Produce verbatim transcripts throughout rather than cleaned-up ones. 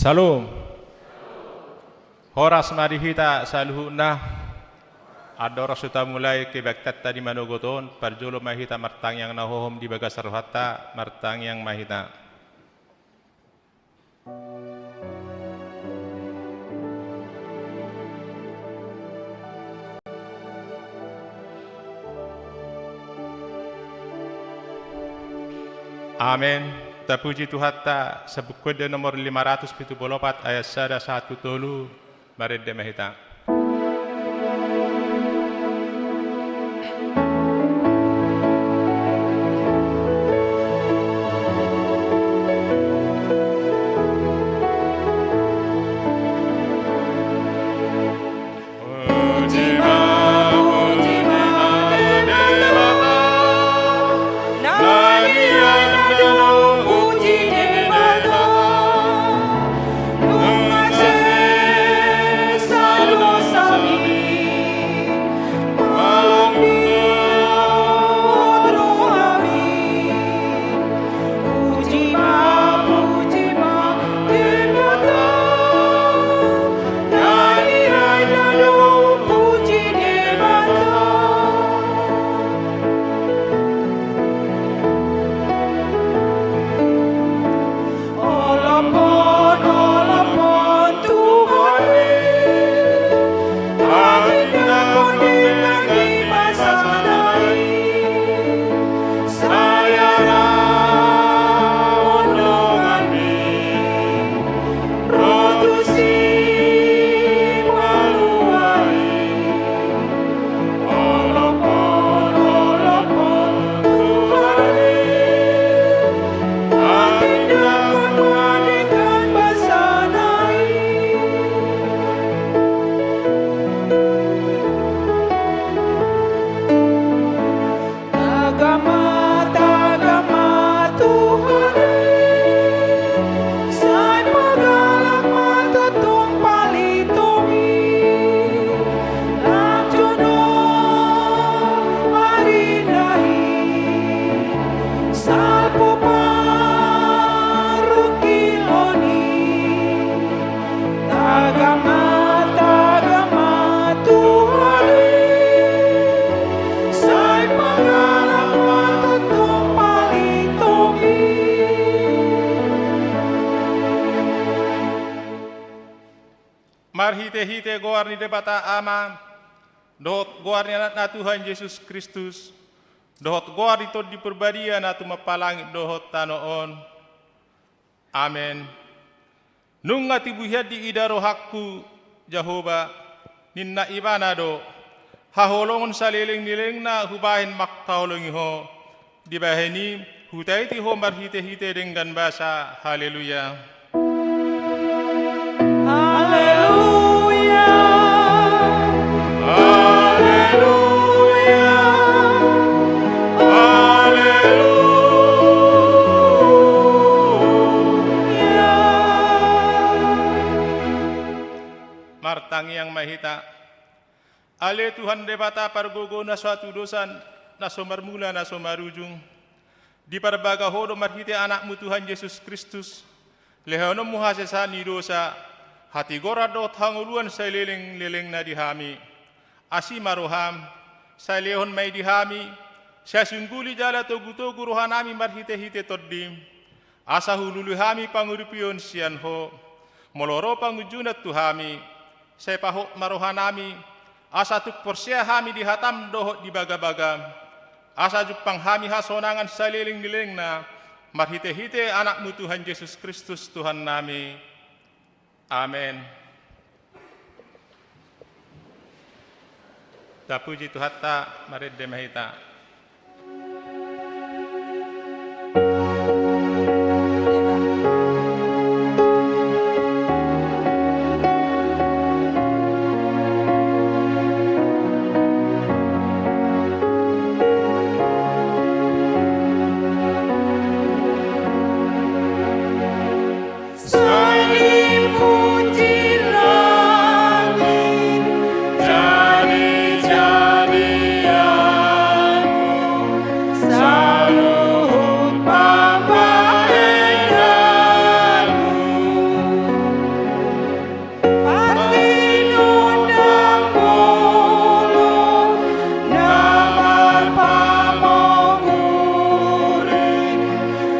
Syalom. Horas ma di hita saluhutna. Andorang so tamulai kebaktianta di manogot on, parjolo ma hita martangiang na hohom di bagasan rohanta, martangiang ma hita. Amen. Tapuji Tuhanta, Sambuku Ende nomor lima ratus pitu pulu opat, ayat sada sahat tu tolu, marende ma hita. marhitehite goar ni Debata Ama, dohot goar ni Anakna Tuhan Jesus Kristus, dohot goar ni Tondi Parbadia na tumompa langit dohot tano on. Amen. Nunga tubu hian diida rohangku, Jahowa, ninna Ibana do, haholongon saleleng ni lelengna hubahen mangkaholongi Ho. Dibahen i hutaiti Ho marhitehite denggan basa. Haleluya. Haleluya. Haleluya. Haleluya. Martangiang ma hita. Ale Tuhan Debata pargogo na so hatudosan, na so marmula na so marujung. Diparbagah Ho do marhite Anakmu Tuhan Jesus Kristus, lehononmu hasesaan ni dosa, hatigoran dohot hangoluan saleleng-lelengna di hami. Asi ma roham, sai lehon ma i di hami, sai sungguli jala togu-togu rohanami marhitehite Tondim, asa hulului hami pangurupion sian Ho. Molo ro pangunjunan tu hami, sai pahot ma rohanami, asa tung porsea hami di hatam dohot di bagabagam, asa jumpang hami hasonangan saleleng-lelengna, marhitehite Anakmu Tuhan Jesus Kristus Tuhannami. Amen. Tapuji Tuhanta, marende ma hita. Sai dipuji langit, jadi-jadianmu, saluhut pambahenanmu. Parsinondang bolon na marpamonguri,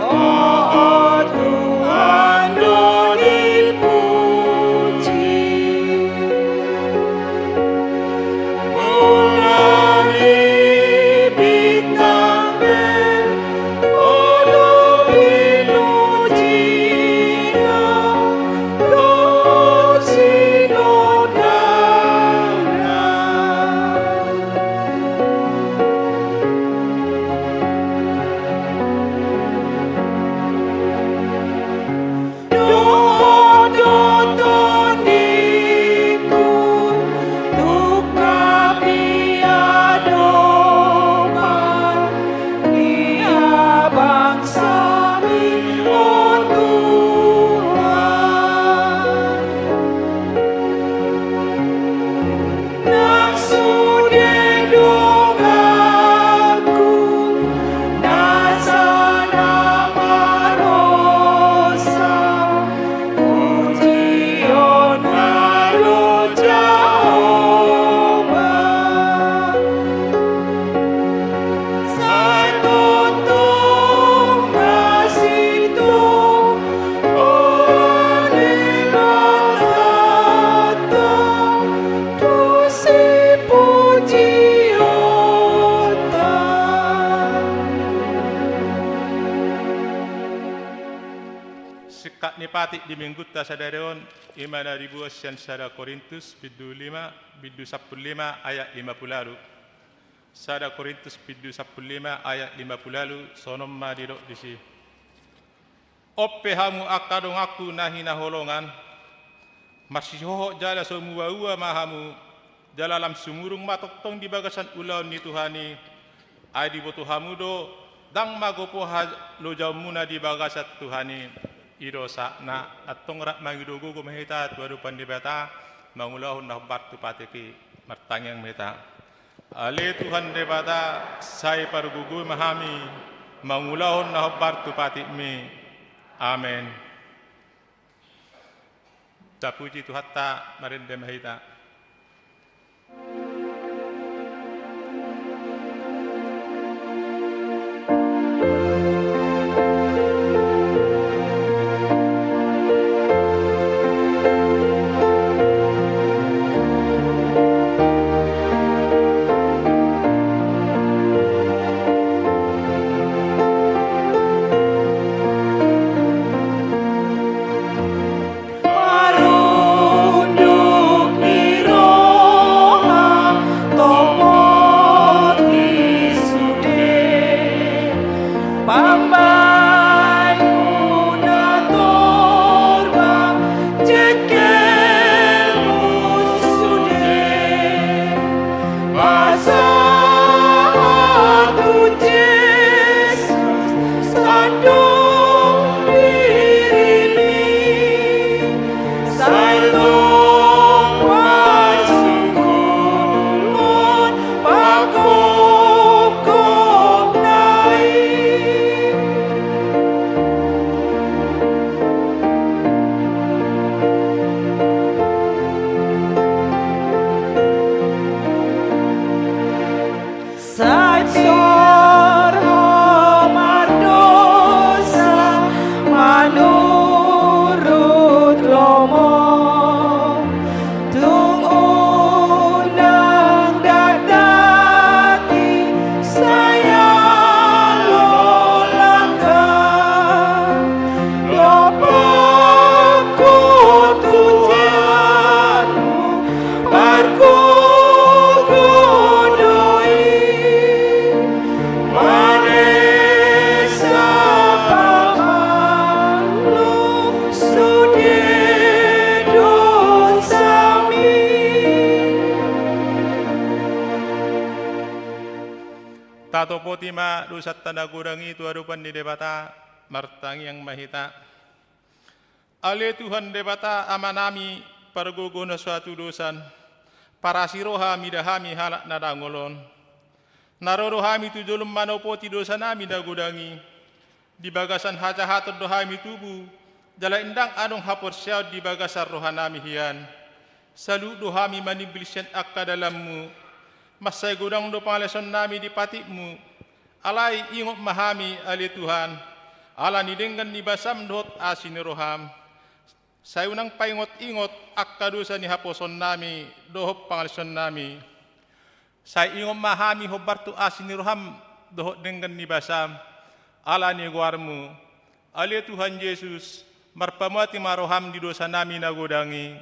Ho Tuhan do dipuji. Bulan ni bintang pe, Ho do pinujina, dohot sinondangna. Dohot do tondingku, tung gabe adopan ni habangsami, o Tuhan. Nang sude donganku, nasa na marosa, pujionna do Jahowa. Sai tongtong nasintong, o Debata, tu sipujionta. Singkat ni patik di minggunta sadari on, i ma na diboan sian sada Korintus, bindu lima, bindu sampulu lima, ayat lima pulu ualu. Sada Korintus, bindu sampulu lima, ayat lima pulu ualu, songon on ma didok disi. On pe hamu angka donganku na hinaholongan, marsihohot jala so muaua ma hamu, jala lam sumurung ma tongtong di bagasan ulaon ni Tuhan i, ai diboto hamu do, ndang magopo halojaonmuna di bagasan Tuhan i. I do sahatna, antong rap mangido gogo ma hita tu adopan ni Debata, mangulahon na hombar tu patik i. Martangiang ma hita. Ale Tuhan Debata, sai pargogoi ma hami, mangulahon na hombar tu patikmi. Amen. Tapuji Tuhanta, marende ma hita. Sorho mardosa manurut lomo, tung unang dakdaki sai lolangkah. Lompokku tu jalanmu, margogo do i, manesap amanmu sude dosami. Tatopoti ma dosanta na godang i tu adopan ni Debata, martangiang ma hita. Ale Tuhan Debata Amanami, pargogo na so hatudosan, parasi roha mida hami halak na dangol on. Na ro do hami tu jolom manopoti dosanami na godang i. Di bagasan hajahaton do hami tubu, jala ndang adong haporseaon di bagasan rohanami hian. Saluhut do hami manimbil sian angka dalanmu. Mansai godang do pangalesonnami di patikmu. Alai ingot ma hami, ale Tuhan, ala ni denggan ni basam dohot asi ni roham. Sai unang paingot-ingot angka dosa ni haposonnami dohot pangalesonnami. Sai ingot ma hami hombar tu asi ni roham dohot denggan ni basam, ala ni goarmu, ale Tuhan Jesus, marpamuati ma roham di dosanami na godang i.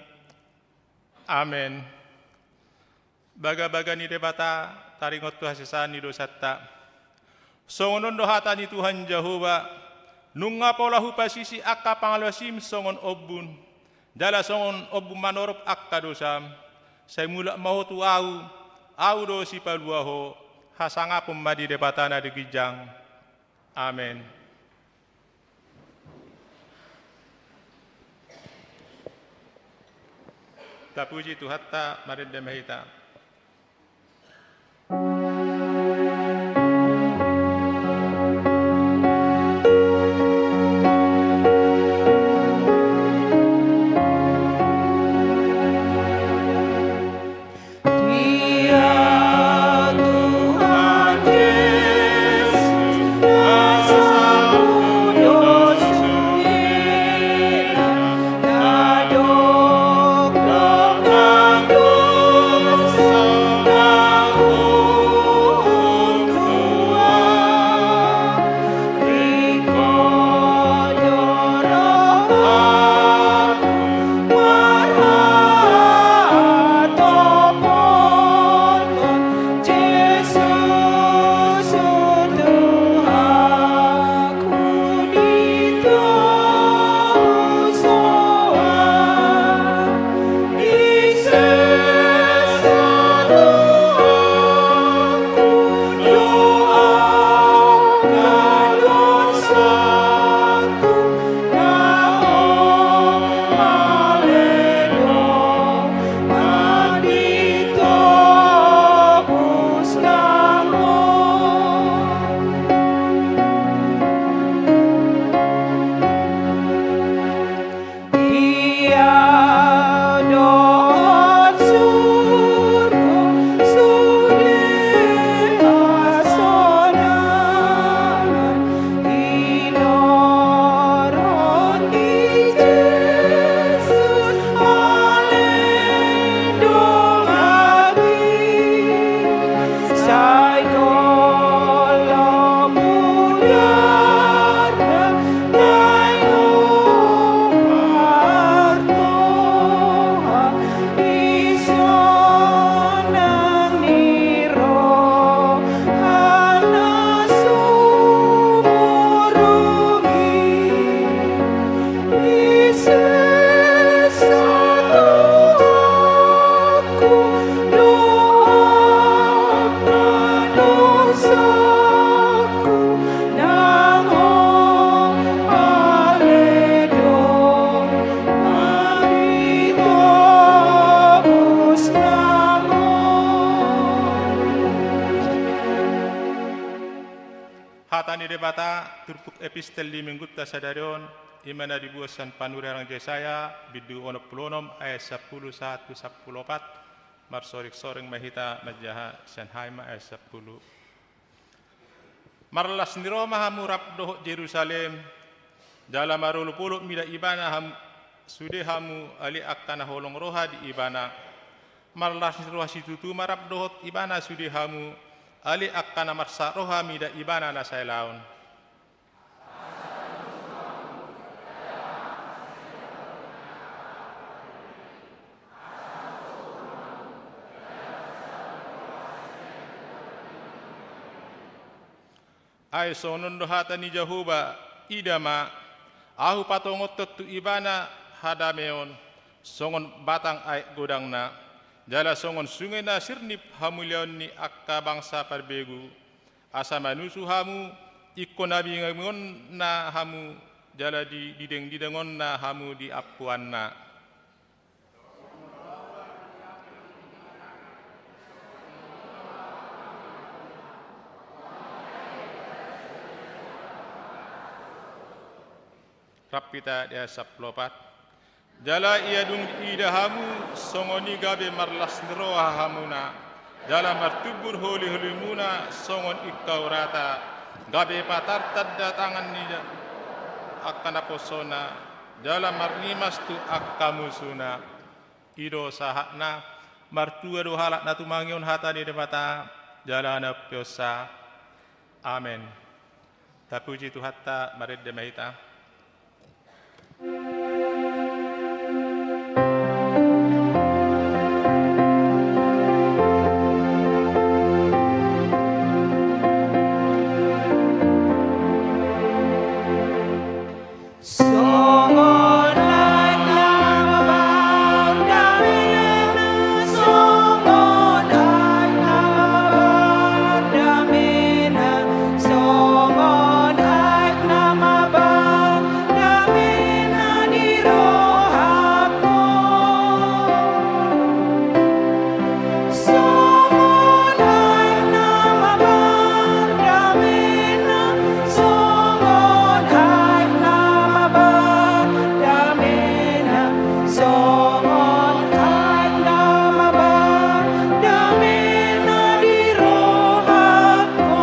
Amen. Bagabaga ni Debata, taringot tu hasesaan ni dosanta. Songon on do hata ni Tuhan Jahowa, nunga pola hupasisi angka pangalaosim songon ombun, jala songon ombun manorop angka dosam, sai mulak ma ho tu Ahu, Ahu do sipalua ho, hasangapon ma di Debata na di ginjang. Amen. Tapuji Tuhanta, marende ma hita. Hata ni Debata, turpuk epistel di minggunta sadari on, i ma na dibuat sian panurirang Jesaya, bindu onom pulu onom, ayat sampulu sahat tu sampulu opat, marsoringsoring ma hita manjaha sian hami ma ayat sampulu. Marlas ni roha ma hamu rap dohot Jerusalem, jala marolopolop mida ibana hamu, sude hamu ale angka na holong roha di ibana. Marlas ni roha situtu ma rap dohot ibana sude hamu, ale angka na marsahat roha mida ibana na saelaon. Ai songon on do hata ni Jahowa, ida ma, ahu patongonhon tu ibana hadameon, songon batang aek godangna, jala songon sunge na sirnip hamuliaon ni angka bangsa parbegu, asa manusu hamu, ingkon na bingabingonna hamu, jala di didengdidengonna hamu di ampuanna. Rap hita di ayat sampulu opat. Jala ia dung diida hamu, songon i gabe marlas ni roha hamuna, jala martumbur holiholimuna songon ingkau rata, gabe patar tanda tangan ni angka naposona, jala marnimas tu angka musuna. I do sahatna. Martua do halak na tumangihon hata ni Debata, jala na umpeopsa. Amen. Tapuji Tuhanta, marende ma hita. Songon aek na mabar damena, songon aek na mabar damena, songon aek na mabar damena di rohangku. Songon aek na mabar damena, songon aek na mabar damena, songon aek na mabar damena di rohangku.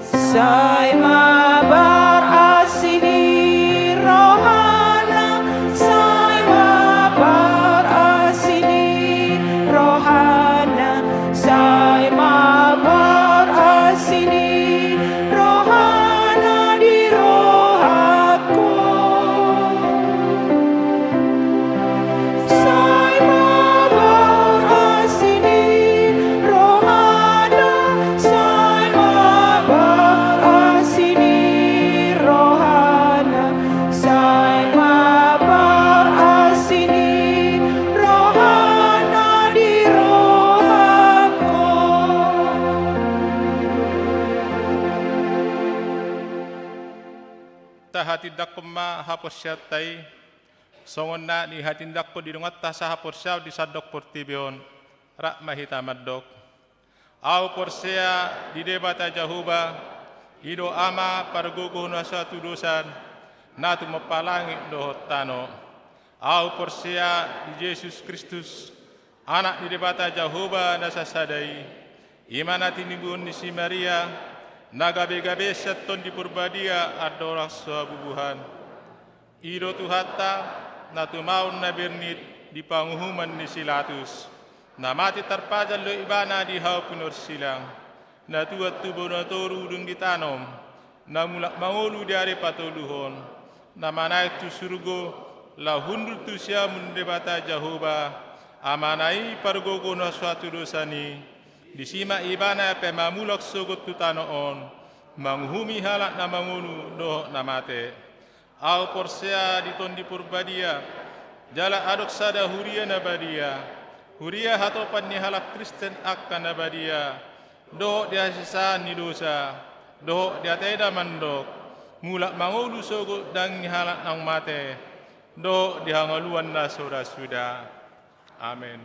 Sai mabar asi ni rohana, sai mabar asi ni rohana, sai mabar asi ni rohana di rohangku. Sai mabar asi ni rohana, sai mabar asi ni rohana, sai mabar asi ni rohana di rohangku. Tahatindangkon ma haporseaonta i. Songon na nihatindangkon di donganta sahaporseaon di sandok portibi on, rap ma hita mandok. Ahu porsea di Debata Jahowa, i do Ama pargogo na so hatudosan, na tumompa langit dohot tano. Ahu porsea di Jesus Kristus, Anak ni Debata Jahowa na sasada i, i ma na tinibuhon ni si Maria, na gabegabe sian Tondi Porbadia andorang so habubuhan. I do Tuhanta, na tumaon na bernit di panguhuman ni si Latus, na mate tarpajal do ibana di hau pinorsilang, na tuat tu banua toru dung ditanom, na mulak mangolu di ari patoluhon, na manaek tu surgo, laho hundul tu siamun Debata Jahowa, Amana i pargogo na so hatudosan i. Disi ma ibana pe mamulak sogot tu tano on, manguhumi halak na mangolu dohot na mate. Ahu porsea di Tondi Porbadia, jala adong sada huria na badia, huria hatopan ni halak Kristen angka na badia, dohot di hasesaan ni dosa, dohot di ate na mandok, mulak mangolu sogot daging ni halak naung mate, dohot di hangoluan na so ra suda. Amen.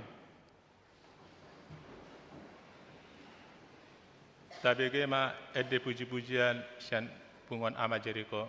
Tabege ma ende pujipujian sian punguan Ama Jeriko.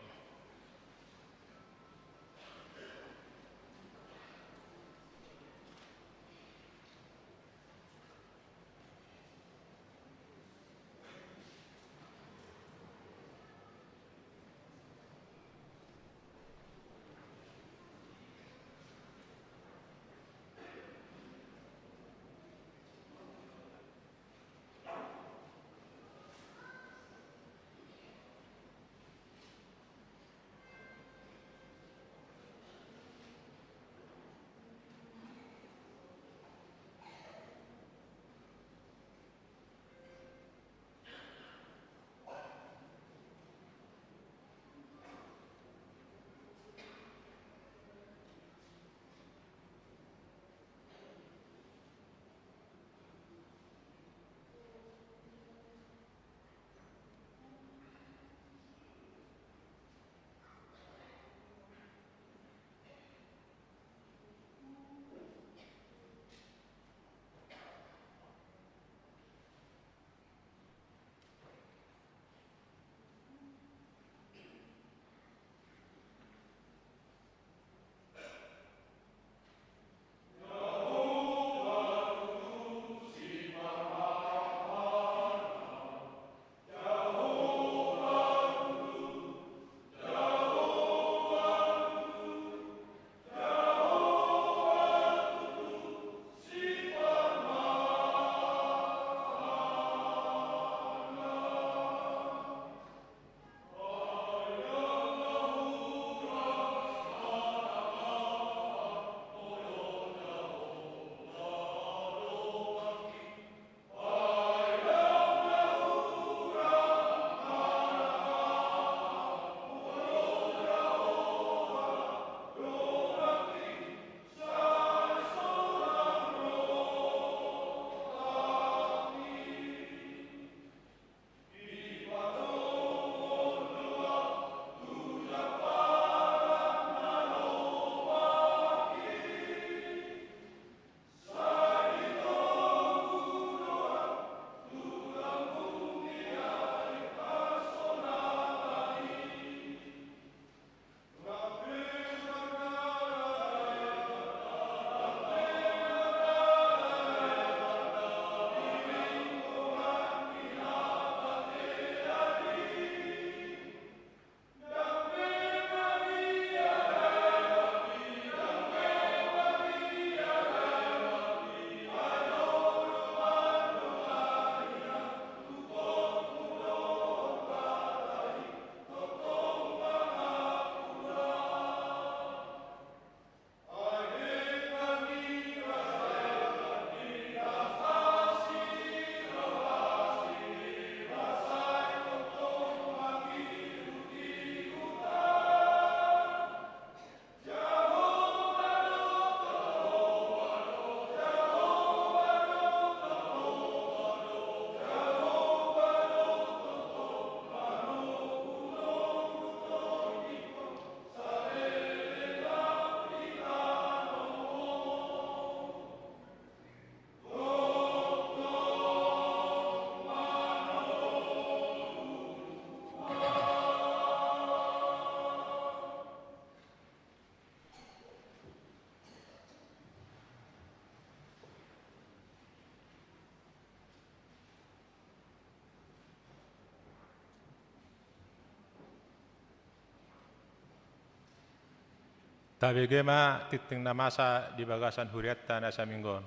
Tabege ma tingting na masa di bagasan hurianta na saminggu on.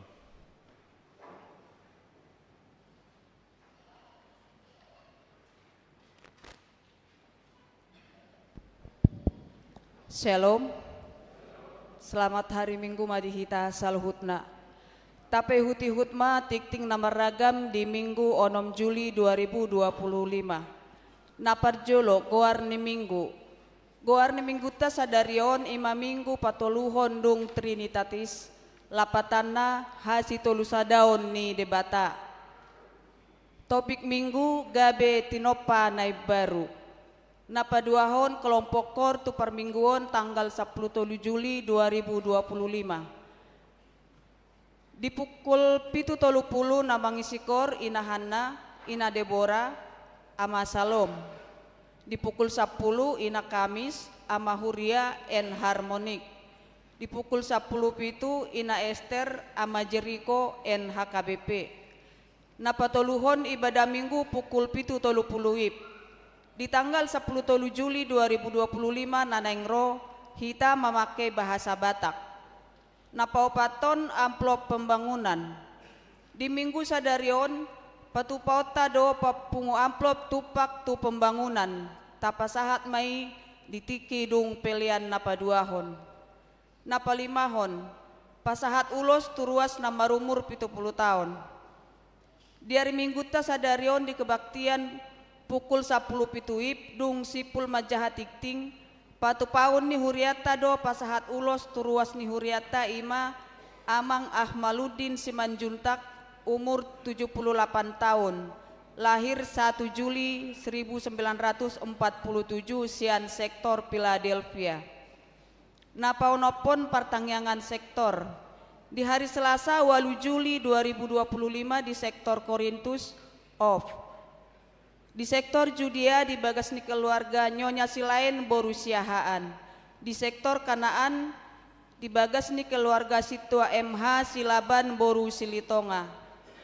Shalom. Selamat hari Minggu ma di hita saluhutna. Tapaihut-ihut ma tingting na marragam di Minggu onom Juli dua ribu dua puluh lima. Na parjolo, goar ni Minggu. Goar ni Minggunta sadari on i ma Minggu patoluhon dung Trinitatis, lapatanna hasitolusadaon ni Debata. Topik Minggu gabe tinompa na imbaru. Na paduahon kelompok kor tu parmingguon tanggal sampulu tolu Juli dua ribu dua puluh lima. Di pukul pitu tolu pulu na mangisi kor Ina Hanna, Ina Debora, Ama Salom. Di pukul sampulu Ina Kamis, Ama Huria and Harmonic. Di pukul sampulu pitu Ina Ester, Ama Jeriko and H K B P. Na patoluhon ibadah Minggu pukul pitu tolu pulu wib. Di tanggal sampulu tolu Juli dua ribu dua puluh lima na naeng ro, hita mamangke bahasa Batak. Na paopathon amplop pembangunan. Di Minggu sadari on, patupaonta do papungu amplop tumpak tu pembangunan, tapasahat ma i di tingki dung pelean na paduahon. Na palimahon, pasahat ulos tu ruas na marumur pitu pulu taon. Di ari Minggunta sadari on di kebaktian pukul sampulu pitu wib dung simpul manjaha tingting, patupaon ni hurianta do pasahat ulos tu ruas ni hurianta i ma Amang Ahmaluddin Simanjuntak, umur tujuh puluh delapan tahun, lahir satu Juli seribu sembilan ratus empat puluh tujuh, sian sektor Philadelphia. Na paonomhon partangiangan sektor. Di hari Selasa, ualu Juli dua ribu dua puluh lima, di sektor Korintus, off. Di sektor Judea di bagas ni keluarga Nyonya Silaen boru Siahaan. Di sektor Kanaan di bagas ni keluarga Sintua M H Silaban boru Silitonga.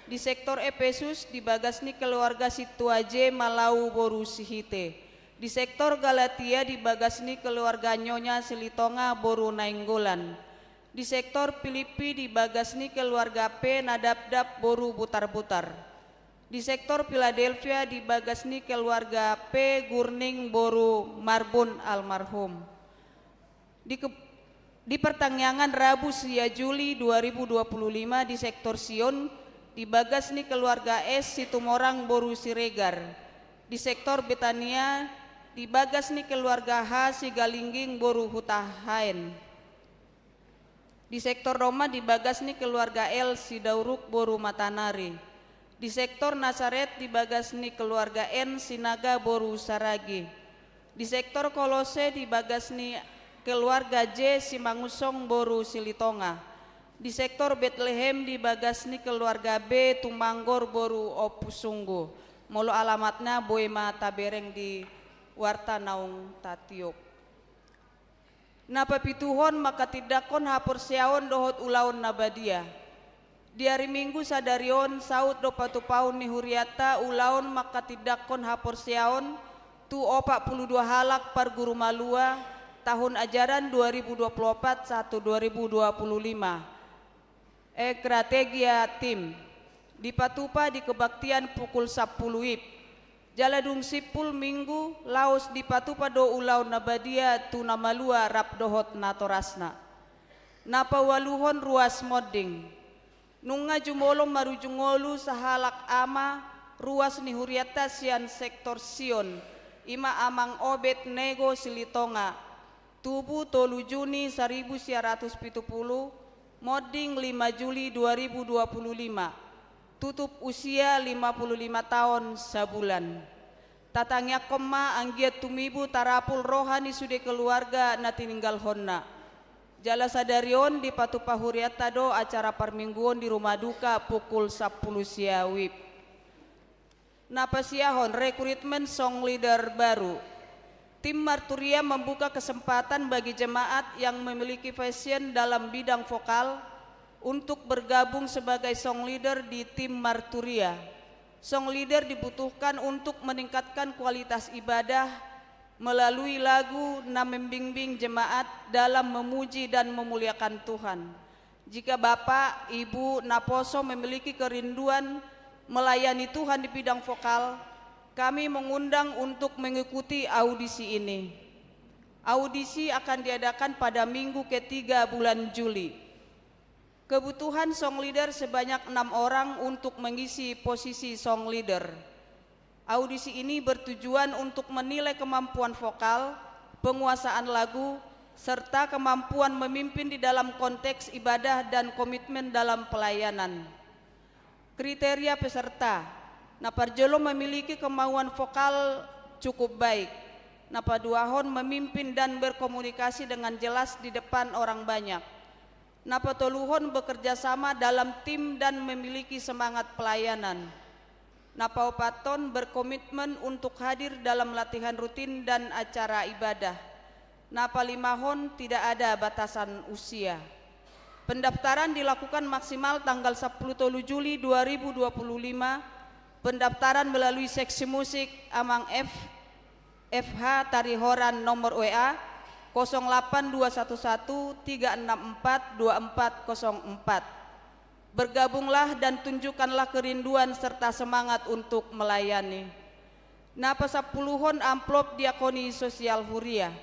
Di sektor Epesus di bagas ni keluarga Sintua J Malau boru Sihite. Di sektor Galatia di bagas ni keluarga Nyonya Silitonga boru Nainggolan. Di sektor Pilippi di bagas ni keluarga P Nadabdab boru Butarbutar. Di sektor Philadelphia di bagas ni keluarga P Gurning boru Marbun almarhum. Di ke-, di partangiangan Rabu sia Juli dua ribu dua puluh lima di sektor Sion, di bagas ni keluarga S Situmorang boru Siregar. Di sektor Betania, di bagas ni keluarga H Sigalingging boru Hutahaen. Di sektor Roma di bagas ni keluarga L Sidauruk boru Matanari. Di sektor Nasaret di bagas ni keluarga N Sinaga boru Saragi. Di sektor Kolose di bagas ni keluarga J Simangunsong boru Silitonga. Di sektor Betlehem di bagas ni keluarga B Tumanggor boru Ompusunggu. Molo alamatna boi ma tabereng di warta naung tatiop. Na papituhon, manghatindanghon haporseaon dohot ulaon na badia. Di ari Minggu sadari on saut do patupaon ni hurianta ulaon manghatindanghon haporseaon tu opat pulu dua halak parguru malua tahun ajaran dua ribu dua pulu opat sahat tu dua ribu dua pulu lima. Ekrategia Tim. Dipatupa di kebaktian pukul sampulu wib. Jala dung simpul Minggu, laos dipatupa do ulaon na badia tu na malua rap dohot natorasna. Na paualuhon ruas monding. Nunga jumolo marujung ngolu sahalak ama ruas ni hurianta sian sektor Sion, i ma Amang Obed Nego Silitonga, tubu tolu Juni saribu sia ratus pitu pulu, monding lima Juli dua ribu dua pulu lima, tutup usia lima pulu lima taon sabulan. Tatangiangkon ma anggiat tumibu tarapul roha ni sude keluarga na tininggalhonna. Jala sadari on dipatupa hurianta do acara parmingguon di rumah duka pukul sampulu sia wib. Na pasiahon, rekrutmen song leader baru. Tim Marturia membuka kesempatan bagi jemaat yang memiliki passion dalam bidang vokal untuk bergabung sebagai song leader di tim Marturia. Song leader dibutuhkan untuk meningkatkan kualitas ibadah melalui lagu na membimbing jemaat dalam memuji dan memuliakan Tuhan. Jika bapak, ibu, naposo memiliki kerinduan melayani Tuhan di bidang vokal, kami mengundang untuk mengikuti audisi ini. Audisi akan diadakan pada minggu ketiga bulan Juli. Kebutuhan song leader sebanyak enam orang untuk mengisi posisi song leader. Audisi ini bertujuan untuk menilai kemampuan vokal, penguasaan lagu, serta kemampuan memimpin di dalam konteks ibadah dan komitmen dalam pelayanan. Kriteria peserta: na parjolo memiliki kemauan vokal cukup baik, na paduahon memimpin dan berkomunikasi dengan jelas di depan orang banyak, na patoluhon bekerja sama dalam tim dan memiliki semangat pelayanan, na paopathon berkomitmen untuk hadir dalam latihan rutin dan acara ibadah, na palimahon tidak ada batasan usia. Pendaftaran dilakukan maksimal tanggal sepuluh tolu Juli dua ribu dua puluh lima. Pendaftaran melalui seksi musik Amang F, F H Tarihoran, nomor W A kosong delapan dua satu satu tiga enam empat dua empat kosong empat. Bergabunglah dan tunjukkanlah kerinduan serta semangat untuk melayani. Na pasampuluhon amplop diakoni sosial huria.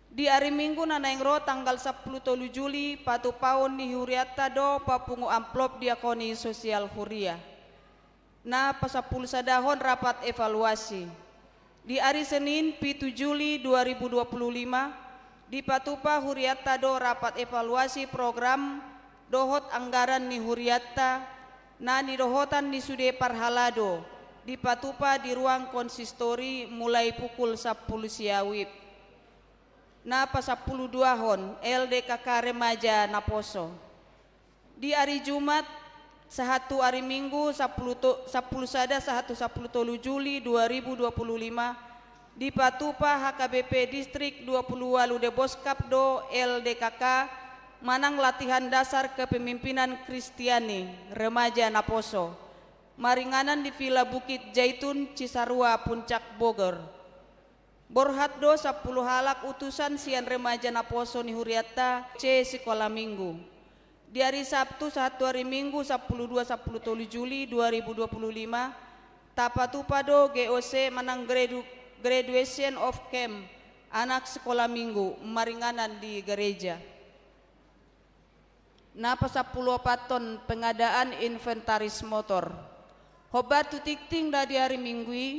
Di ari Minggu na naeng ro tanggal sepuluh tolu Juli, patupaon ni hurianta do papungu amplop diakoni sosial huria. Na pasampulu sadahon rapat evaluasi. Di ari Senin pitu Juli dua ribu dua puluh lima, dipatupa hurianta do rapat evaluasi program dohot anggaran ni hurianta na nidohotan ni sude parhalado, dipatupa di ruang konsistori mulai pukul sampulu sia WIB. Na pasampulu duahon, L D K K Remaja Naposo. Di ari Jumat, sahat tu ari Minggu, sampulu to-, sampulu sada sahat tu sampulu tolu Juli dua ribu dua puluh lima, dipatupa H K B P Distrik dua puluh ualu Deboskap do L D K K manang latihan dasar kepemimpinan Kristiani, Remaja Naposo, maringanan di Villa Bukit Jaitun, Cisarua, Puncak Bogor. Borhat do sampulu halak utusan sian Remaja Naposo ni hurianta C Sikola Minggu. Di ari Sabtu sahat tu ari Minggu, sampulu dua sampulu tolu Juli dua ribu dua puluh lima, tapatupa do G O C manang gradu-, Graduation of Camp anak Sikola Minggu, maringanan di gereja. Na pasampulu opathon, pengadaan inventaris motor. Hombar tu tingting na di ari Minggu i,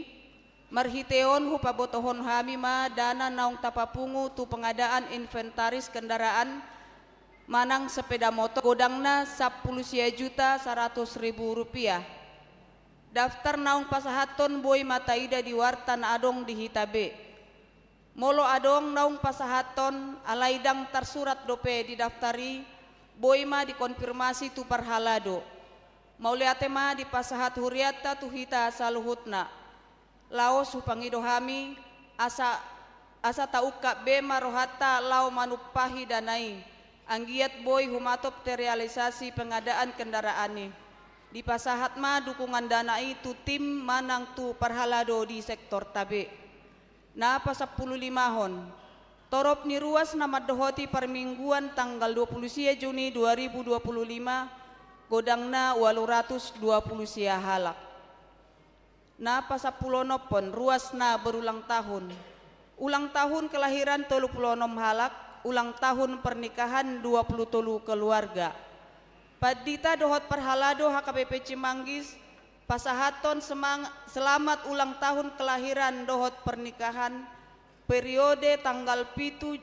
marhite on hupabotohon hami ma dana naung tapapungu tu pengadaan inventaris kendaraan manang sepeda motor, godangna sampulu sia juta saratus ribu rupiah. Daftar naung pasahathon boi ma taida di warta na adong di hita be. Molo adong naung pasahathon, alai ndang tarsurat dope di daftar i, boi ma dikonfirmasi tu parhalado. Mauliate ma dipasahat hurianta tu hita saluhutna. Laos hupangido hami, asa, asa taungkap be ma rohanta laho manumpahi dana i, anggiat boi humatop terrealisasi pengadaan kendaraan i. Dipasahat ma dukungan dana i tu tim manang tu parhalado di sektorta be. Na pasampulu limahon, torop ni ruas na mandohoti parmingguan tanggal dua puluh sia Juni dua ribu dua puluh lima, godangna ualu ratus dua puluh sia halak. Na pasampulu onomhon, ruas na berulang tahun. Ulang tahun kelahiran tolu puluh onom halak, ulang tahun pernikahan dua puluh tolu keluarga. Pandita dohot parhalado H K B P Cimanggis, pasahathon semang-, selamat ulang tahun kelahiran dohot pernikahan, periode tanggal pitu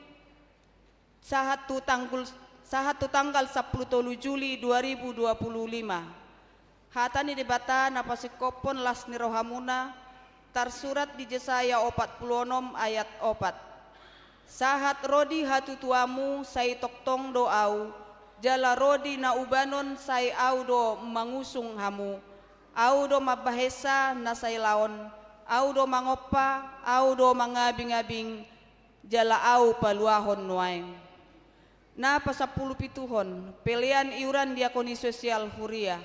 sahat tu tanggul, sahat tu tanggal sampulu tolu Juli dua ribu dua puluh lima. Hata ni Debata na pasingkophon las ni rohamuna, tarsurat di Jesaya opat puluh onom ayat opat. Sahat ro di hatutuamu sai tongtong do Ahu, jala ro di na ubanon sai Ahu do mangusung hamu. Ahu do mambahensa na sai laon, Ahu do mangompa, Ahu do mangabingabing, jala Ahu paluahon nuaeng. Na pasampulu pituhon, pelean iuran diakoni sosial huria.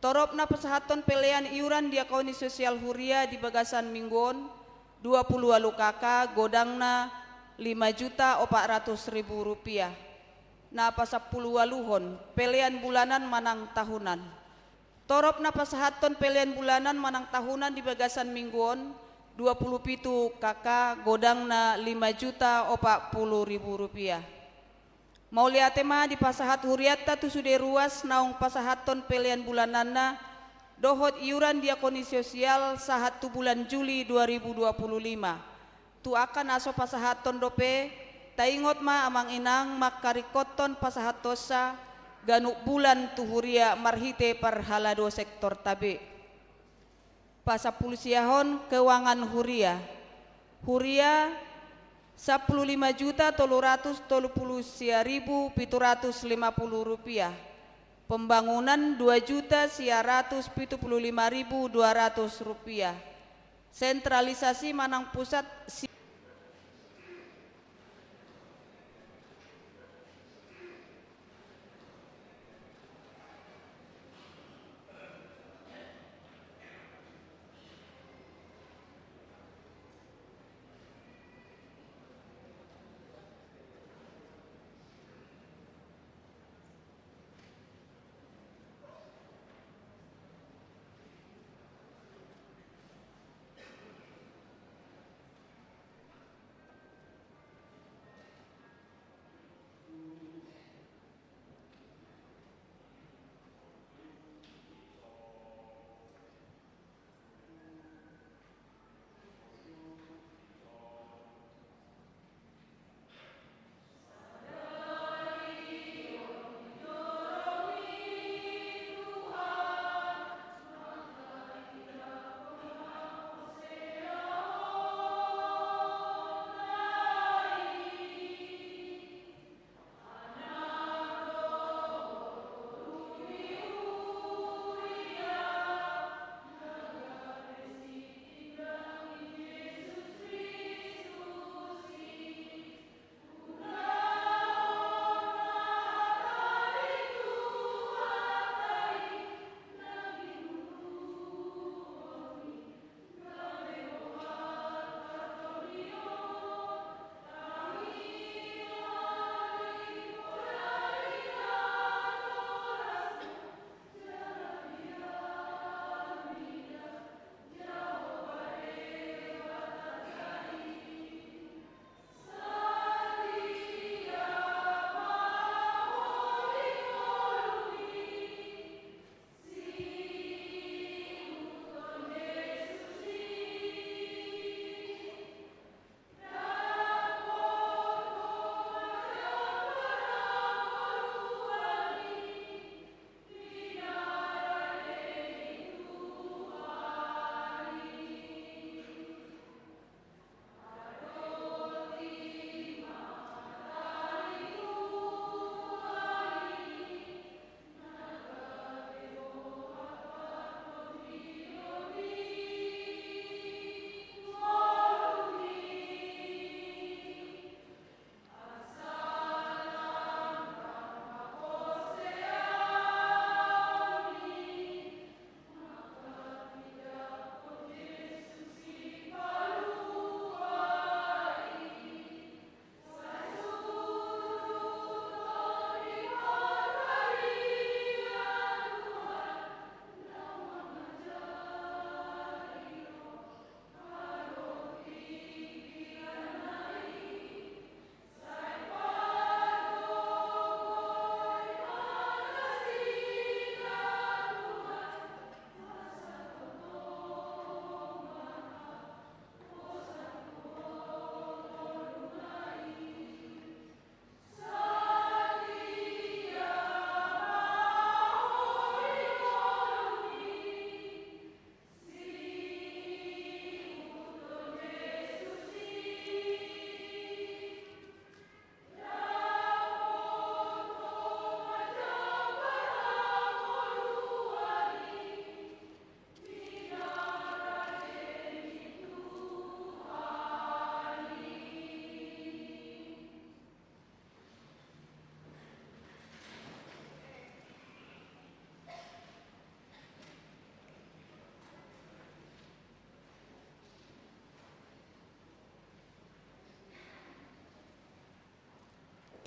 Torop na pasahathon pelean iuran diakoni sosial huria di bagasan minggu on, Dua pulu ualu K K, godangna lima juta opat ratus ribu rupiah. Na pasampulu ualuhon, pelean bulanan manang tahunan. Torop na pasahathon pelean bulanan manang tahunan di bagasan minggu on, dua pulu pitu K K, godangna lima juta opat pulu ribu rupiah. Mauliate ma dipasahat hurianta tu sude ruas naung pasahathon pelean bulananna dohot iuran diakoni sosial sahat tu bulan Juli dua ribu dua pulu lima. Tu angka na so pasahathon dope, taingot ma amang inang mangkaringkothon pasahathonsa ganup bulan tu huria marhite parhalado sektorta be. Pasampulu siahon keuangan huria. Huria sampulu lima juta tolu ratus tolu pulu sia ribu pitu ratus lima pulu rupiah. Pembangunan dua juta sia ratus pitu pulu lima ribu dua ratus rupiah. Sentralisasi manang pusat si-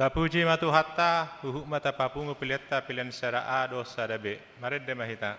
Tapuji ma Tuhanta, huhut ma tapapungu peleanta, pelean sada A dohot sada B. Marende ma hita.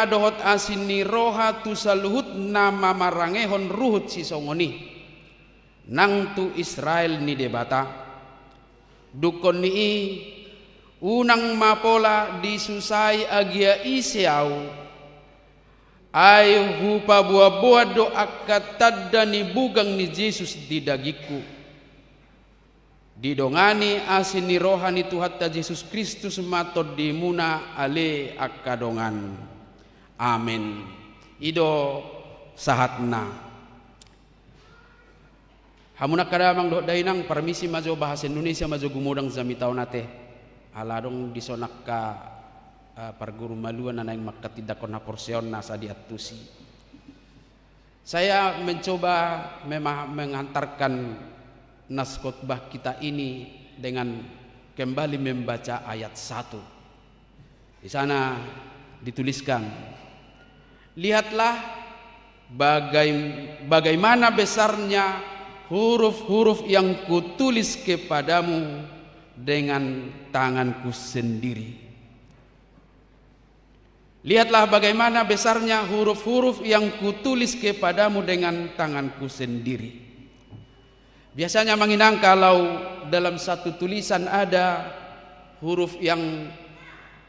dohot asi ni roha tu saluhut na mamarangehon ruhut sisongon i, nang tu Israel ni Debata. Dungkon ni i, unang ma pola disusai agia ise ahu, ai hupaboa-boa do angka tanda ni bugang ni Jesus di dagingku. Didongani asi ni roha ni Tuhanta Jesus Kristus ma tondimuna ale angka dongan. Amen. I do sahatna. Hamu angka damang dohot dainang, parmisi ma jo, bahasa Indonesia ma jo gumodang jamita on ate. Ala adong dison angka, eh, parguru malua na naeng manghatindanghon haporseaon na asa diantusi. Saya mencoba mema-, menghantarkan nas khotbah kita ini dengan kembali membaca ayat satu. Di sana dituliskan, "Lihatlah bagai-, bagaimana besarnya huruf-huruf yang kutulis kepadamu dengan tanganku sendiri." Lihatlah bagaimana besarnya huruf-huruf yang kutulis kepadamu dengan tanganku sendiri. Biasanya, amang inang, kalau dalam satu tulisan ada huruf yang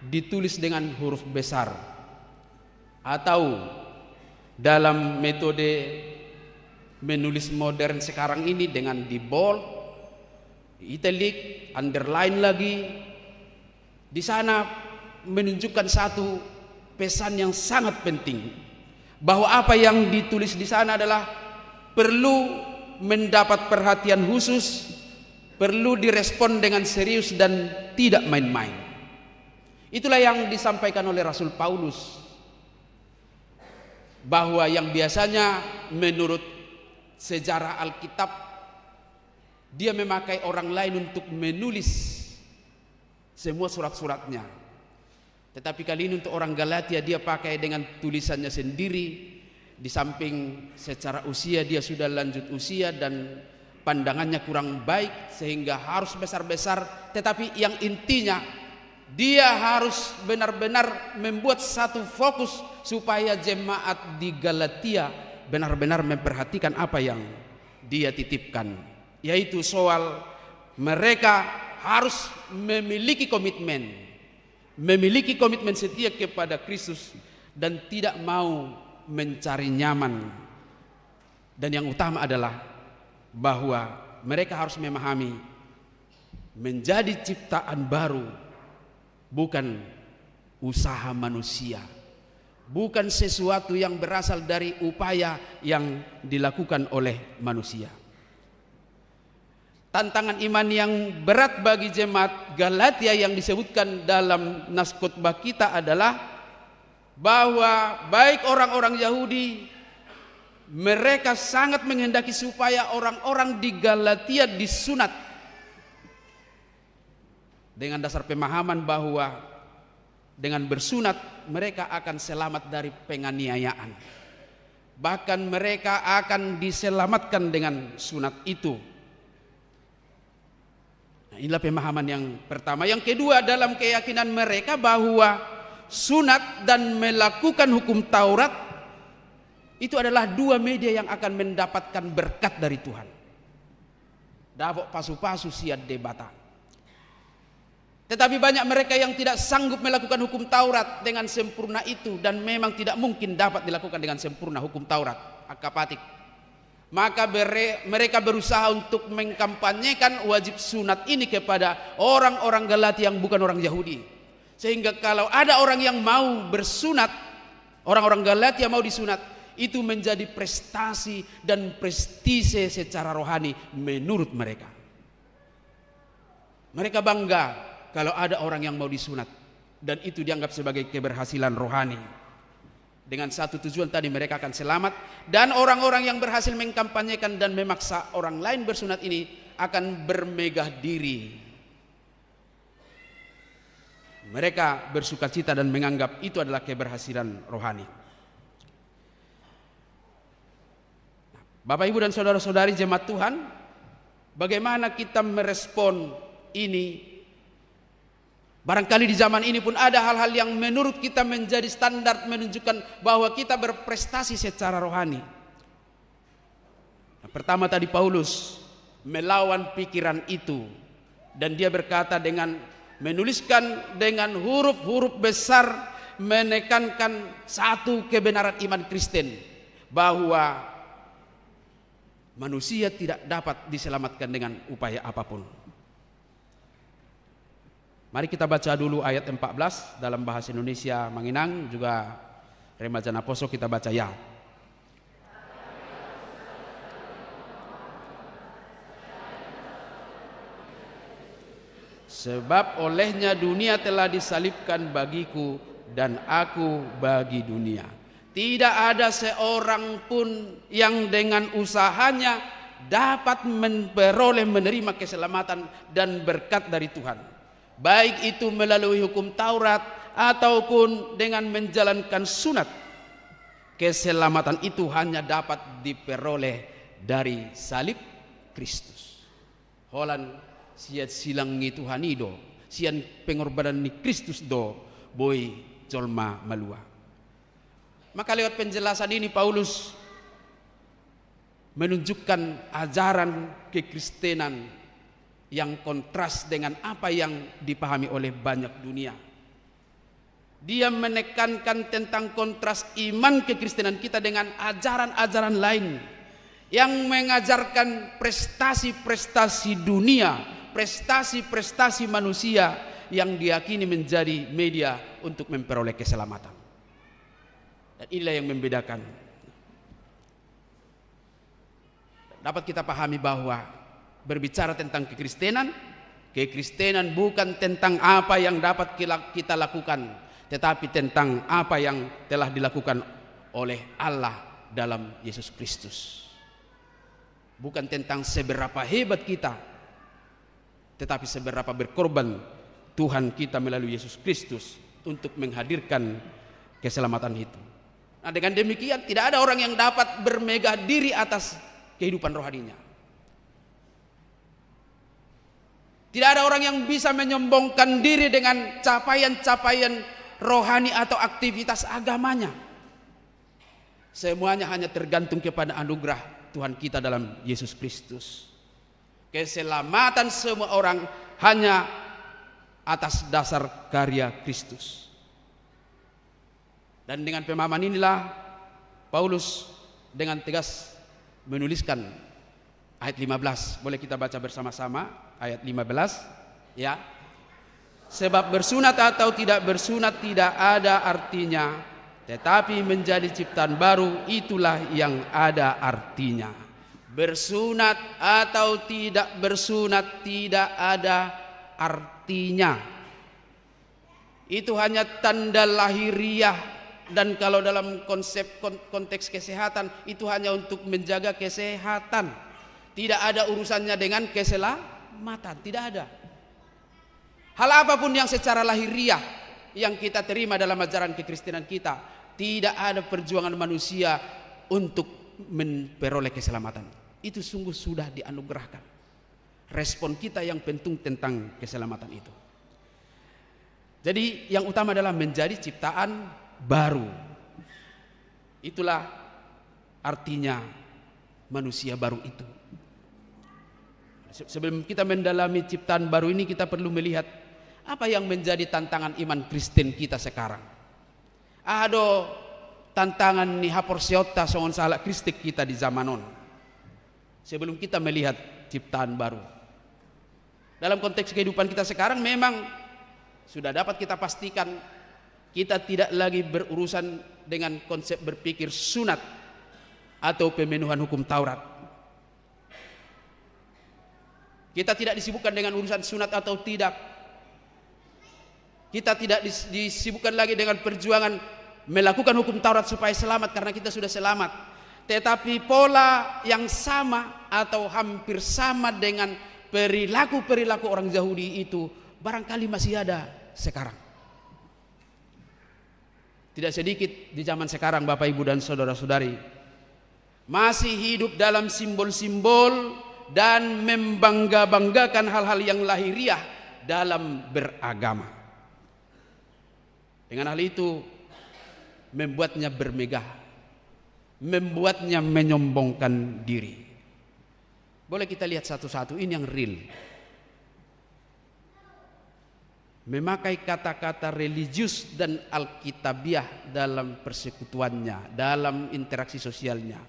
ditulis dengan huruf besar, atau dalam metode menulis modern sekarang ini dengan di bold, italic, underline lagi, di sana menunjukkan satu pesan yang sangat penting, bahwa apa yang ditulis di sana adalah perlu mendapat perhatian khusus, perlu direspon dengan serius dan tidak main-main. Itulah yang disampaikan oleh Rasul Paulus, bahwa yang biasanya menurut sejarah Alkitab, dia memakai orang lain untuk menulis semua surat-suratnya. Tetapi kali ini untuk orang Galatia, dia pakai dengan tulisannya sendiri. Di samping secara usia dia sudah lanjut usia dan pandangannya kurang baik, sehingga harus besar-besar. Tetapi yang intinya, dia harus benar-benar membuat satu fokus supaya jemaat di Galatia benar-benar memperhatikan apa yang dia titipkan, yaitu soal mereka harus memiliki komitmen, memiliki komitmen setia kepada Kristus dan tidak mau mencari nyaman. Dan yang utama adalah bahwa mereka harus memahami menjadi ciptaan baru bukan usaha manusia, bukan sesuatu yang berasal dari upaya yang dilakukan oleh manusia. Tantangan iman yang berat bagi jemaat Galatia yang disebutkan dalam nas khotbah kita adalah bahwa baik orang-orang Yahudi, mereka sangat menghendaki supaya orang-orang di Galatia disunat, dengan dasar pemahaman bahwa dengan bersunat mereka akan selamat dari penganiayaan. Bahkan mereka akan diselamatkan dengan sunat itu. Nah, inilah pemahaman yang pertama. Yang kedua, dalam keyakinan mereka bahwa sunat dan melakukan hukum Taurat itu adalah dua media yang akan mendapatkan berkat dari Tuhan. Dapot pasu-pasu sian Debata. Tetapi banyak mereka yang tidak sanggup melakukan hukum Taurat dengan sempurna itu, dan memang tidak mungkin dapat dilakukan dengan sempurna hukum Taurat, angka patik. Maka bere-, mereka berusaha untuk mengkampanyekan wajib sunat ini kepada orang-orang Galatia yang bukan orang Yahudi. Sehingga kalau ada orang yang mau bersunat, orang-orang Galatia mau disunat, itu menjadi prestasi dan prestise secara rohani menurut mereka. Mereka bangga kalau ada orang yang mau disunat, dan itu dianggap sebagai keberhasilan rohani. Dengan satu tujuan tadi, mereka akan selamat, dan orang-orang yang berhasil mengkampanyekan dan memaksa orang lain bersunat ini akan bermegah diri. Mereka bersukacita dan menganggap itu adalah keberhasilan rohani. Bapak, Ibu, dan saudara-saudari jemaat Tuhan, bagaimana kita merespon ini? Barangkali di zaman ini pun ada hal-hal yang menurut kita menjadi standar menunjukkan bahwa kita berprestasi secara rohani. Nah, pertama tadi Paulus melawan pikiran itu dan dia berkata dengan menuliskan dengan huruf-huruf besar menekankan satu kebenaran iman Kristen bahwa manusia tidak dapat diselamatkan dengan upaya apapun. Mari kita baca dulu ayat empat belas dalam bahasa Indonesia, Amang Inang, juga remaja naposo kita baca ya. Sebab olehnya dunia telah disalibkan bagiku dan aku bagi dunia. Tidak ada seorang pun yang dengan usahanya dapat memperoleh, menerima keselamatan dan berkat dari Tuhan. Baik itu melalui hukum Taurat ataupun dengan menjalankan sunat. Keselamatan itu hanya dapat diperoleh dari salib Kristus. Holan sian silang ni Tuhan i do, sian pengorbanan ni Kristus do, boi jolma malua. Maka lewat penjelasan ini Paulus menunjukkan ajaran kekristenan yang kontras dengan apa yang dipahami oleh banyak dunia. Dia menekankan tentang kontras iman kekristenan kita dengan ajaran-ajaran lain yang mengajarkan prestasi-prestasi dunia, prestasi-prestasi manusia yang diyakini menjadi media untuk memperoleh keselamatan. Dan inilah yang membedakan. Dapat kita pahami bahwa berbicara tentang kekristenan, kekristenan bukan tentang apa yang dapat kila-, kita lakukan, tetapi tentang apa yang telah dilakukan oleh Allah dalam Yesus Kristus. Bukan tentang seberapa hebat kita, tetapi seberapa berkorban Tuhan kita melalui Yesus Kristus untuk menghadirkan keselamatan itu. Nah, dengan demikian, tidak ada orang yang dapat bermegah diri atas kehidupan rohaninya. Tidak ada orang yang bisa menyombongkan diri dengan capaian-capaian rohani atau aktivitas agamanya. Semuanya hanya tergantung kepada anugerah Tuhan kita dalam Yesus Kristus. Keselamatan semua orang hanya atas dasar karya Kristus. Dan dengan pemahaman inilah Paulus dengan tegas menuliskan ayat lima belas. Boleh kita baca bersama-sama ayat lima belas, ya. Sebab bersunat atau tidak bersunat tidak ada artinya, tetapi menjadi ciptaan baru itulah yang ada artinya. Bersunat atau tidak bersunat tidak ada artinya. Itu hanya tanda lahiriah, dan kalau dalam konsep kon-, konteks kesehatan, itu hanya untuk menjaga kesehatan. Tidak ada urusannya dengan keselamatan, tidak ada. Hal apapun yang secara lahiriah yang kita terima dalam ajaran kekristenan kita, tidak ada perjuangan manusia untuk memperoleh keselamatan. Itu sungguh sudah dianugerahkan. Respon kita yang penting tentang keselamatan itu. Jadi, yang utama adalah menjadi ciptaan baru. Itulah artinya manusia baru itu. Se-, sebelum kita mendalami ciptaan baru ini, kita perlu melihat apa yang menjadi tantangan iman Kristen kita sekarang. Aha do tantangan ni haporseaonta songon sahalak Kristen kita di zaman on? Sebelum kita melihat ciptaan baru. Dalam konteks kehidupan kita sekarang, memang sudah dapat kita pastikan kita tidak lagi berurusan dengan konsep berpikir sunat atau pemenuhan hukum Taurat. Kita tidak disibukkan dengan urusan sunat atau tidak. Kita tidak dis-, disibukkan lagi dengan perjuangan melakukan hukum Taurat supaya selamat, karena kita sudah selamat. Tetapi pola yang sama atau hampir sama dengan perilaku-perilaku orang Yahudi itu barangkali masih ada sekarang. Tidak sedikit di zaman sekarang, Bapak, Ibu, dan saudara-saudari, masih hidup dalam simbol-simbol dan membangga-banggakan hal-hal yang lahiriah dalam beragama. Dengan hal itu, membuatnya bermegah, membuatnya menyombongkan diri. Boleh kita lihat satu-satu, ini yang real. Memakai kata-kata religius dan alkitabiah dalam persekutuannya, dalam interaksi sosialnya.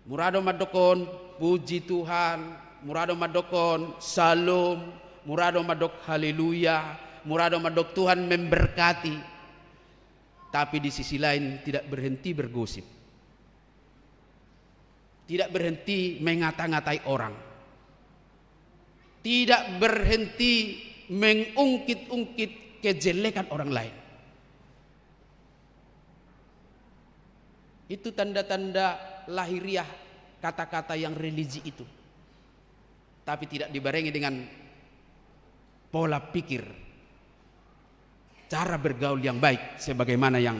Mura do mandok on, "Puji Tuhan," mura do mandok on, "Shalom," mura do mandok, "Haleluya," mura do mandok, "Tuhan memberkati." Tapi di sisi lain tidak berhenti bergosip. Tidak berhenti mengata-ngatai orang. Tidak berhenti mengungkit-ungkit kejelekan orang lain. Itu tanda-tanda lahiriah kata-kata yang religi itu. Tapi tidak dibarengi dengan pola pikir, cara bergaul yang baik sebagaimana yang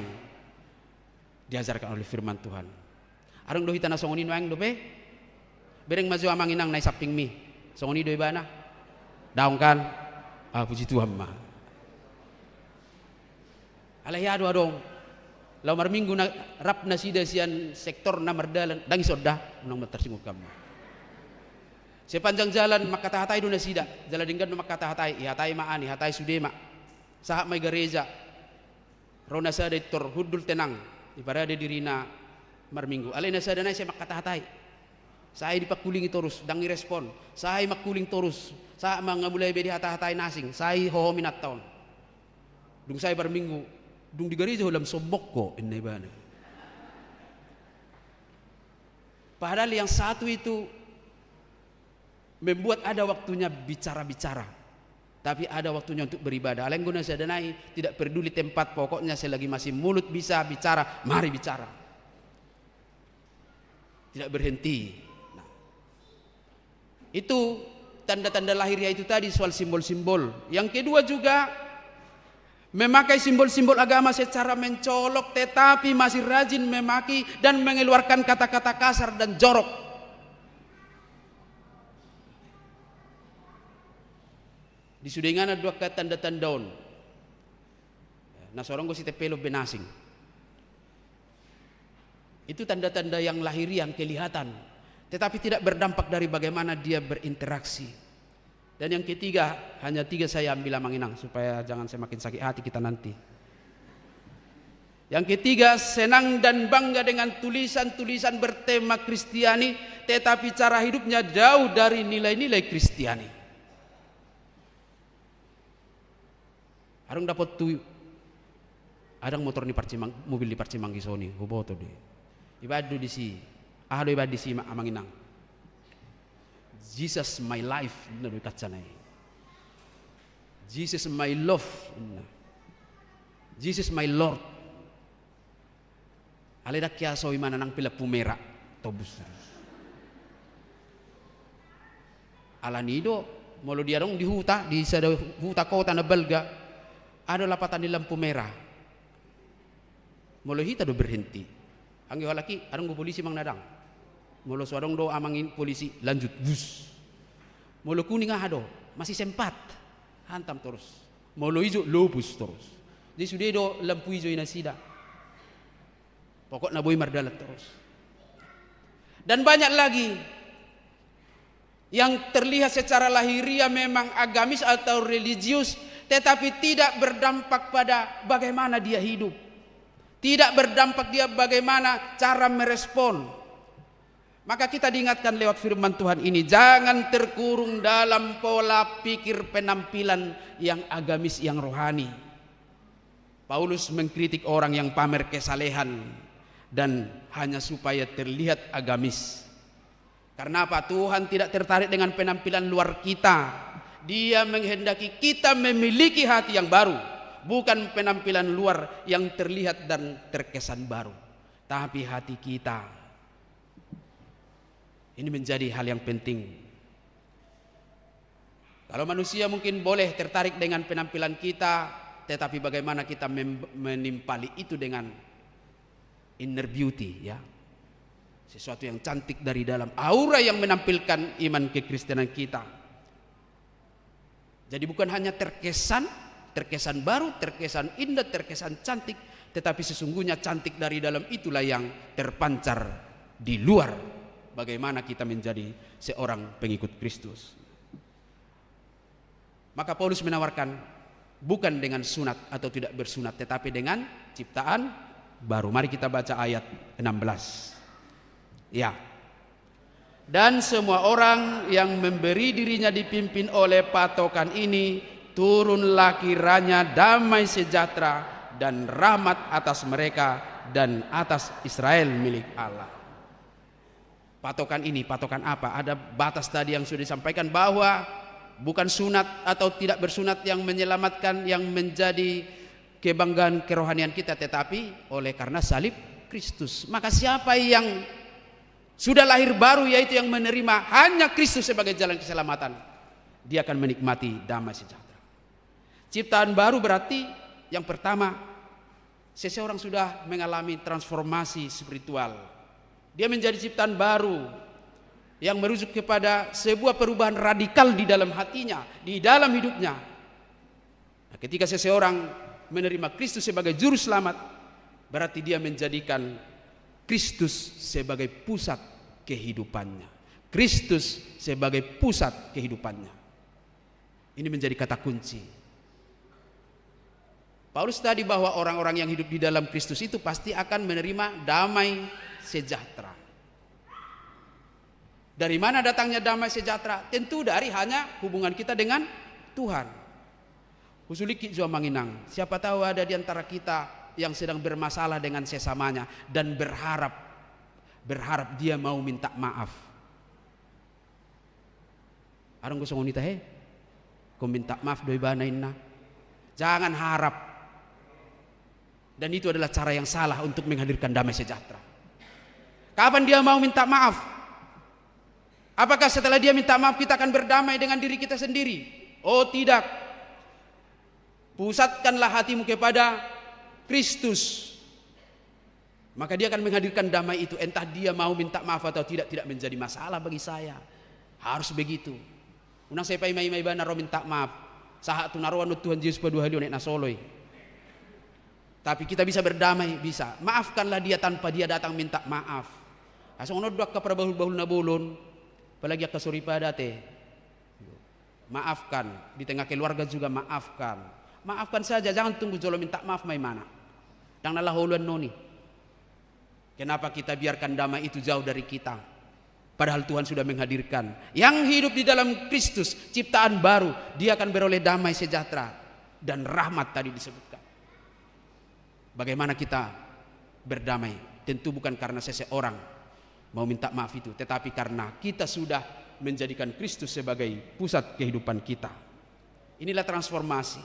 diajarkan oleh firman Tuhan. Adong do hita na songon i nuaeng dope? Bereng ma jo amang inang na i sampingmi. Songon i do ibana? Daong kan? Ah, puji Tuhan ma. Alai aha do adong? Laho marminggu na, rap nasida sian sektor na mardalan, ndang ison da, unang ma tarsinggung hamu. Sepanjang jalan mangkatahatai do nasida, jala denggan do mangkatahatai, ihatai ma an, ihatai sude ma. Sahat ma i gareja. Ro na sada i tor hundul tenang, diparade dirina marminggu. Alai na sada nai sai mangkatahatai. Sai dipangkulingi torus, ndang i respon. Sai mangkuling torus, sahat ma nga mulai be dihatahatai na asing, sai hohom inanta on. Dung sai parminggu, "Dung di gareja ho lam sombong ho," ninna ibana. Padahal yang satu itu membuat ada waktunya bicara-bicara, tapi ada waktunya untuk beribadah. Alai anggo na sada nai, tidak peduli tempat, pokoknya selagi masih mulut bisa bicara, mari bicara. Tidak berhenti. Nah, itu tanda-tanda lahiriah itu tadi soal simbol-simbol. Yang kedua juga, memakai simbol-simbol agama secara mencolok, tetapi masih rajin memaki dan mengeluarkan kata-kata kasar dan jorok. Di sude inganan do angka tanda-tanda on. Na so adong do sitempelon be na asing. Itu tanda-tanda yang lahiriah, yang kelihatan, tetapi tidak berdampak dari bagaimana dia berinteraksi. Dan yang ketiga, hanya tiga saya ambil amang inang, supaya jangan semakin sakit hati kita nanti. Yang ketiga, senang dan bangga dengan tulisan-tulisan bertema Kristiani, tetapi cara hidupnya jauh dari nilai-nilai Kristiani. Adong dapot tu, adong motor ni parsimang, mobil ni parsimanggi soni, huboto do i. Ibaen do disi, aha do ibaen disi ma amang inang? "Jesus my life," ninna do i kancana i. "Jesus my love," ninna. "Jesus my Lord." Alai ndang hea so imana nang pe lampu merah, tobus. Alani i do, molo dia adong di huta, di sada huta kota na balga, adong lapatan ni lampu merah. Molo hita do berhenti. Anggo halak i, adong do polisi manang na dang. Molo so adong do amang i polisi, lanjut, bus. Molo kuning aha do, masih sempat. Hantam torus. Molo ijo, lobus torus. Jadi sude do lampu ijo i nasida. Pokokna boi mardalan torus. Dan banyak lagi yang terlihat secara lahiriah memang agamis atau religius, tetapi tidak berdampak pada bagaimana dia hidup. Tidak berdampak dia bagaimana cara merespon. Maka kita diingatkan lewat firman Tuhan ini, jangan terkurung dalam pola pikir penampilan yang agamis, yang rohani. Paulus mengkritik orang yang pamer kesalehan dan hanya supaya terlihat agamis. Karena apa? Tuhan tidak tertarik dengan penampilan luar kita. Dia menghendaki kita memiliki hati yang baru, bukan penampilan luar yang terlihat dan terkesan baru, tapi hati kita. Ini menjadi hal yang penting. Kalau manusia mungkin boleh tertarik dengan penampilan kita, tetapi bagaimana kita mem-, menimpali itu dengan inner beauty, ya. Sesuatu yang cantik dari dalam, aura yang menampilkan iman kekristenan kita. Jadi bukan hanya terkesan, Terkesan baru, terkesan indah, terkesan cantik, tetapi sesungguhnya cantik dari dalam itulah yang terpancar di luar. Bagaimana kita menjadi seorang pengikut Kristus? Maka Paulus menawarkan, bukan dengan sunat atau tidak bersunat, tetapi dengan ciptaan baru. Mari kita baca ayat enam belas. Ya. Dan semua orang yang memberi dirinya dipimpin oleh patokan ini, turunlah kiranya damai sejahtera dan rahmat atas mereka dan atas Israel milik Allah. Patokan ini, patokan apa? Ada batas tadi yang sudah disampaikan bahwa bukan sunat atau tidak bersunat yang menyelamatkan, yang menjadi kebanggaan kerohanian kita, tetapi oleh karena salib Kristus. Maka siapa yang sudah lahir baru, yaitu yang menerima hanya Kristus sebagai jalan keselamatan, dia akan menikmati damai sejahtera. Ciptaan baru berarti yang pertama, seseorang sudah mengalami transformasi spiritual. Dia menjadi ciptaan baru yang merujuk kepada sebuah perubahan radikal di dalam hatinya, di dalam hidupnya. Nah, ketika seseorang menerima Kristus sebagai juru selamat, berarti dia menjadikan Kristus sebagai pusat kehidupannya. Kristus sebagai pusat kehidupannya. Ini menjadi kata kunci. Paulus tadi bahwa orang-orang yang hidup di dalam Kristus itu pasti akan menerima damai sejahtera. Dari mana datangnya damai sejahtera? Tentu dari hanya hubungan kita dengan Tuhan. Husulik jo, Amang Inang, siapa tahu ada di antara kita yang sedang bermasalah dengan sesamanya dan berharap, berharap dia mau minta maaf. Adong do songon i tahe, ingkon minta maaf do ibana, inna. Jangan harap. Dan itu adalah cara yang salah untuk menghadirkan damai sejahtera. Kapan dia mau minta maaf? Apakah setelah dia minta maaf kita akan berdamai dengan diri kita sendiri? Oh, tidak. Pusatkanlah hatimu kepada Kristus. Maka dia akan menghadirkan damai itu. Entah dia mau minta maaf atau tidak, tidak menjadi masalah bagi saya. Harus begitu. Unang sai paima-ima ibana ro minta maaf. Sahat tu na ro annon Tuhan Jesus paduahalion aek na solo i. Tapi kita bisa berdamai, bisa. Maafkanlah dia tanpa dia datang minta maaf. Asa songon on do angka parbahul-bahul na bolon, apalagi angka soripada te. Maafkan, di tengah keluarga juga maafkan. Maafkan saja, jangan tunggu jolo minta maaf ma ibana. Ndang na laho olo annon i. Kenapa kita biarkan damai itu jauh dari kita? Padahal Tuhan sudah menghadirkan. Yang hidup di dalam Kristus, ciptaan baru, dia akan beroleh damai sejahtera dan rahmat tadi disebutkan. Bagaimana kita berdamai? Tentu bukan karena seseorang mau minta maaf itu, tetapi karena kita sudah menjadikan Kristus sebagai pusat kehidupan kita. Inilah transformasi.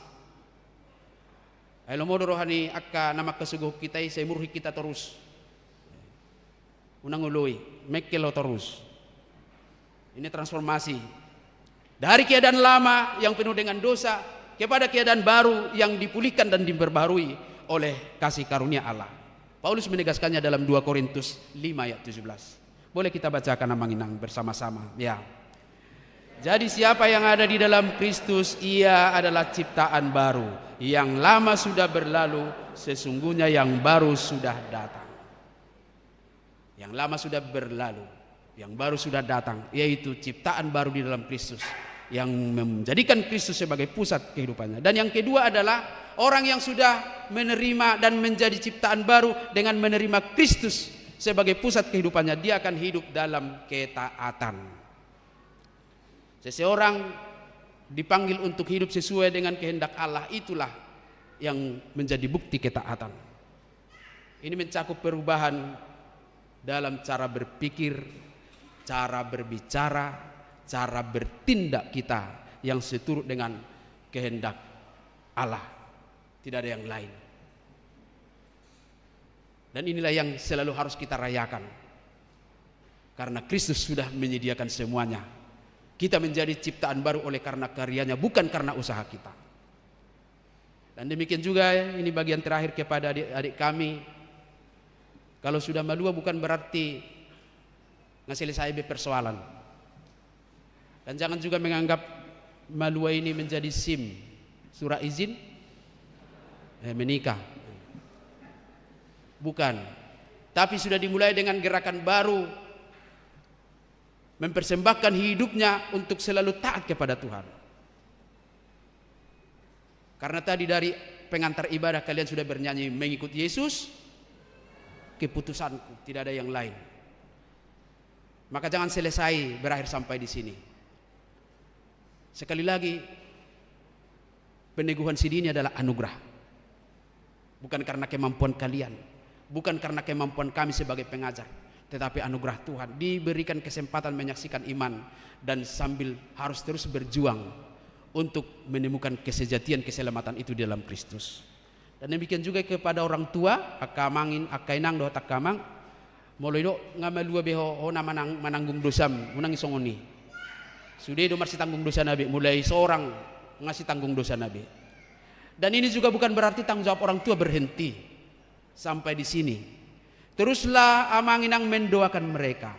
Ai lomo do roha ni angka na mangkasogohon hita i, sai murhit hita torus. Unang oloi, mengkel ho torus. Ini transformasi. Dari keadaan lama yang penuh dengan dosa, kepada keadaan baru yang dipulihkan dan diperbaharui oleh kasih karunia Allah. Paulus menegaskannya dalam dua Korintus lima ayat tujuh belas. Boleh kita bacakan, Amang Inang, bersama-sama. Ya. Jadi siapa yang ada di dalam Kristus, ia adalah ciptaan baru. Yang lama sudah berlalu, sesungguhnya yang baru sudah datang. Yang lama sudah berlalu, yang baru sudah datang, yaitu ciptaan baru di dalam Kristus, yang menjadikan Kristus sebagai pusat kehidupannya. Dan yang kedua adalah orang yang sudah menerima dan menjadi ciptaan baru dengan menerima Kristus sebagai pusat kehidupannya, dia akan hidup dalam ketaatan. Seseorang dipanggil untuk hidup sesuai dengan kehendak Allah, itulah yang menjadi bukti ketaatan. Ini mencakup perubahan dalam cara berpikir, cara berbicara, cara bertindak kita yang seturut dengan kehendak Allah. Tidak ada yang lain. Dan inilah yang selalu harus kita rayakan. Karena Kristus sudah menyediakan semuanya. Kita menjadi ciptaan baru oleh karena karyanya, bukan karena usaha kita. Dan demikian juga, ini bagian terakhir kepada adik-adik kami. Kalau sudah malua bukan berarti nga selesai be persoalan. Dan jangan juga menganggap malua ini menjadi SIM, surat izin, eh, menikah. Bukan. Tapi sudah dimulai dengan gerakan baru, mempersembahkan hidupnya untuk selalu taat kepada Tuhan. Karena tadi dari pengantar ibadah kalian sudah bernyanyi, "Mengikut Yesus, keputusanku, tidak ada yang lain." Maka jangan selesai berakhir sampai di sini. Sekali lagi, peneguhan sidi ini adalah anugerah. Bukan karena kemampuan kalian, bukan karena kemampuan kami sebagai pengajar, tetapi anugerah Tuhan, diberikan kesempatan menyaksikan iman dan sambil harus terus berjuang untuk menemukan kesejatian keselamatan itu di dalam Kristus. Dan demikian juga kepada orang tua, angka amang in-, angka inang dohot angka amang, molo i do nga malua be ho, ho na manang-, mananggung dosam, unang i songon i. Sude do marsitanggung dosana be, mulai sorang nga sitanggung dosana be. Dan ini juga bukan berarti tanggung jawab orang tua berhenti sampai di sini. Teruslah amang inang mendoakan mereka.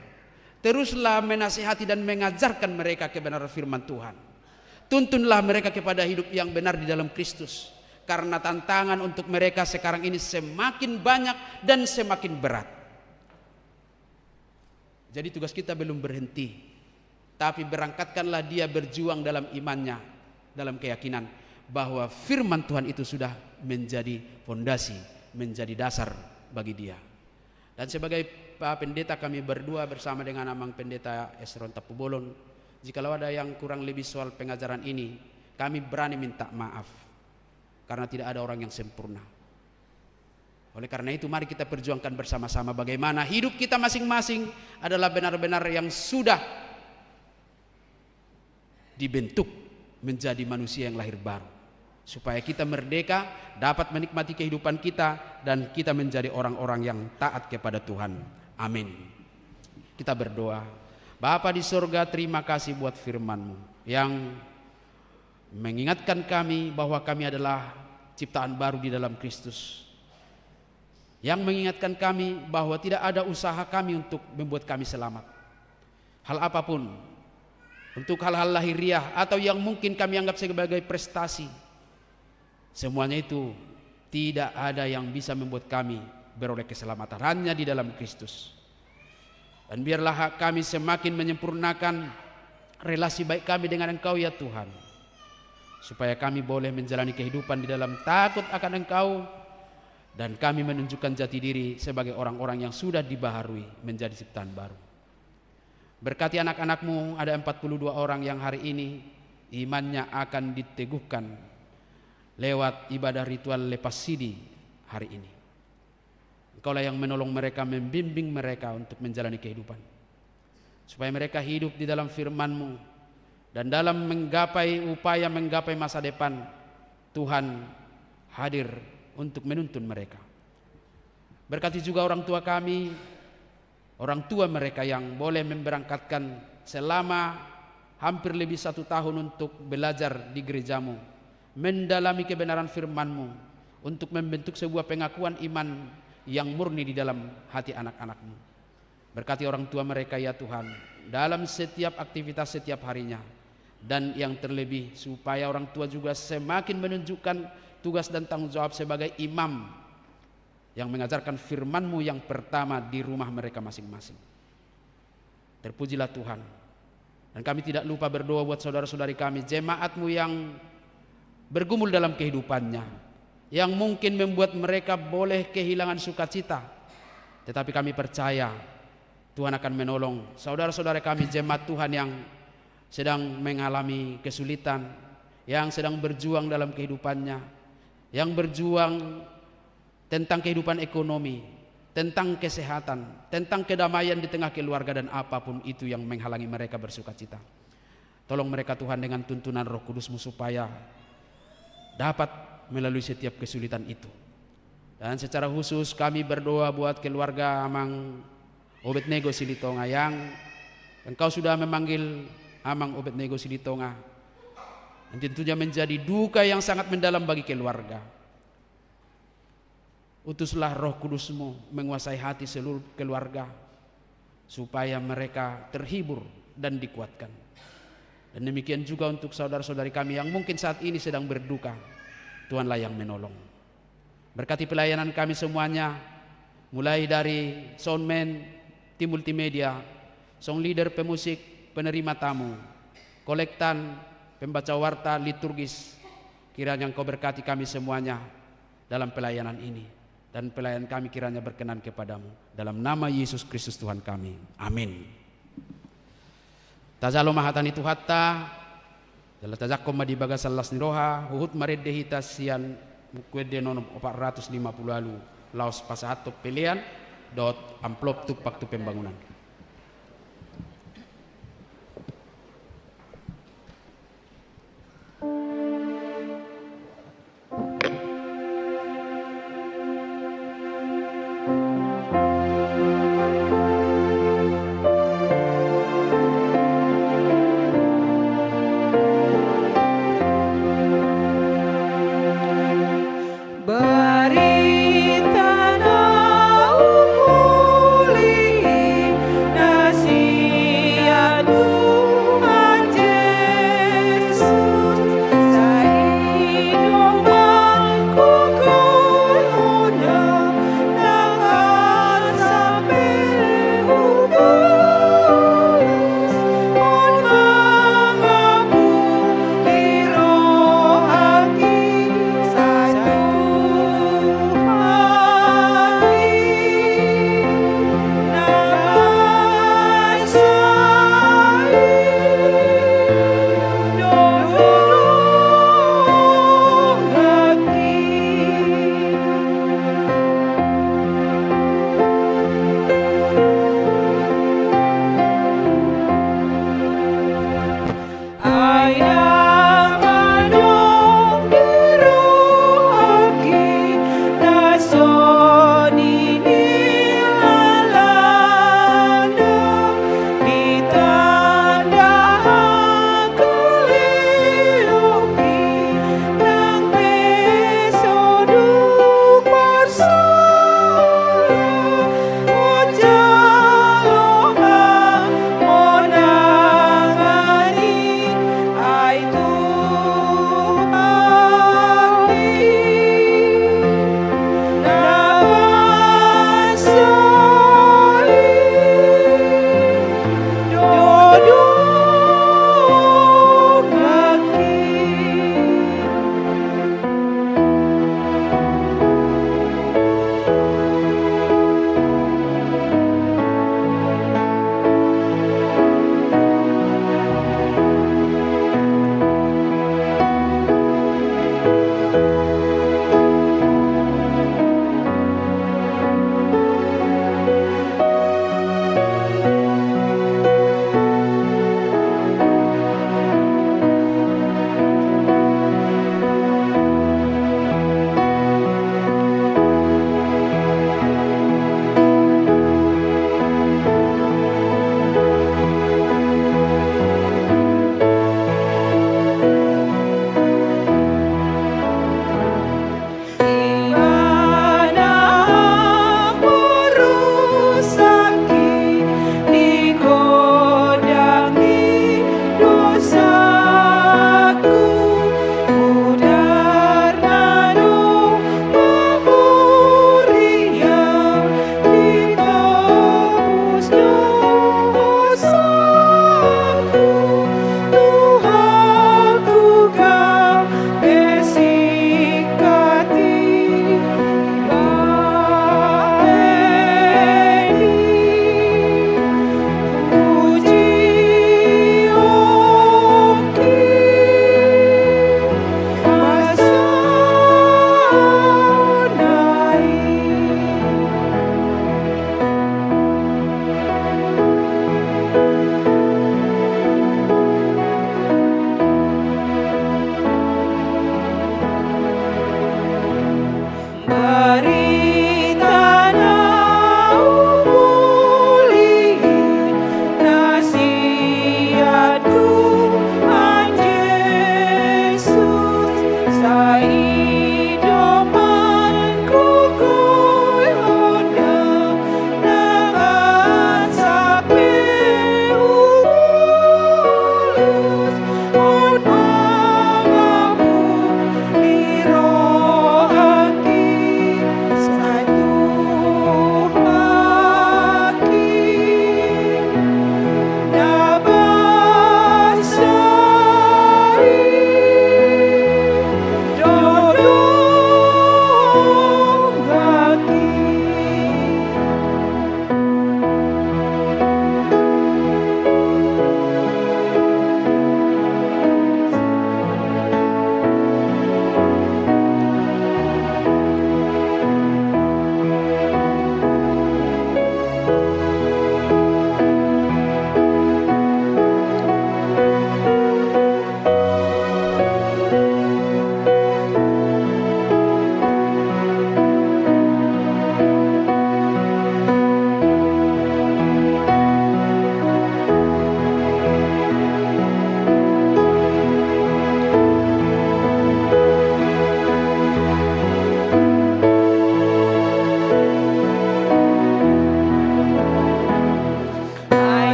Teruslah menasihati dan mengajarkan mereka kebenaran firman Tuhan. Tuntunlah mereka kepada hidup yang benar di dalam Kristus. Karena tantangan untuk mereka sekarang ini semakin banyak dan semakin berat. Jadi tugas kita belum berhenti. Tapi berangkatkanlah dia berjuang dalam imannya, dalam keyakinan bahwa firman Tuhan itu sudah menjadi fondasi, menjadi dasar bagi dia. Dan sebagai Pak Pendeta, kami berdua bersama dengan Amang Pendeta Esron Tampubolon, jikalau ada yang kurang lebih soal pengajaran ini, kami berani minta maaf. Karena tidak ada orang yang sempurna. Oleh karena itu, mari kita perjuangkan bersama-sama bagaimana hidup kita masing-masing adalah benar-benar yang sudah dibentuk menjadi manusia yang lahir baru. Supaya kita merdeka, dapat menikmati kehidupan kita, dan kita menjadi orang-orang yang taat kepada Tuhan. Amin. Kita berdoa. Bapa di sorga, terima kasih buat firman-Mu yang mengingatkan kami bahwa kami adalah ciptaan baru di dalam Kristus, yang mengingatkan kami bahwa tidak ada usaha kami untuk membuat kami selamat. Hal apapun, untuk hal-hal lahiriah atau yang mungkin kami anggap sebagai prestasi, semuanya itu tidak ada yang bisa membuat kami beroleh keselamatan, hanya di dalam Kristus. Dan biarlah kami semakin menyempurnakan relasi baik kami dengan Engkau, ya Tuhan, supaya kami boleh menjalani kehidupan di dalam takut akan Engkau, dan kami menunjukkan jati diri sebagai orang-orang yang sudah dibaharui menjadi ciptaan baru. Berkati anak-anak-Mu, ada empat puluh dua orang yang hari ini imannya akan diteguhkan lewat ibadah ritual lepas sidi hari ini. Engkaulah yang menolong mereka, membimbing mereka untuk menjalani kehidupan. Supaya mereka hidup di dalam firman-Mu. Dan dalam menggapai upaya, menggapai masa depan, Tuhan hadir untuk menuntun mereka. Berkati juga orang tua kami, orang tua mereka yang boleh memberangkatkan selama hampir lebih satu tahun untuk belajar di gereja-Mu, mendalami kebenaran firman-Mu, untuk membentuk sebuah pengakuan iman yang murni di dalam hati anak-anak-Mu. Berkati orang tua mereka, ya Tuhan, dalam setiap aktivitas setiap harinya, dan yang terlebih supaya orang tua juga semakin menunjukkan tugas dan tanggung jawab sebagai imam yang mengajarkan firman-Mu yang pertama di rumah mereka masing-masing. Terpujilah Tuhan. Dan kami tidak lupa berdoa buat saudara-saudari kami, jemaat-Mu yang bergumul dalam kehidupannya, yang mungkin membuat mereka boleh kehilangan sukacita. Tetapi kami percaya Tuhan akan menolong saudara-saudara kami, jemaat Tuhan yang sedang mengalami kesulitan, yang sedang berjuang dalam kehidupannya, yang berjuang tentang kehidupan ekonomi, tentang kesehatan, tentang kedamaian di tengah keluarga, dan apapun itu yang menghalangi mereka bersukacita. Tolong mereka, Tuhan, dengan tuntunan Roh Kudus-Mu supaya dapat melalui setiap kesulitan itu. Dan secara khusus kami berdoa buat keluarga Amang Obed Nego Silitonga yang Engkau sudah memanggil Amang Obed Nego Silitonga. Dan tentunya menjadi duka yang sangat mendalam bagi keluarga. Utuslah Roh Kudus-Mu menguasai hati seluruh keluarga, supaya mereka terhibur dan dikuatkan. Dan demikian juga untuk saudara-saudari kami yang mungkin saat ini sedang berduka, Tuhanlah yang menolong. Berkati pelayanan kami semuanya, mulai dari soundman, tim multimedia, sound leader, pemusik, penerima tamu, kolektan, pembaca warta liturgis. Kiranya Engkau berkati kami semuanya dalam pelayanan ini, dan pelayanan kami kiranya berkenan kepada-Mu. Dalam nama Yesus Kristus Tuhan kami. Amin. Tajalo ma hata ni Tuhanta, jala tajangkon ma di bagasan las ni roha, huhut marende hita sian Buku Ende nomor opat ratus lima puluh ualu, laos pasahathon pelean dohot amplop tumpak tu pembangunan. Barita na umuli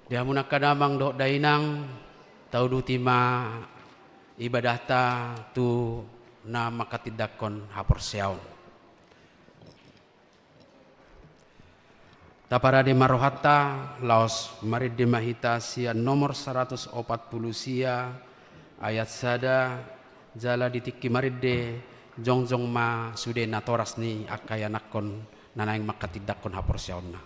Di hamu angka damang dohot dainang, tauduti ma ibadahta tu na manghatindanghon haporseaon. Taparade ma rohanta, laos marende ma hita sian nomor saratus opat pulu sia, ayat sada, jala di tingki marende, jongjong ma sude natoras ni angka ianakhon na naeng manghatindanghon haporseaonna.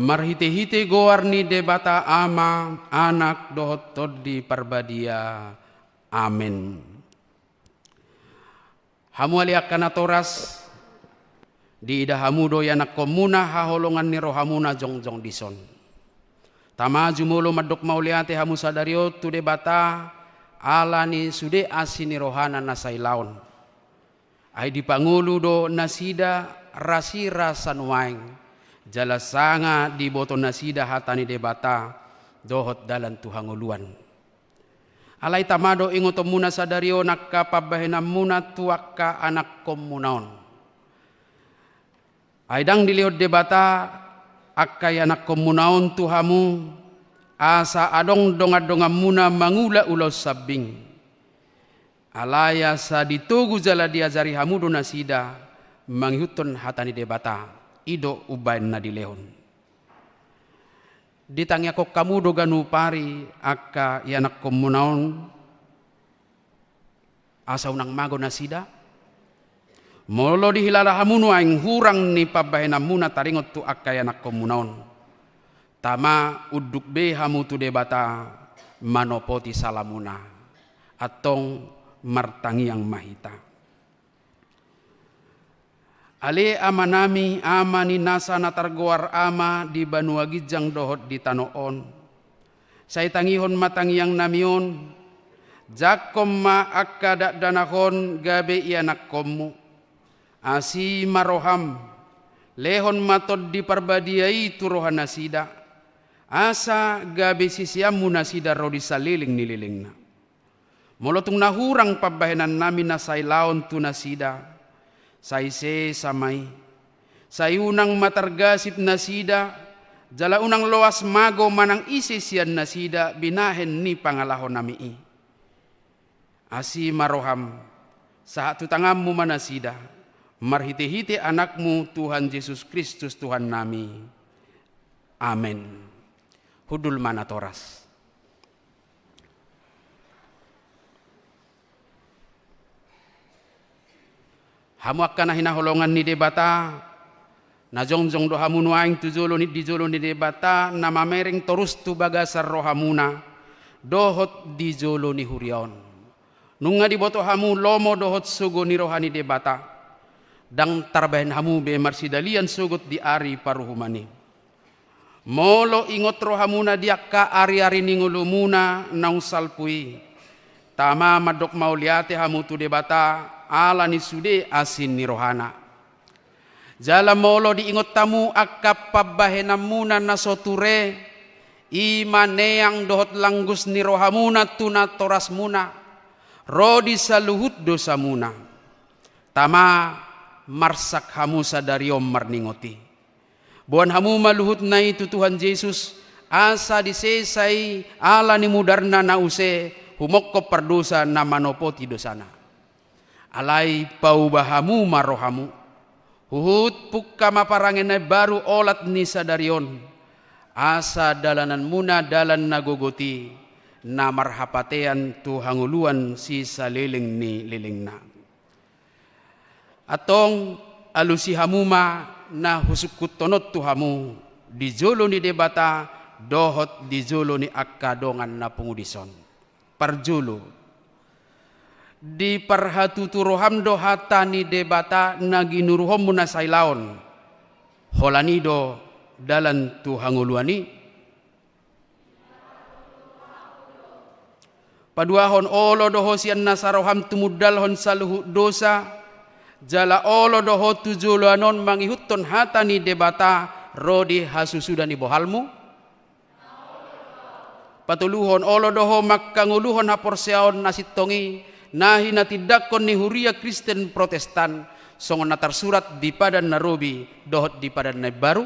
Marhitehite goar ni Debata Ama, Anak dohot Tondi Parbadia. Amen. Hamu ale angka natoras, diida hamu do ianakhonmuna haholongan ni rohamuna jongjong dison. Tama, jumolo mandok mauliate hamu sadari on tu Debata ala ni sude asi ni rohana na sailaon. Ai dipangolu do nasida rasirasa nuaeng, jala sanga diboto nasida hata ni Debata dohot dalan tu hangoluan. Alai tama do ingotonmuna sadari on angka pambahenanmuna tu angka ianakhonmuna on. Ai ndang dilehon Debata angka ianakhonmuna on tu hamu, asa adong dongan-donganmuna mangula ulaon sambing. Alai asa ditogu jala diajari hamu do nasida mangihuthon hata ni Debata, i do umbahen na dilehon. Ditangiangkon hamu do ganup ari angka ianakhonmuna on, asa unang mago nasida? Molo dihilala hamu nuaeng hurang ni pambahenanmuna taringot tu angka ianakhonmuna on, tama, unduk be hamu tu Debata manopoti salamuna. Antong martangiang ma hita. Ale Amanami, Ama ni nasa na targoar Ama di banua ginjang dohot di tano on, sai tangihon ma tangiangnami on, jangkon ma angka dakdanak on gabe ianakhonmu. Asi ma roham, lehon ma Tondi Parbadia i tu rohanasida, asa gabe siseanmu nasida ro di saleleng ni lelengna. Molo tung na hurang pambahenannami na sailaon tu nasida, sai sesa ma i. Sai unang ma targasip nasida, jala unang loas mago manang ise sian nasida binahen ni pangalahonami i. Asi ma roham, sahat tu tanganmu ma nasida, marhitehite Anakmu Tuhan Jesus Kristus Tuhannami. Amen. Hundul ma natoras. Hamu angka na hinaholongan ni Debata, na jongjong do hamu nuaeng tu jolo ni, di jolo ni Debata, na mamereng torus tu bagasan rohamuna, dohot di jolo ni huria on. Nunga diboto hamu lomo dohot sogo ni roha ni Debata, ndang tarbahen hamu be marsidalian sogot di ari paruhuman i. Molo ingot rohamuna di angka ari-ari ni ngolumuna naung salpu i, tama mandok mauliate hamu tu Debata ala ni sude asi ni rohana. Jala molo diingot hamu angka pambahenanmuna na so ture, i ma neang dohot langgus ni rohamuna tu natorasmuna, ro di saluhut dosamuna. Tama, marsak hamu sadari on marningot i. Boan hamu ma luhutna i tu Tuhan Jesus, asa disesa i ala ni mudarna na use humongkop pardosa na manopoti dosana. Alai pauba hamu ma rohamu. Huhut pungka ma parange na imbaru olat ni sadari on, asa dalananmuna dalan na gogot i, na marhapatean tu hangoluan sisaleleng ni lelengna. Antong alusi hamu ma na husungkunhon on tu hamu di jolo ni Debata dohot di jolo ni angka dongan na pungu dison. Parjolo, diparhatutu roham do hata ni Debata na ginuruhonmu na sailaon. Holan i do dalan tu hangoluan i. Paduahon, olo do ho sian nasa roham tumundalhon saluhut dosa, jala olo do ho tu joloan on mangihuthon hata ni Debata ro di hasusuda ni bohalmu. Patoluhon, olo do ho manghangoluhon haporseaon na sintong i, na hinatindangkon ni huria Kristen Protestan, songon na tarsurat di Padan na Robi dohot di Padan na Imbaru.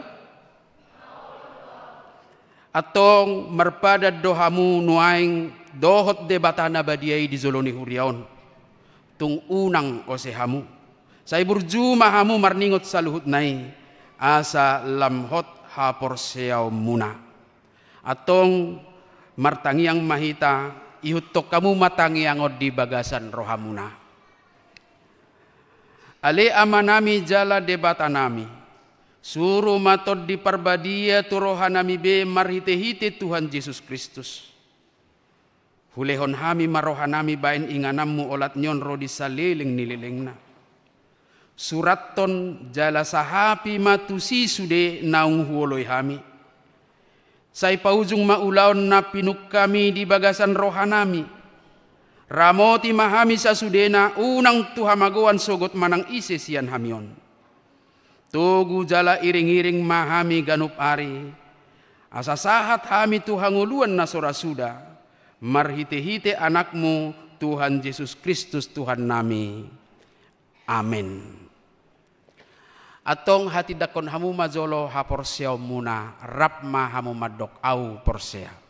Antong marpadan do hamu nuaeng dohot Debata na badia i di jolo ni huria on. Tung unang ose hamu. Sai burju ma hamu marningot saluhutna i, asa lam hot haporseaonmuna. Antong martangiang ma hita, ihuthon hamu ma tangiang on di bagasan rohamuna. Ale Amanami jala Debatanami, suru ma Tondi Parbadia tu rohanami be marhitehite Tuhan Jesus Kristus. Hulehon hami ma rohanami baen ingananmu olat ni on ro di saleleng ni lelengna. Surathon jala sahapi ma tusi sude naung huoloi hami. Sai paujung ma ulaon na pinungkami di bagasan rohanami. Ramoti ma hami sasudena, unang tu hamagoan sogot manang ise sian hami on. Togu jala iring-iring ma hami ganup ari, asa sahat hami tu hangoluan na so ra suda, marhite-hite Anakmu, Tuhan Jesus Kristus Tuhannami. Amen. Antong hatindangkon hamu ma jolo haporseaonmuna, rap ma hamu mandok: Ahu porsea.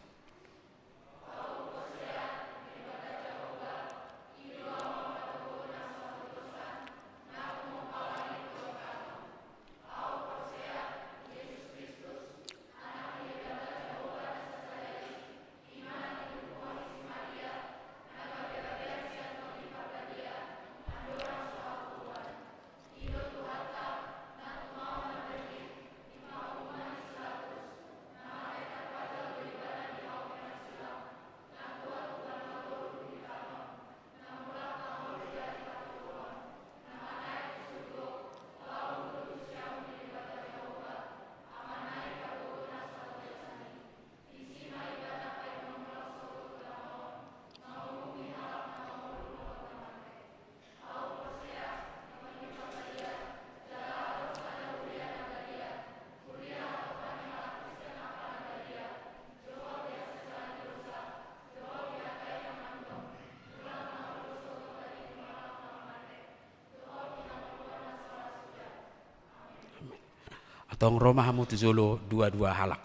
Antong ro ma hamu tu jolo dua-dua halak.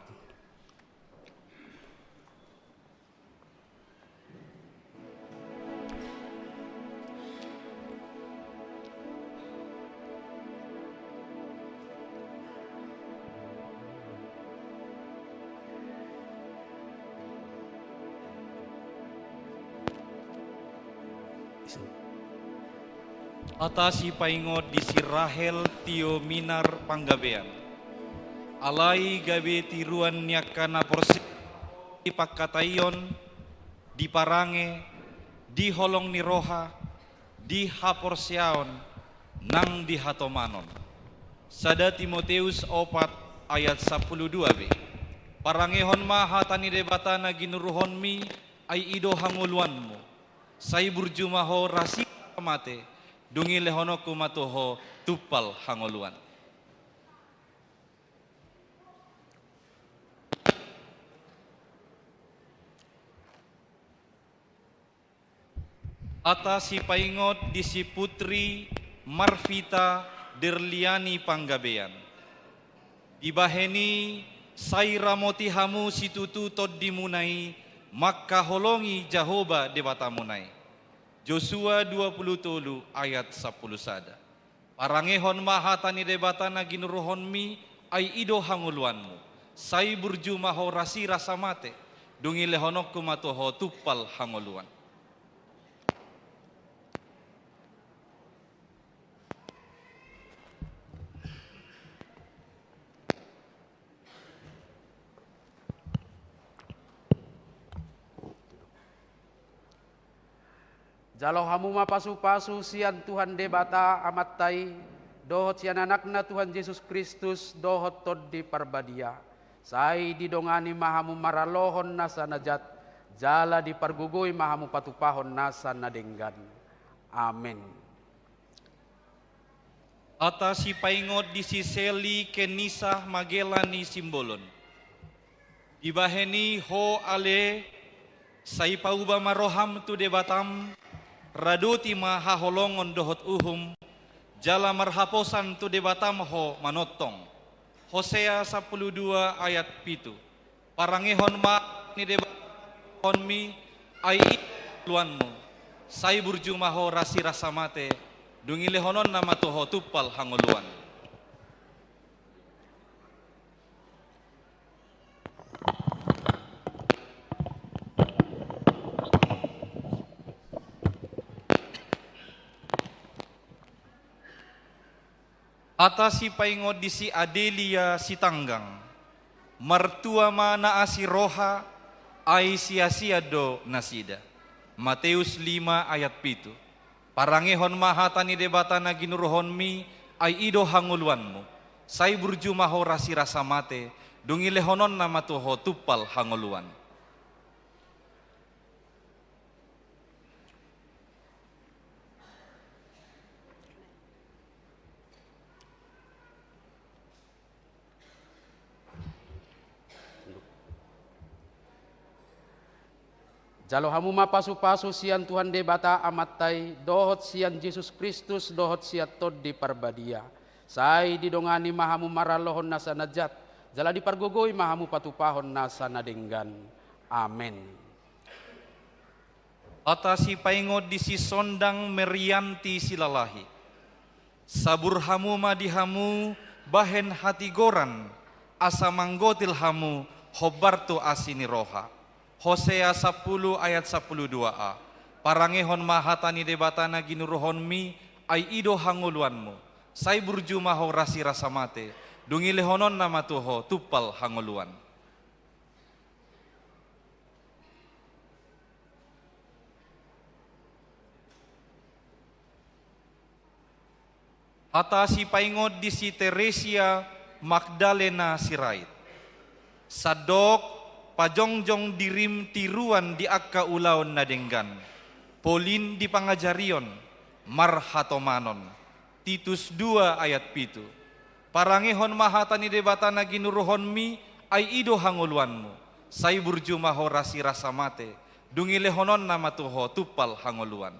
Hata sipaingot di si Rahel Tio Minar Panggabean. Alai gabe tiruan ni angka na porsea di pangkataion, di parange, di holong ni roha, di haporseaon, nang di hatomanon. Sada Timoteus opat ayat sampulu dua b. Parangehon ma hata ni Debata na ginuruhonmi, ai i do hangoluanmu. Sai burju ma ho rasida mate, dung i lehononku ma tu ho tumpal hangoluan. Hata sipaingot di si Putri Marvita Derliani Panggabean. Dibahen i Sai ramoti hamu situtu tondimuna i, mangkaholongi Jahowa Debatamuna i. Josua dua pulu tolu ayat sampulu sada. Parangehon ma hata ni Debata na ginuruhonmi, ai i do hangoluanmu. Sai burju ma ho rasirasa mate, dung i lehononku ma tu ho tumpal hangoluan. Jalo hamu ma pasupasu sian Tuhan Debata Amanta i, dohot sian Anakna Tuhan Jesus Kristus, dohot Tondi Parbadia. Sai didongani ma hamu maralohon nasa na jat, jala dipargogoi ma hamu patupahon nasa na denggan. Amen. Hata sipaingot di si Seli Kenisa Magela ni Simbolon. Dibahen i, ho ale, sai pauba ma roham tu Debatam, radoti ma haholongon dohot uhum, jala marhaposan tu Debatam ho manongtong. Hosea sampulu dua ayat pitu. Parangehon ma ni Debata na ginuruhonmi, ai i do hangoluanmu. Sai burju ma ho rasirasa mate, dung i lehononna ma tu ho tumpal hangoluan. Hata sipaingot di si Adelia Sitanggang. Martua ma na asi roha, ai sia-sia do nasida. Mateus lima ayat pitu. Parangehon ma hata ni Debata na ginuruhonmi, ai i do hangoluanmu. Sai burju ma ho rasirasa mate, dung i lehononna ma tu ho tumpal hangoluan. Jalo hamu ma pasupasu sian Tuhan Debata Amanta i, dohot sian Jesus Kristus, dohot sian Tondi Parbadia. Sai didongani ma hamu maralohon nasa na jat, jala dipargogoi ma hamu patupahon nasa na denggan. Amen. Hata sipaingot di si Sondang Merianti Silalahi. Sabur hamu ma di hamu bahen hatigoran, asa manggotil hamu hombar tu asi ni roha. Hosea sampulu ayat sampulu dua a. Parangehon ma hata ni Debata na ginuruhonmi, ai i do hangoluanmu. Sai burju ma ho rasirasa mate, dung i lehononna ma tu ho tumpal hangoluan. Hata sipaingot di si Teresia Magdalena Sirait. Sandok pajongjong dirim tiruan di angka ulaon na denggan, polin di pangajarion, marhatomanon. Titus dua ayat pitu. Parangehon ma hata ni Debata na ginuruhonmi, ai i do hangoluanmu. Sai burju ma ho rasirasa mate, dung i lehononna ma tu ho tumpal hangoluan.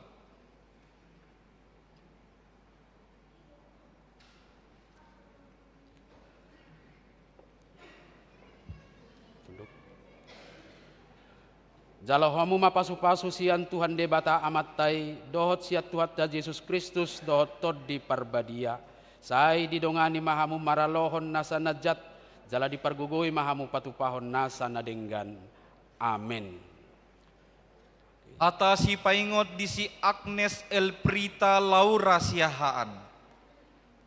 Jalo hamu ma pasupasu sian Tuhan Debata Amanta i, dohot sian Tuhanta Jesus Kristus, dohot Tondi Parbadia. Sai didongani ma hamu maralohon nasa na jat, jala dipargogoi ma hamu patupahon nasa na denggan. Amen. Hata sipaingot di si Agnes Elprita Laura Siahaan.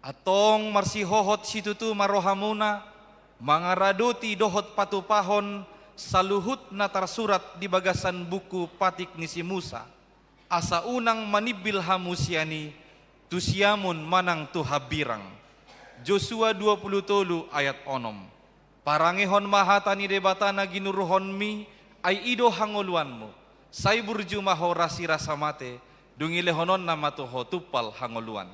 Antong marsihohot situtu ma rohamuna, mangaradoti dohot patupahon saluhut na tarsurat di bagasan buku patik ni si Musa, asa unang manimbil hamu sian i, tu siamun manang tu hambirang. Josua dua pulu tolu ayat onom. Parangehon ma hata ni Debata na ginuruhonmi, ai i do hangoluanmu. Sai burju ma ho rasirasa mate, dung i lehononna ma tu ho tumpal hangoluan.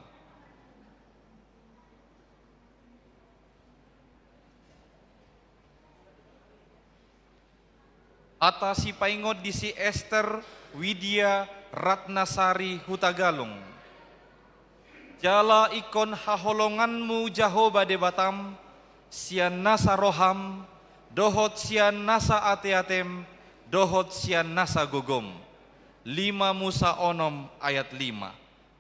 Hata sipaingot di si Ester Widya Ratnasari Hutagalung. Jala ingkon haholonganmu Jahowa Debatam, sian nasa roham, dohot sian nasa ateatem, dohot sian nasa gogom. Lima Musa onom ayat lima.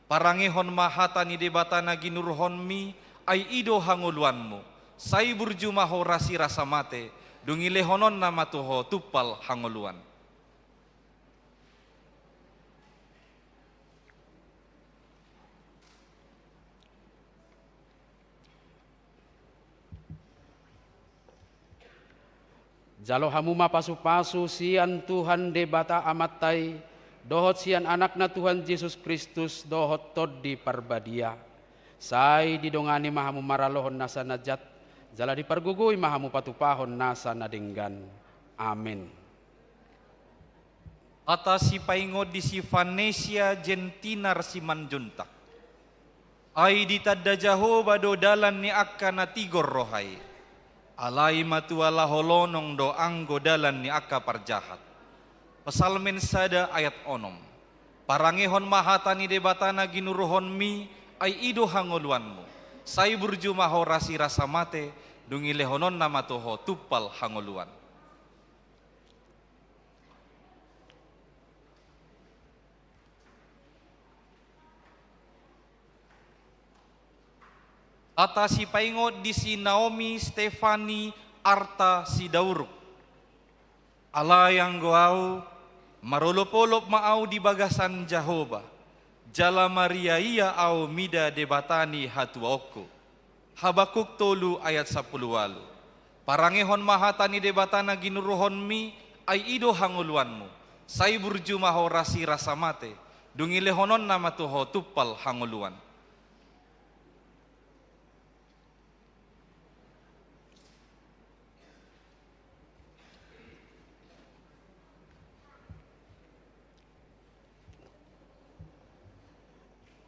Parangehon ma hata ni Debata na ginurhonmi, ai i do hangoluanmu. Sai burju ma ho rasirasa mate, dung i lehononna ma tu ho tumpal hangoluan. Jalo hamu ma pasupasu sian Tuhan Debata Amanta i, dohot sian Anakna Tuhan Jesus Kristus, dohot Tondi Parbadia. Sai didongani ma hamu maralohon nasa na jat, jala dipargogoi ma hamu patupahon nasa na denggan. Amen. Hata sipaingot di si Vanessa Jentinar Simanjuntak. Ai ditanda Jahowa do dalan ni angka na tigor roha i. Alai matua laho lonong do anggo dalan ni angka parjahat. Psalmen sada ayat onom. Parangehon ma hata ni Debata na ginurhonmi, ai i do hangoluanmu. Sai burju ma ho rasirasa mate, dung i lehononna ma tu ho tumpal hangoluan. Hata sipaingot di si Naomi Stefani Arta Sidauruk. Alai anggo au, marolopolop ma au di bagasan Jahowa, jala mariaia au mida Debata ni hatuaonku. Habakuk tolu ayat sampulu ualu. Parangehon ma hata ni Debata na ginurhonmi, ai i do hangoluanmu. Sai burju ma ho rasirasa mate, dung i lehononna ma tu ho tumpal hangoluan.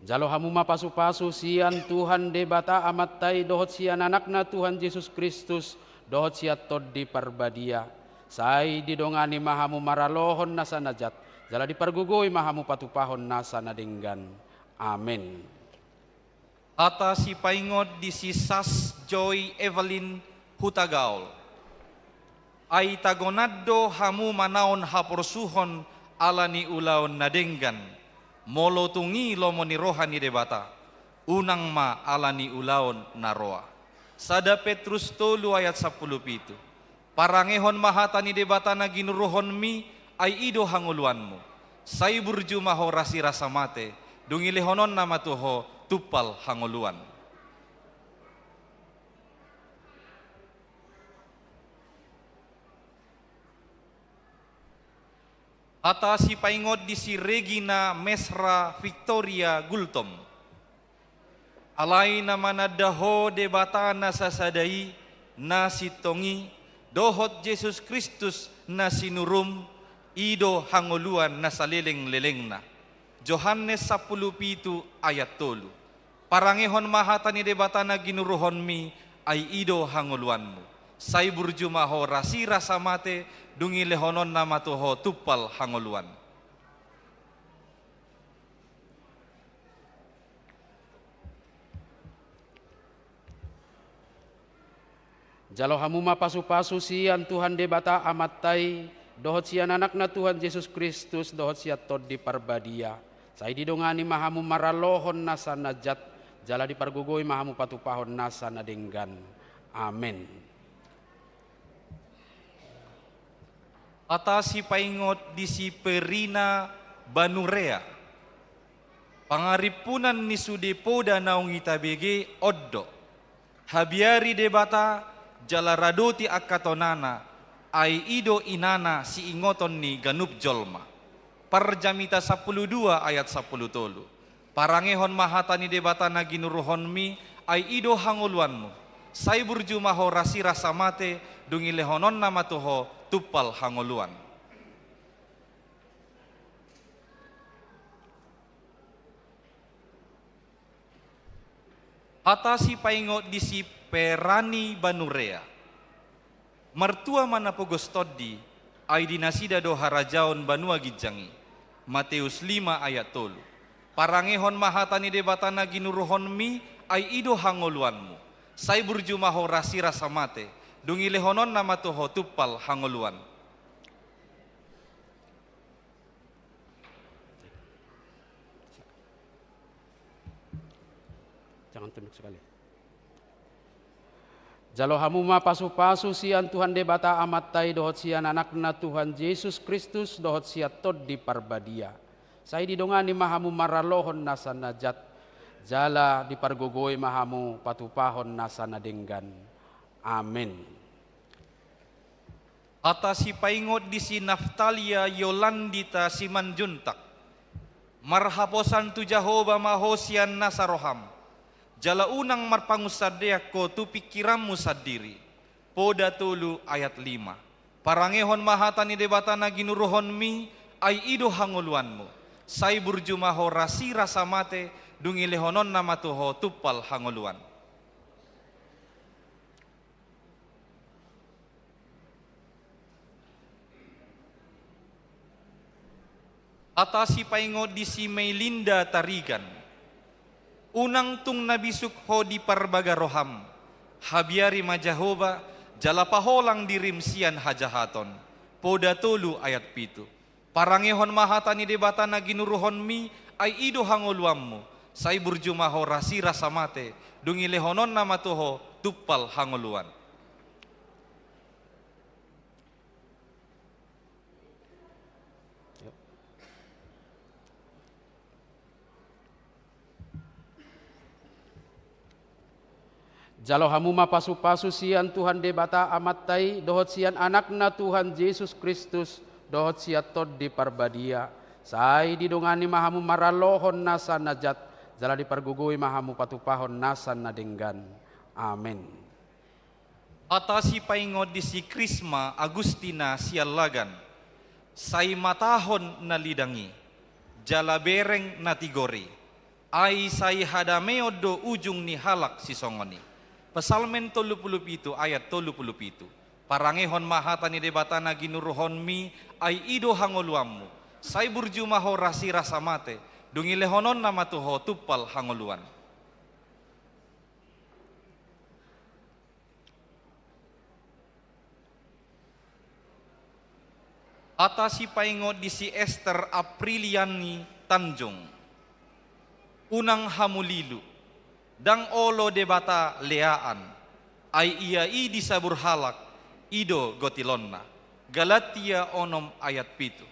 Jalo hamu ma pasupasu sian Tuhan Debata Amanta i, dohot sian Anakna Tuhan Jesus Kristus, dohot sian Tondi Parbadia. Sai didongani ma hamu maralohon nasa na jat, jala dipargogoi ma hamu patupahon nasa na denggan. Amen. Hata sipaingot di si Sas Joy Evelyn Hutagaol. Ai tagonan do hamu manaon haporsuhon ala ni ulaon na denggan, molo tung i lomo ni roha ni Debata, unang ma ala ni ulaon na roa. Sada Petrus tolu ayat sampulu pitu. Parangehon ma hata ni Debata na ginurhonmi, ai i do hangoluanmu. Sai burju ma ho rasirasa mate, dung i lehononna ma tu ho tumpal hangoluan. Hata sipaingot di si Regina Mesra Victoria Gultom. Alai na mananda ho Debata na sasada i, na sintong i, dohot Jesus Kristus na sinurum, i do hangoluan na salelenglelengna. Johannes sampulu pitu ayat tolu. Parangehon ma hata ni Debata na ginurhonmi, ai i do hangoluanmu. Sai burju ma ho rasirasa mate, dung i lehononna ma tu ho tumpal hangoluan. Jalo hamu ma pasupasu sian Tuhan Debata Amanta i, dohot sian Anakna Tuhan Jesus Kristus, dohot sian Tondi Parbadia. Sai didongani ma hamu maralohon nasa na jat, jala dipargogoi ma hamu patupahon nasa na denggan. Amen. Hata sipaingot di si Perina Banurea. Pangarimpunan ni sude poda naung i tabege on do: Habiari Debata, jala radoti angka tonana, ai i do inana siingoton ni ganup jolma. Parjamita sampulu dua ayat sampulu tolu. Parangehon ma hata ni Debata na ginurhonmi, ai i do hangoluanmu. Sai burju ma ho rasirasa mate, dung i lehononna ma tu ho tumpal hangoluan. Hata sipaingot di si Perani Banurea. Martua ma na pogos tondi, ai di nasida do harajaon banua ginjang i. Mateus lima ayat tolu. Parangehon ma hata ni Debata na ginurhonmi, ai i do hangoluanmu. Sai burju ma ho rasirasa mate, dung ilehononna ma tu ho tumpal hangoluan. Jangan tunduk sekali. Jalo hamu ma pasu-pasu sian Tuhan Debata Amanta i dohot sian Anakna Tuhan Jesus Kristus dohot sian Tondi Parbadia. Sai didongani ma hamu maralohon nasa na jat, jala dipargogoi ma hamu patupahon nasa na denggan. Amen. Hata sipaingot di si Naftalia Yolandita Simanjuntak. Marhaposan tu Jahowa ma ho sian nasa roham, jala unang marpangunsandean ho tu pingkiranmu sandiri. Poda tolu ayat lima. Parangehon ma hata ni Debata na ginuruhonmi, ai i do hangoluanmu. Sai burju ma ho rasi rasa mate, dung ilehononna ma tu ho tumpal hangoluan. Hata sipaingot di si Meilinda Tarigan. Unang tung na bisuk ho di parbaga roham. Habiari ma Jahowa, jala paholang dirim sian hajahaton. Poda tolu ayat pitu. Parangehon ma hata ni Debata na ginuruhonmi, ai i do hangoluanmu. Sai burju ma ho rasi rasa mate, dung ilehononna ma tu ho tumpal hangoluan. Jalo hamu ma pasu-pasu sian Tuhan Debata Amanta i, dohot sian Anakna Tuhan Jesus Kristus, dohot sian Tondi Parbadia. Sai didongani ma hamu maralohon nasa na jat, jala dipargogoi ma hamu patupahon nasa na denggan. Amen. Hata sipaingot di si Krisma Agustina Siallagan. Sai matahon na lidang i, jala bereng na tigor i, ai sai hadameon do ujung ni halak sisongon i. Psalmen tolu pulu pitu ayat tolu pulu pitu. Parangehon ma hata ni Debata na ginuruhonmi, ai i do hangoluanmu. Sai burju ma ho rasi rasa mate, dung ilehononna ma tu ho tumpal hangoluan. Hata sipaingot di si Ester Apriliani Tanjung. Unang hamu lilu, ndang olo Debata leaan, ai ia i di sabur halak, i do gotilonna. Galatia onom ayat pitu.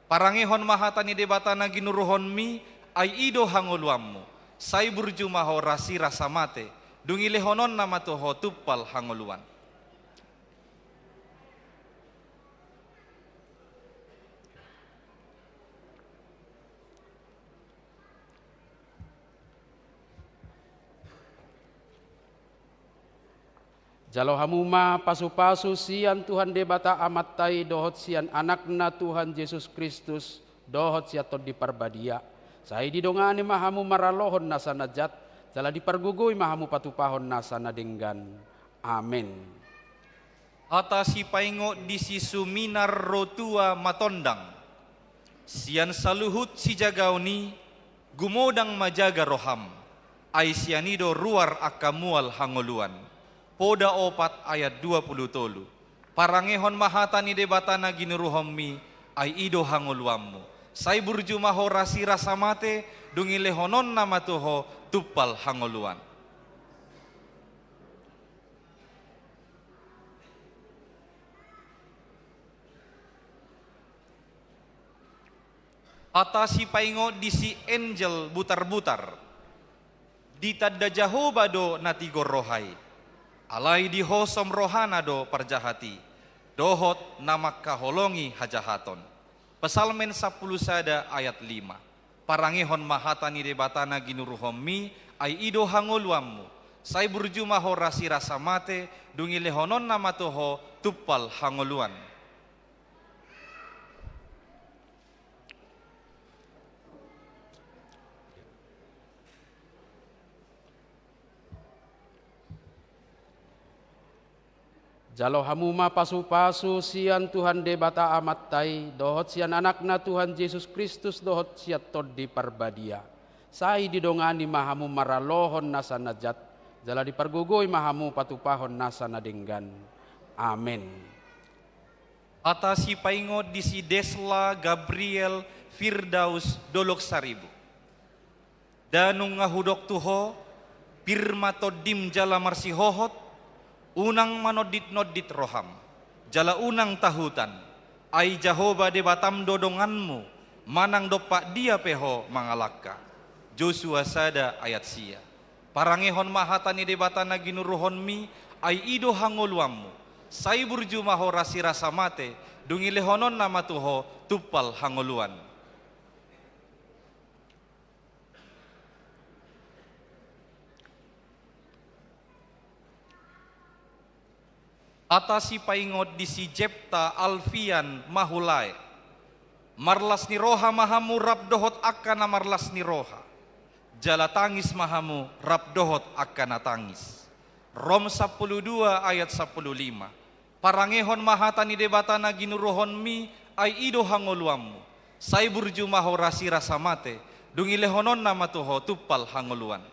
Parangehon ma hata ni Debata na ginuruhonmi, ai i do hangoluanmu. Sai burju ma ho rasi rasa mate, dung ilehononna ma tu ho tumpal hangoluan. Jalo hamu ma pasu-pasu sian Tuhan Debata Amanta i dohot sian Anakna Tuhan Jesus Kristus dohot sian Tondi Parbadia. Sai didongani ma hamu maralohon nasa na jat, jala dipargogoi ma hamu patupahon nasa na denggan. Amen. Hata sipaingot di si Suminar Rotua Matondang. Sian saluhut sijagaon i, gumodang ma jaga roham, ai sian i do ruar angka mual hangoluan. Poda opat ayat dua pulu tolu. Parangehon ma hata ni Debata na ginuruhonmi, ai i do hangoluanmu. Sai burju ma ho rasi rasa mate, dung ilehononna ma tu ho tumpal hangoluan. Hata sipaingot di si Angel Butar-butar. Ditanda Jahowa do na tigor roha i. Alai dihosom rohana do parjahat i, dohot na mangkaholongi hajahaton. Psalmen sampulu sada ayat lima. Parangehon ma hata ni Debata na ginuruhonmi, ai i do hangoluanmu. Sai burju ma ho rasi rasa mate, dung ilehononna ma tu ho tumpal hangoluan. Jalo hamu ma pasu-pasu sian Tuhan Debata Amanta i, dohot sian Anakna Tuhan Jesus Kristus, dohot sian Tondi Parbadia. Sai didongani ma hamu maralohon nasa na jat, jala dipargogoi ma hamu patupahon nasa na denggan. Amen. Hata sipaingot di si Desla Gabriel Firdaus Dolok Saribu. Nda nunga hudok tu ho, pir ma tondim jala marsihohot, unang manonditnondit roham, jala unang tahutan, ai Jahowa Debatam do donganmu, manang dompak dia pe ho mangalangka. Josua sada ayat sia. Parangehon ma hata ni Debata na ginuruhonmi, ai i do hangoluanmu. Sai burju ma ho rasirasa mate, dung i lehononna ma tu ho tumpal hangoluan. Hata sipaingot di si Jepta Alfian Mahulae. Marlas ni roha ma hamu rap dohot angka na marlas ni roha, jala tangis ma hamu rap dohot angka na tangis. Rom sampulu dua ayat sampulu lima. Parangehon ma hata ni Debata na ginuruhonmi, ai i do hangoluanmu. Sai burju ma ho rasirasa mate, dung i lehononna ma tu ho tumpal hangoluan.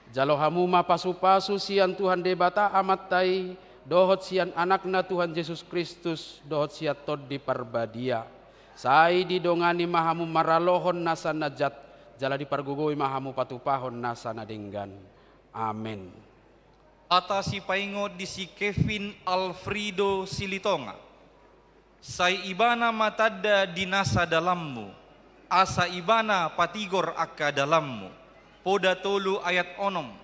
Jalo hamu ma pasupasu sian Tuhan Debata Amanta i, dohot sian Anakna Tuhan Jesus Kristus, dohot sian Tondi Parbadia. Sai didongani ma hamu maralohon nasa na jat, jala dipargogoi ma hamu patupahon nasa na denggan. Amen. Hata sipaingot di si Kevin Alfredo Silitonga. Sai ibana ma tanda di nasa dalanmu, asa ibana patigor angka dalanmu. Poda tolu ayat onom.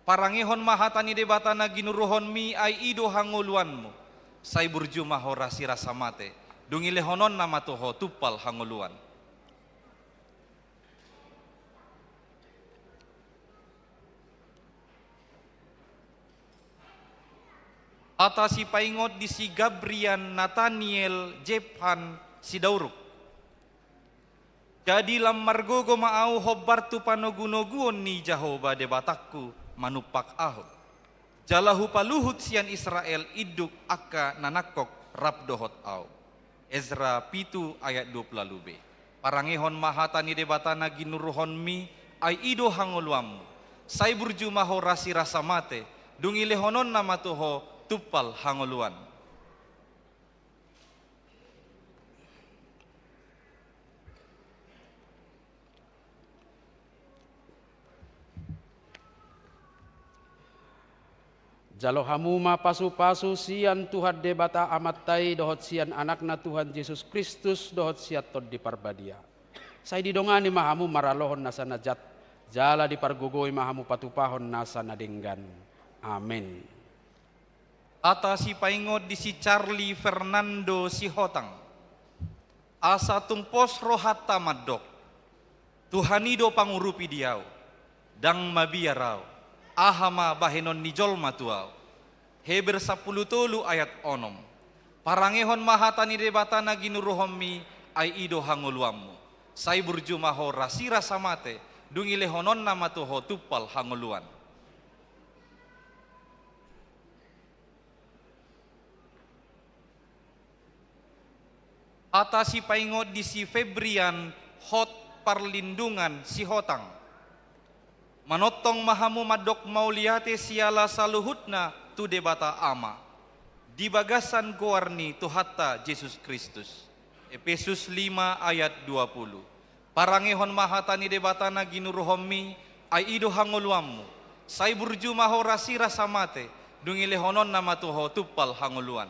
Parangehon ma hata ni Debata na ginuruhonmi, ai i do hangoluanmu. Sai burju ma ho rasirasa mate, dung i lehononna ma tu ho tumpal hangoluan. Hata sipaingot di si Gabrian Nathaniel Jephan Sidauruk. Jadi lam margogo ma ahu hombar tu panogunoguon ni Jahowa Debatangku manumpak ahu. Jala hupaluhut sian Israel induk angka na nangkok rap dohot ahu. Ezra pitu ayat dua pulu ualu b. Parangehon ma hata ni Debata na ginuruhonmi, ai i do hangoluanmu. Sai burju ma ho rasirasa mate, dung i lehononna ma tu ho tumpal hangoluan. Jalo hamu ma pasupasu sian Tuhan Debata Amanta i, dohot sian Anakna Tuhan Jesus Kristus, dohot sian Tondi Parbadia. Sai didongani ma hamu maralohon nasa na jat, jala dipargogoi ma hamu patupahon nasa na denggan. Amen. Hata sipaingot di si Charlie Fernando Sihotang. Asa tung pos rohanta mandok: Tuhan i do pangurupi di ahu, ndang mabiar ahu, aha ma bahenon ni jolma tu ahu. Heber sampulu tolu ayat onom. Parangehon ma hata ni Debata na ginuruhonmi, ai i do hangoluanmu. Sai burju ma ho rasirasa mate, dung i lehononna ma tu ho tumpal hangoluan. Hata sipaingot di si Febrian Hot Parlindungan Sihotang. Manongtong ma hamu mandok mauliate siala saluhutna tu Debata Ama, di bagasan goar ni Tuhanta Jesus Kristus. Epesus lima ayat dua pulu. Parangehon ma hata ni Debata na ginuruhonmi, ai i do hangoluanmu. Sai burju ma ho rasirasa mate, dung i lehononna ma tu ho tumpal hangoluan.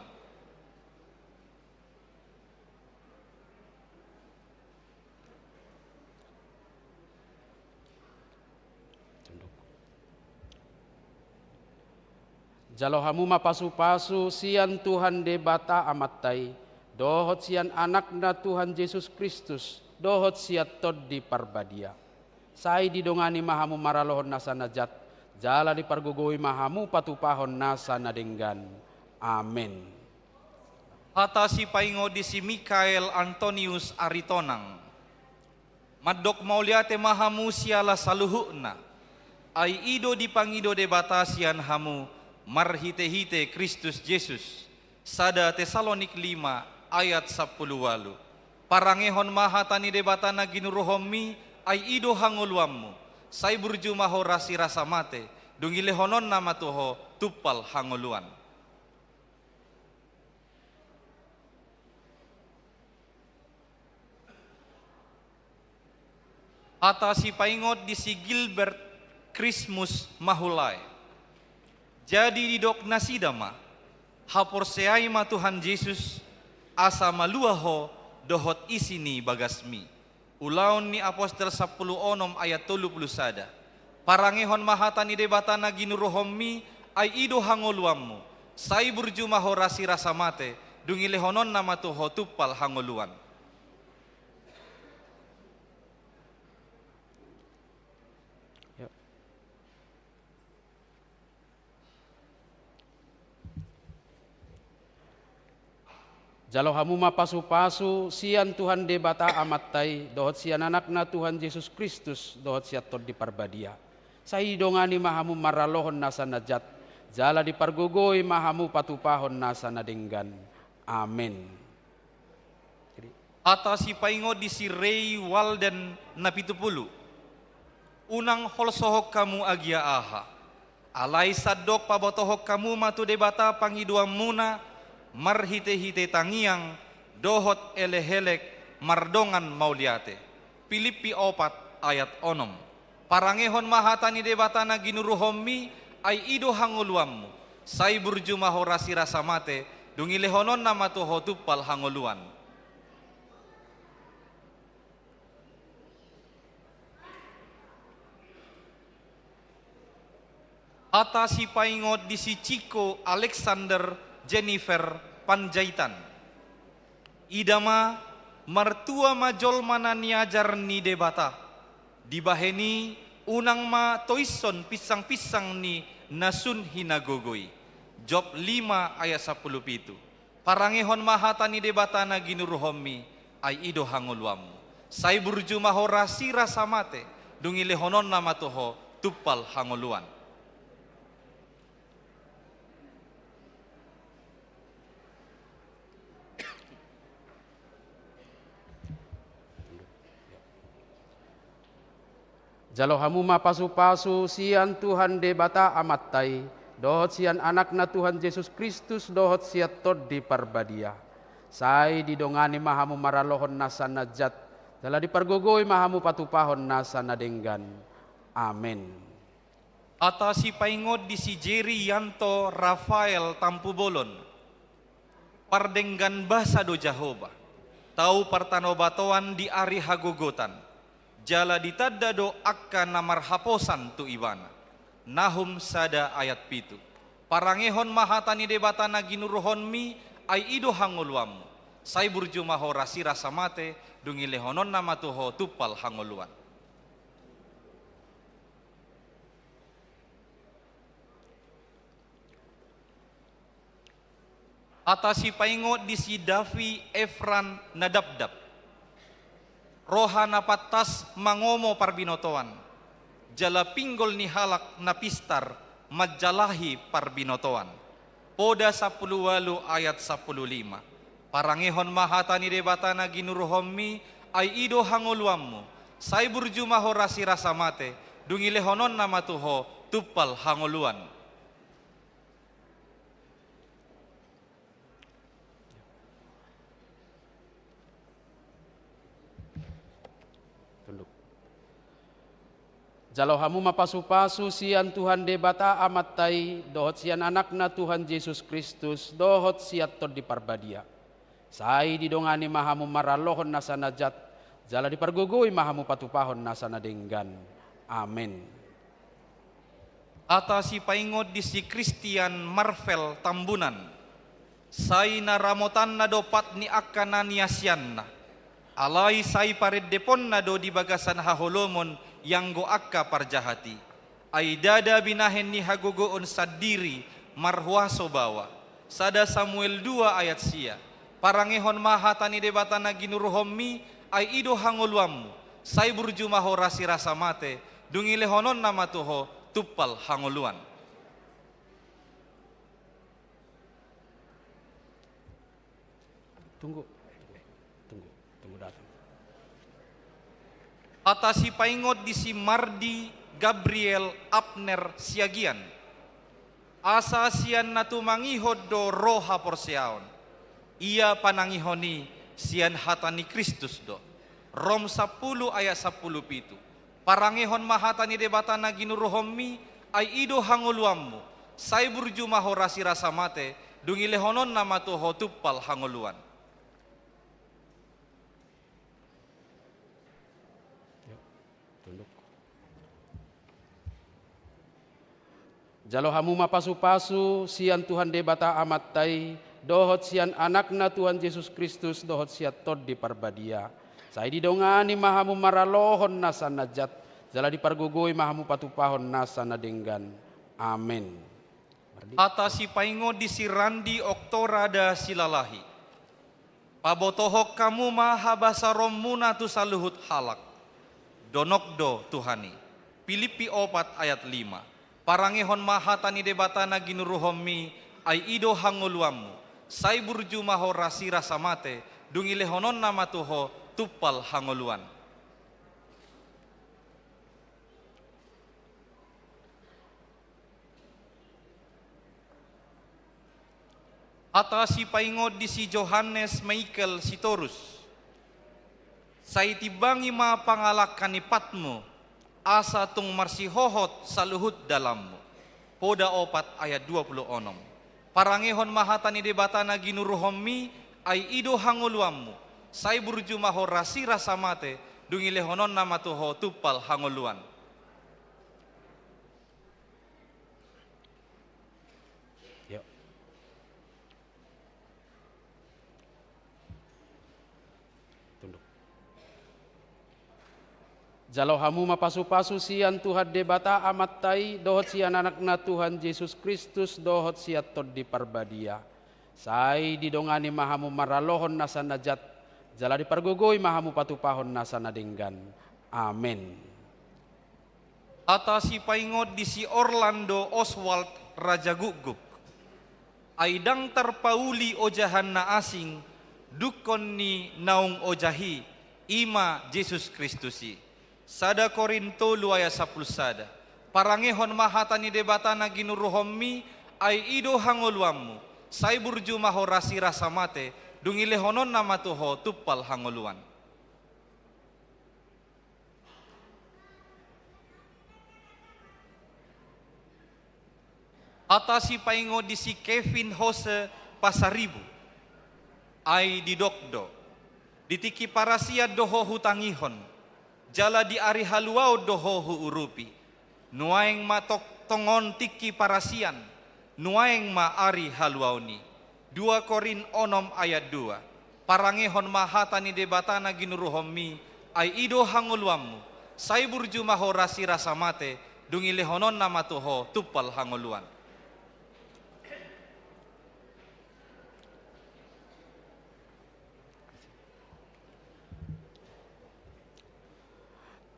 Jalo hamu ma pasupasu sian Tuhan Debata Amanta i, dohot sian Anakna Tuhan Jesus Kristus, dohot sian Tondi Parbadia. Sai didongani ma hamu maralohon nasa na jat, jala dipargogoi ma hamu patupahon nasa na denggan. Amen. Hata sipaingot di si Mikael Antonius Aritonang. Mandok mauliate ma hamu siala saluhutna, ai i do dipangido Debata sian hamu marhitehite Kristus Jesus. Sada Tesalonik lima ayat sampulu ualu. Parangehon ma hata ni Debata na ginuruhonmi, ai i do hangoluanmu. Sai burju ma ho rasirasa mate, dung i lehononna ma tu ho tumpal hangoluan. Hata sipaingot di si Gilbert Christmas Mahulae. Jadi didok nasida ma, haporseai ma Tuhan Jesus, asa malua ho dohot isi ni bagasmi. Ulaon ni Apostel sampulu onom ayat tolu pulu sada. Parangehon ma hata ni Debata na ginuruhonmi, ai i do hangoluanmu. Sai burju ma ho rasirasa mate, dung i lehononna ma tu ho tumpal hangoluan. Jalo hamu ma pasupasu sian Tuhan Debata Amanta i, dohot sian Anakna Tuhan Jesus Kristus, dohot sian Tondi Parbadia. Sai didongani ma hamu maralohon nasa na jat, jala dipargogoi ma hamu patupahon nasa na denggan. Amen. Hata sipaingot di si Ray Walden na pitu pulu. Unang holsohon hamu agia aha. Alai sandok pabotohon hamu ma tu Debata pangidoanmuna, marhitehite tangiang, dohot elekelek, mardongan mauliate. Pilippi opat ayat onom. Parangehon ma hata ni Debata na ginuruhonmi, ai i do hangoluanmu. Sai burju ma ho rasirasa mate, dung i lehononna ma tu ho tumpal hangoluan. Hata sipaingot di si Chico Alexander Jennifer Panjaitan. Ida ma, martua ma jolma na niajar ni Debata. Dibahen i, unang ma toishon pinsangpinsang ni na sun hinagogo i. Job lima ayat sampulu pitu. Parangehon ma hata ni Debata na ginuruhonmi, ai i do hangoluanmu. Sai burju ma ho rasirasa mate, dung i lehononna ma tu ho tumpal hangoluan. Jalo hamu ma pasupasu sian Tuhan Debata Amanta i, dohot sian Anakna Tuhan Jesus Kristus, dohot sian Tondi Parbadia. Sai didongani ma hamu maralohon nasa na jat, jala dipargogoi ma hamu patupahon nasa na denggan. Amen. Hata sipaingot di si Jerianto Rafael Tampubolon. Pardenggan basa do Jahowa, tau partanobatoan di ari hagogotan, jala ditanda do angka na marhaposan tu Ibana. Nahum sada ayat pitu. Parangehon ma hata ni Debata na ginuruhonmi, ai i do hangoluanmu. Sai burju ma ho rasirasa mate, dung i lehononna ma tu ho tumpal hangoluan. Hata sipaingot di si Davi Efran Nadabdab. Roha na pantas mangomo parbinotoan, jala pinggol ni halak na pistar manjalahi parbinotoan. Poda sampulu ualu ayat sampulu lima. Parangehon ma hata ni Debata na ginuruhonmi, ai i do hangoluanmu. Sai burju ma ho rasirasa mate, dung i lehononna ma tu ho tumpal hangoluan. Tunduk. Jalo hamu ma pasupasu sian Tuhan Debata Amanta i, dohot sian Anakna Tuhan Jesus Kristus, dohot sian Tondi Parbadia. Sai didongani ma hamu maralohon nasa na jat, jala dipargogoi ma hamu patupahon nasa na denggan. Amen. Hata sipaingot di si Christian Marvel Tambunan. Sai na ramotanna do pat ni angka na niasianna. Alai sai parendeponna do di bagasan haholomon ianggo angka parjahat i. Ai ndada binahen ni hagogoon sandiri marhuaso baoa. Sada Samuel dua ayat sia. Parangehon ma hata ni Debata na ginuruhonmi, ai i do hangoluanmu. Sai burju ma ho rasirasa mate, dung i lehononna ma tu ho tumpal hangoluan. Tunggu. Tunggu. Tunggu datang. Hata sipaingot di si Mardi Gabriel Abner Siagian. Asa sian na tumangihon do ro haporseaon. Ia panangihon i sian hata ni Kristus do. Rom sampulu ayat sampulu pitu. Parangehon ma hata ni Debata na ginuruhonmi, ai i do hangoluanmu. Sai burju ma ho rasirasa mate, dung i lehononna ma tu ho tumpal hangoluan. Tunduk. Jalo hamu ma pasupasu sian Tuhan Debata Amanta i, dohot sian Anakna Tuhan Jesus Kristus, dohot sian Tondi Parbadia. Sai didongani ma hamu maralohon nasa na jat, jala dipargogoi ma hamu patupahon nasa na denggan. Amen. Hata sipaingot di si Randi Oktora da Silalahi. Pabotohon hamu ma habasaronmuna tu saluhut halak. Donok do Tuhan i. Pilippi opat ayat lima. Parangehon ma hata ni Debata na ginuruhonmi, ai i do hangoluanmu. Sai burju ma ho rasirasa mate, dung i lehononna ma tu ho tumpal hangoluan. Hata sipaingot di si Johannes Michael Sitorus. Sai timbangi ma pangalangka ni patmu, asa tung marsihohot saluhut dalanmu. Poda opat ayat dua pulu onom. Parangehon ma hata ni Debata na ginuruhonmi, ai i do hangoluanmu. Sai burju ma ho rasirasa mate, dung i lehononna ma tu ho tumpal hangoluan. Yo. Tunduk. Jalo hamu ma pasupasu sian Tuhan Debata Amanta i, dohot sian Anakna Tuhan Jesus Kristus, dohot sian Tondi Parbadia. Sai didongani ma hamu maralohon nasa na jat, jala dipargogoi ma hamu patupahon nasa na denggan. Amen. Hata sipaingot di si Orlando Oswald Rajagukguk. Ai ndang tarpauli ojahan na asing, dungkon ni naung ojahi, i ma Jesus Kristus i. Sada Korint tolu ayat sampulu sada. Parangehon ma hata ni Debata na ginuruhonmi, ai i do hangoluanmu. Sai burju ma ho rasirasa mate, dung i lehononna ma tu ho tumpal hangoluan. Hata sipaingot di si Kevin Jose Pasaribu. Ai didok do, di tingki parasian do ho hutangihon, jala di ari haluaon do ho huurupi. Nuaeng ma tok-, tongon tingki parasian, nuaeng ma ari haluaon i. Dua Korint onom ayat dua. Parangehon ma hata ni Debata na ginuruhonmi, ai i do hangoluanmu. Sai burju ma ho rasirasa mate, dung i lehononna ma tu ho tumpal hangoluan.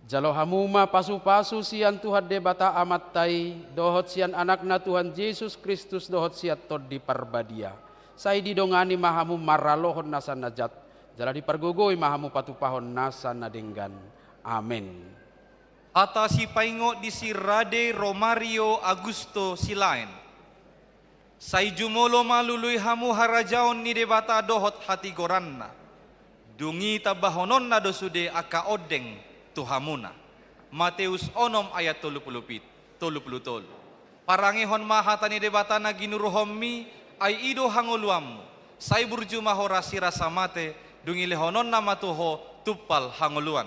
Jalo hamu ma pasupasu sian Tuhan Debata Amanta i, dohot sian Anakna Tuhan Jesus Kristus, dohot sian Tondi Parbadia. Sai didongani ma hamu maralohon nasa na jat, jala dipargogoi ma hamu patupahon nasa na denggan. Amen. Hata sipaingot di si Rade Romario Augusto Silaen. Sai jumolo ma lului hamu harajaon ni Debata dohot hatigoranna. Dung i tambahononna do sude angka ondeng tu hamuna. Mateus onom ayat tolu pulu pit-, tolu pulu tolu. Parangehon ma hata ni Debata na ginuruhonmi, ai i do hangoluanmu. Sai burju ma ho rasirasa mate, dung i lehononna ma tu ho tumpal hangoluan.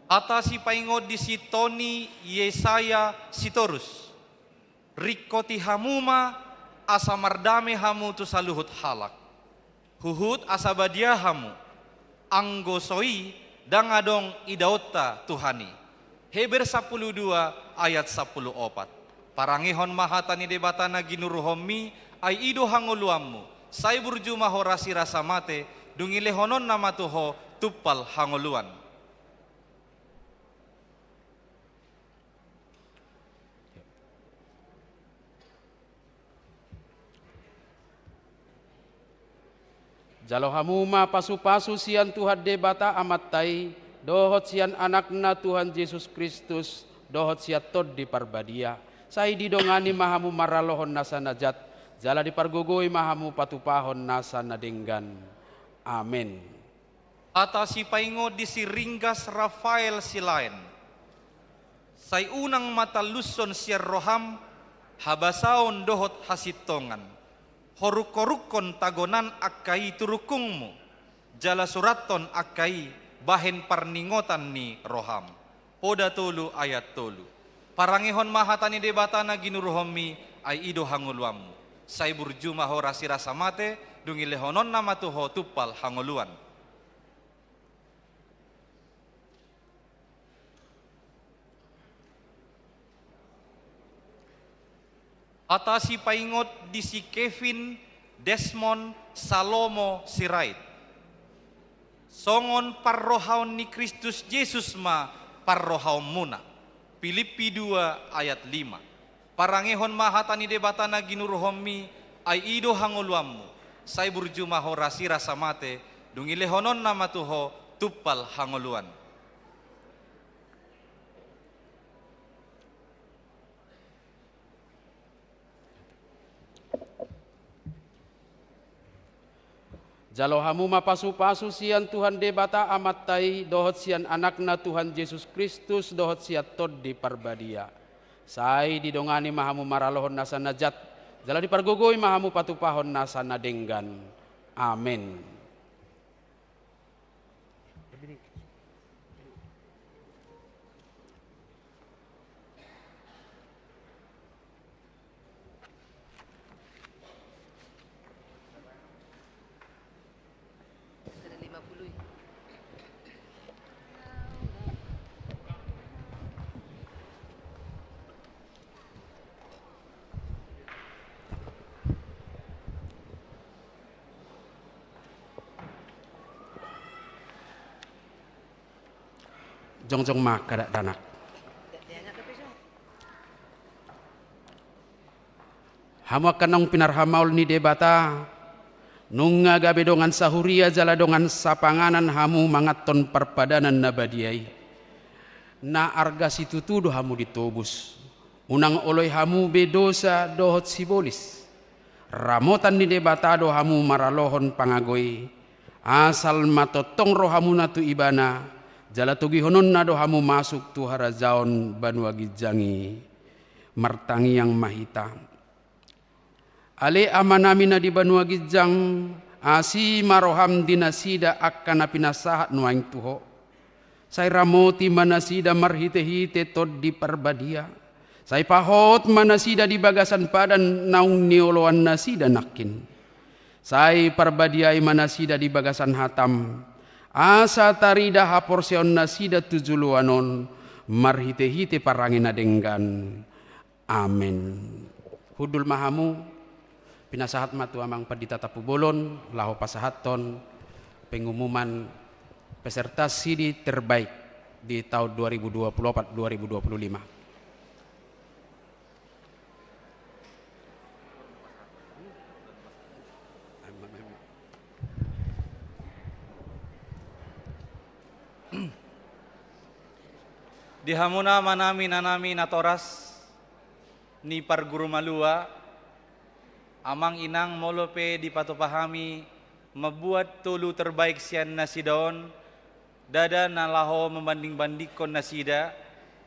Hata sipaingot di si Toni Yesaya Sitorus. Ringkoti hamu ma, asa mardame hamu tu saluhut halak. Huhut asa badia hamu, anggo so i ndang adong idaonta Tuhan i. Heber sampulu dua ayat sampulu opat. Parangehon ma hata ni Debata na ginuruhonmi, ai i do hangoluanmu, sai burju ma ho rasirasa mate, dung i lehononna ma tu ho tumpal hangoluan. Jalo hamu ma pasu-pasu sian Tuhan Debata Amanta i, dohot sian Anakna Tuhan Jesus Kristus, dohot sian Tondi Parbadia. Sai didongani ma hamu maralohon nasa na jat, jala dipargogoi ma hamu patupahon nasa na denggan. Amen. Hata sipaingot di si Ringgas Rafael Silaen. Sai unang ma talushon sian roham habasaon dohot hasintongan. Horuk-horukkon tagonan angka i tu rungkungmu, jala surathon angka i bahen parningotan ni roham. Poda tolu ayat tolu. Parangehon ma hata ni Debata na ginuruhonmi, ai i do hangoluanmu. Sai burju ma ho rasirasa mate, dung i lehononna ma tu ho tumpal hangoluan. Hata sipaingot di si Kevin Desmond Salomo Sirait. Songon parrohaon ni Kristus Jesus ma parrohaonmuna. Pilippi dua ayat lima. Parangehon ma hata ni Debata na ginuruhonmi, ai i do hangoluanmu. Sai burju ma ho rasirasa mate, dung i lehononna ma tu ho tumpal hangoluan. Jalo hamu ma pasu-pasu sian Tuhan Debata Amanta i, dohot sian Anakna Tuhan Jesus Kristus, dohot sian Tondi Parbadia. Sai didongani ma hamu maralohon nasa na jat, jala dipargogoi ma hamu patupahon nasa na denggan. Amen. Jongjong ma angka dakdanak. Hamu angka naung pinarhamaol ni Debata, nunga gabe dongan sahuria jala dongan sapanganan hamu manganhon parpadanan na badia i. Na arga situtu do hamu ditobus. Unang oloi hamu be dosa dohot sibolis. Ramotan ni Debata do hamu maralohon pangago i. Asal ma tongtong rohamuna tu Ibana, jala togihononna do hamu masuk tu harajaon banua ginjang i. Martangiang ma hita. Ale Amanami na di banua ginjang, asi ma roham di nasida angka na pinasahat nuaeng tu Ho. Sai ramoti ma nasida marhite-hite Tondi Parbadia. Sai pahot ma nasida di bagasan padan naung nioloan nasida nangkin. Sai parbadiai ma nasida di bagasan hatam. Asa tarida haporseaon nasida tu joloan on marhite-hite parange na denggan. Amen. Hundul ma hamu, pinasahat ma tu amang pandita Tampubolon, laho pasahathon pengumuman peserta sidi terbaik di tahun dua ribu dua puluh empat dua ribu dua puluh lima. Di hamuna amanami, inanami natoras ni parguru malua, amang inang, molo pe dipatupa hami mambuat tolu terbaik sian nasida on, ndada na laho mambanding-bandingkon nasida,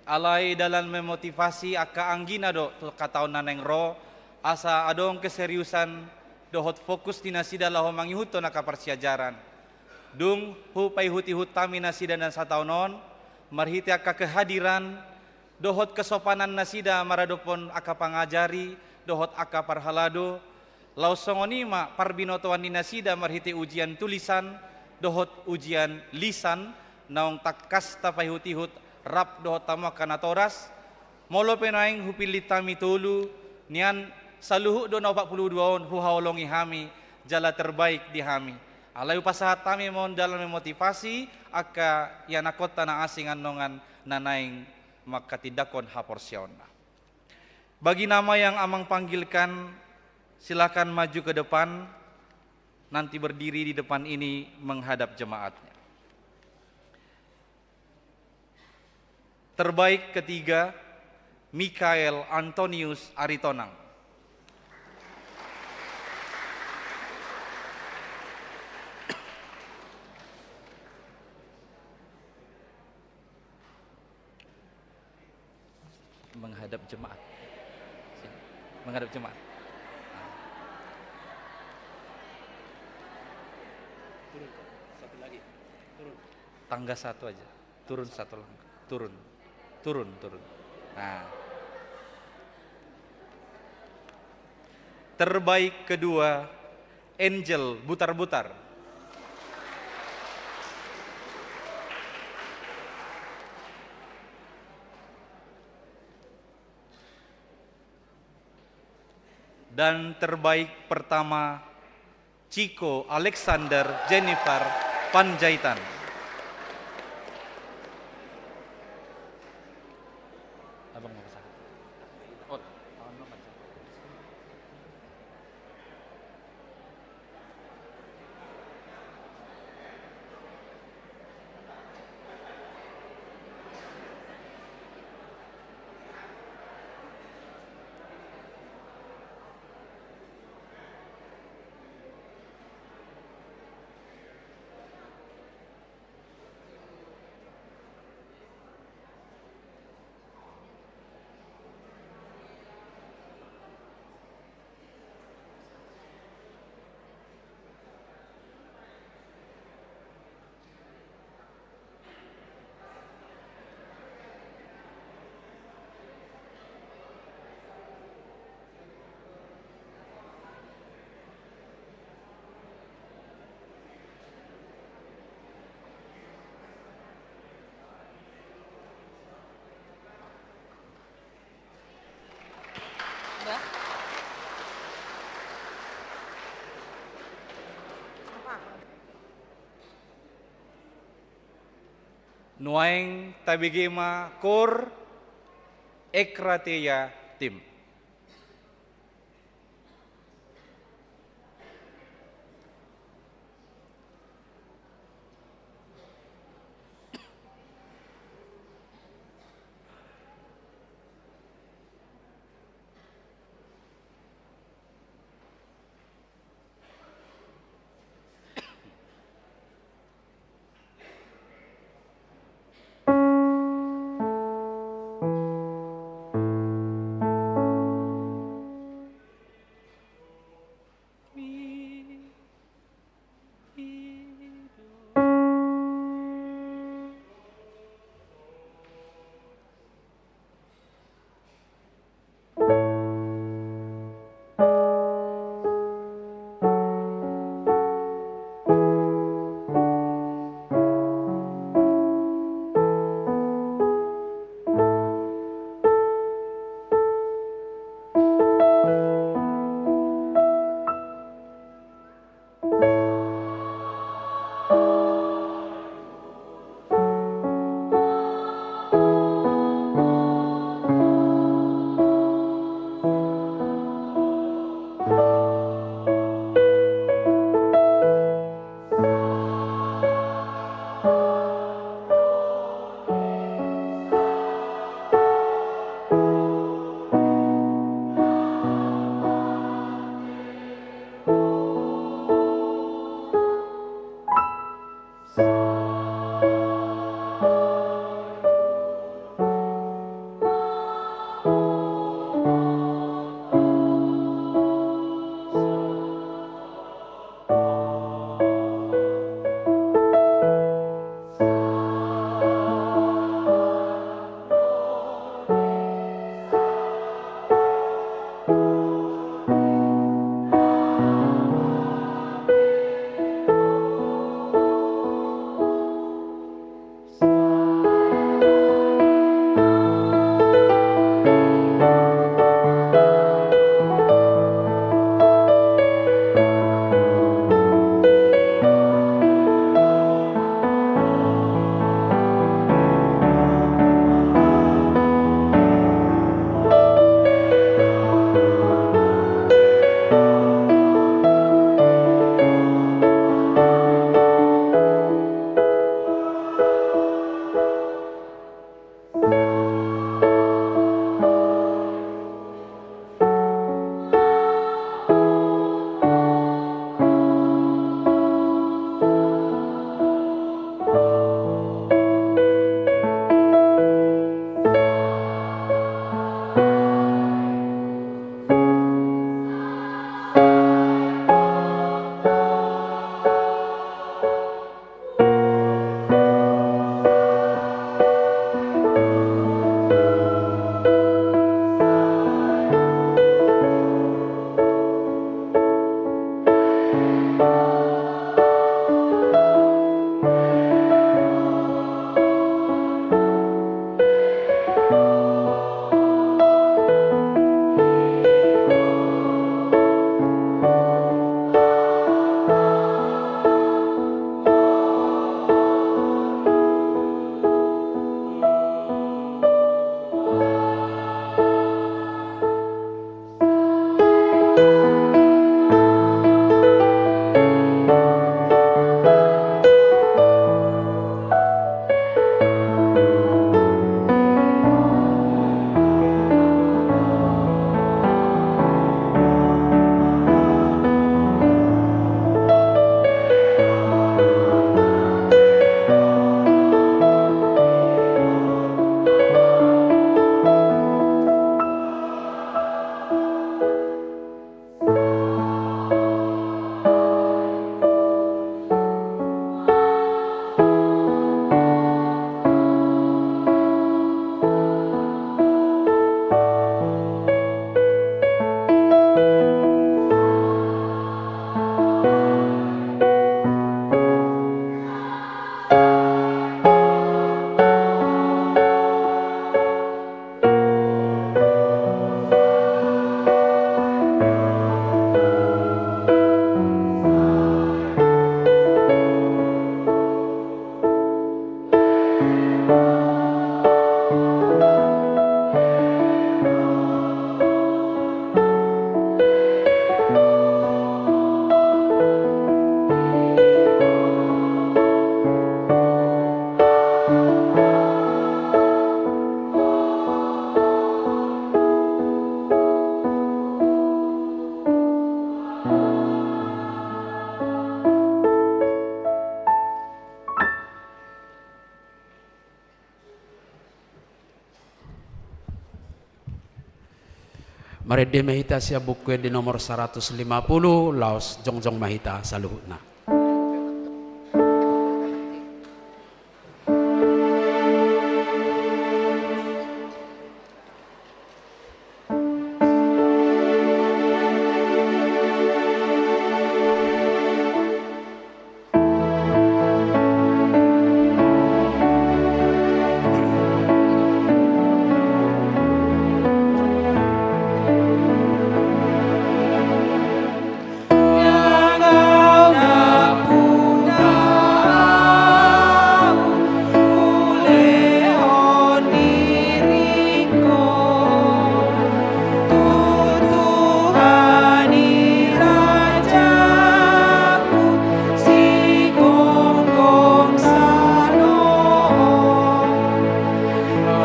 alai dalan memotivasi angka anggina do tu angka taon na naeng ro, asa adong keseriusan dohot fokus di nasida laho mangihuthon angka parsiajaran. Dung hupaihut-ihut hami nasida na sataon on, marhite angka kehadiran, dohot kesopanan nasida maradophon angka pangajari, dohot angka parhalado, laos songon i ma parbinotoan ni nasida marhite ujian tulisan, dohot ujian lisan, naung tangkas tapaihut-ihut rap dohot hamu angka natoras, molo pe naeng hupillit hami tolu, nian saluhut do na opat puluh dua on huhaholongi hami, jala terbaik di hami. Alai hupasahat hami ma on dalan memotivasi angka ianakhonta na asing annon na naeng manghatindanghon haporseaonna. Bagi nama yang amang panggilkan, silakan maju ke depan. nanti berdiri di depan ini menghadap jemaatnya. Terbaik ketiga, Mikael Antonius Aritonang. Menghadap jemaat. Sini. Menghadap jemaat. Turun, Kak. Satu lagi. Turun. Tangga satu aja. Turun satu langkah. Turun. Turun, turun. Nah. Terbaik kedua, Angel Butar-Butar. Dan terbaik pertama, Ciko Alexander Jennifer Panjaitan. Abang mau ke sana. Oh, tangan lu panjang. Bah. Apa? Nuaeng tabege ma Kor Ekrateia Tim. Marende ma hita sian Buku Ende nomor saratus lima pulu, laos jongjong ma hita saluhutna.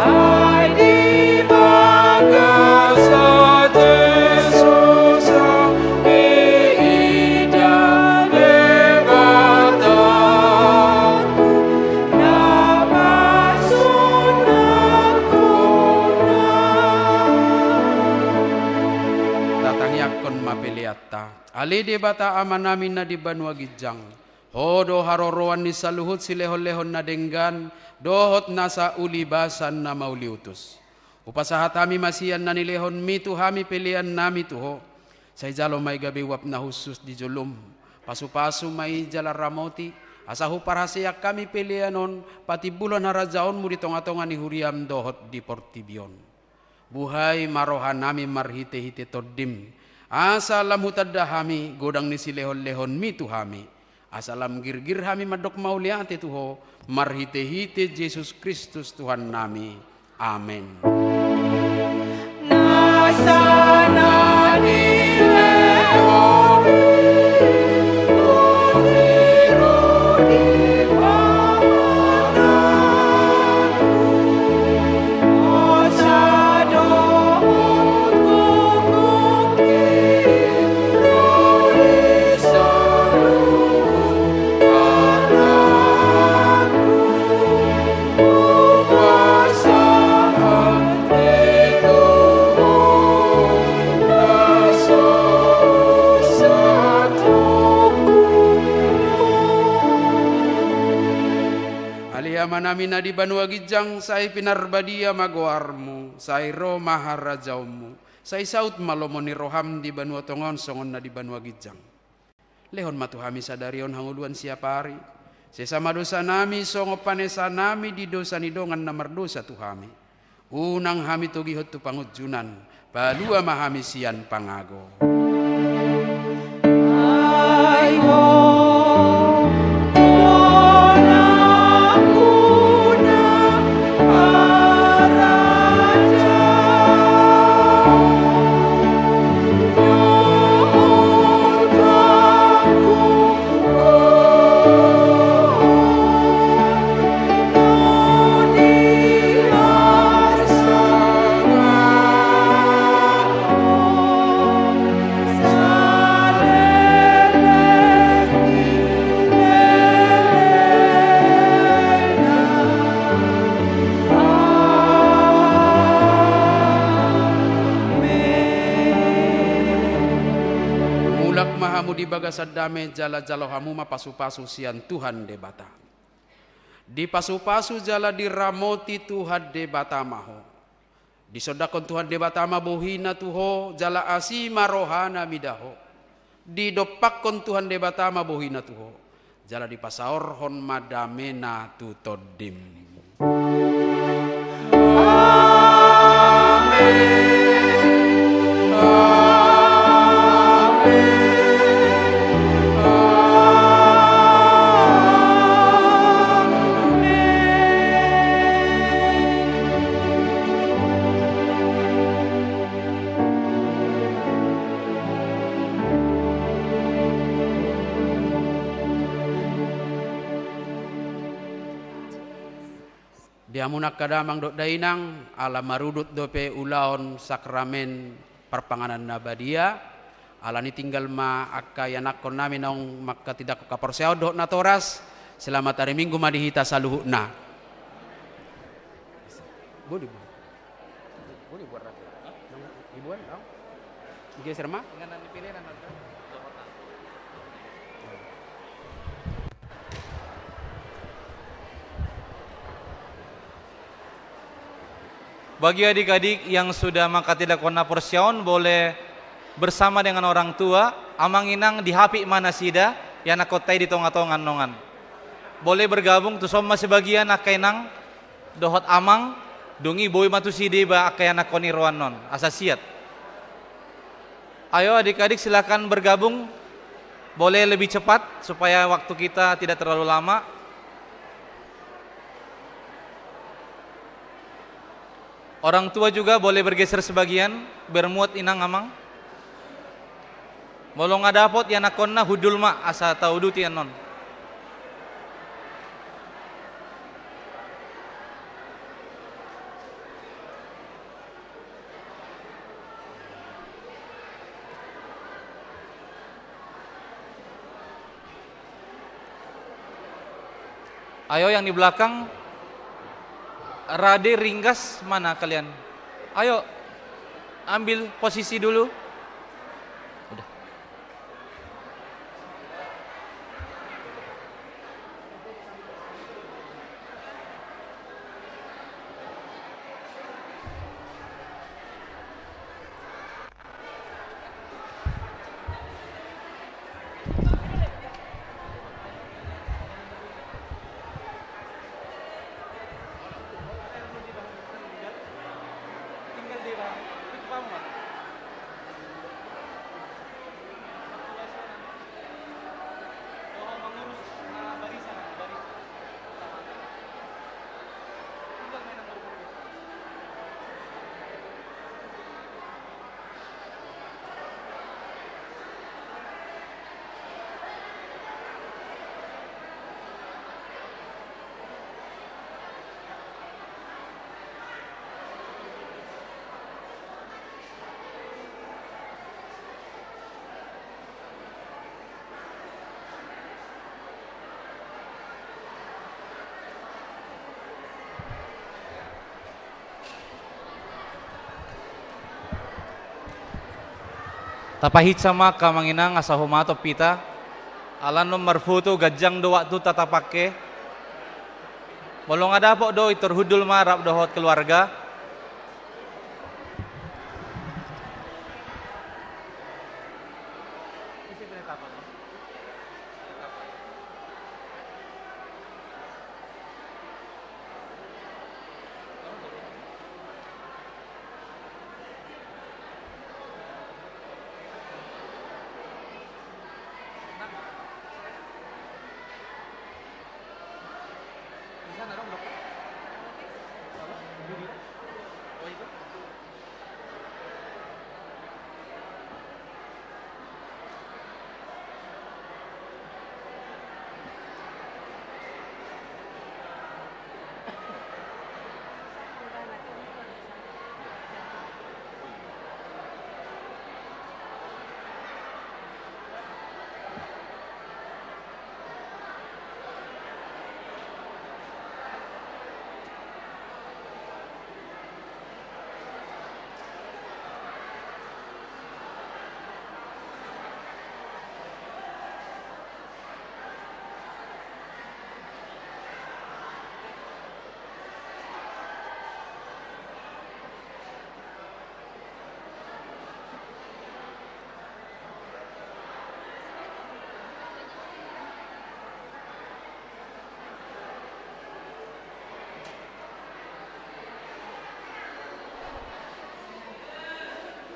Ai di bagasan Jesus, diida Debata, na pasunat hona. Tatangiangkon ma peleanta. Ale Debata Amanami na di banua ginjang, Ho do haroroan ni saluhut silehonlehon na denggan dohot nasa ulibasan na mauliutus. Hupasahat hami ma sian na nilehonMi tu hami peleannami tu Ho. Sai jalo ma i gabe uap na hushus di joloM. Pasupasu ma i jala ramoti, asa huparhaseang hami pelean on patimbulhon harajaonMu di tongatonga ni huriaM dohot di portibi on. Buhai ma rohanami marhitehite TondiM, asa lam hutanda hami godang ni silehonlehonMi tu hami, asa lam girgir hami mandok mauliate tu Ho, marhitehite Jesus Kristus Tuhannami. Amen. Nasa na nilehonMi, Ale Amanami na di banua ginjang, sai pinarbadia ma goarMu, sai ro ma harajaonMu, sai saut ma lomo ni rohaM di banua tonga on songon na di banua ginjang. Lehon ma tu hami sadari on hangoluan siapari. Sesa ma dosanami songon panesanami di dosa ni dongan na mardosa tu hami. Unang hami togihon tu pangunjunan, palua ma hami sian pangago. Ai Ho do na muna harajaon dohot agung, Mulak ma hamu di bagasan dame, jala jalo hamu ma pasupasu sian Tuhan Debata. Dipasupasu jala diramoti Tuhan Debata ma ho. Disondangkon Tuhan Debata ma bohiNa tu ho, jala asi ma rohaNa mida ho. Didompakkon Tuhan Debata ma bohiNa tu ho, jala dipasaorhon ma dameNa tu tondim. Amen. Amen. Amen. Di hamu angka damang dohot dainang, ala marudut dope ulaon sakramen parpanganan na badia, alani tinggal ma angka ianakkonnami naung manghatindanghon haporseaon dohot natoras. Selamat hari Minggu ma di hita saluhutna. Boleh, boleh. Boleh buat rapi. Ibuan, no? Geser ma. Bagi adik-adik yang sudah manghatilak on na porsiaon, boleh bersama dengan orang tua. Amang inang, dihapik ma nasida, ianakkonta i di tonga-tonga annon. Boleh bergabung, tuson ma sebagian angka inang dohot amang, dung i boi ma tusi deba angka ianakkon i roha annon, asa siat. Ayo adik-adik, silakan bergabung, boleh lebih cepat supaya waktu kita tidak terlalu lama. Orang tua juga boleh bergeser sebagian, biar muat inang amang. Molo nga dapot ianakkonna, hundul ma asa tauduti annon. Ayo yang di belakang, rade ringgas mana kalian? Ayo, ambil posisi dulu. Udah. Tapahinsa ma angka amang inang asa humatop hita. Ala annon marfoto, ganjang do waktunta tapangke. Molo nga dapot do, pintor hundul ma rap dohot keluarga.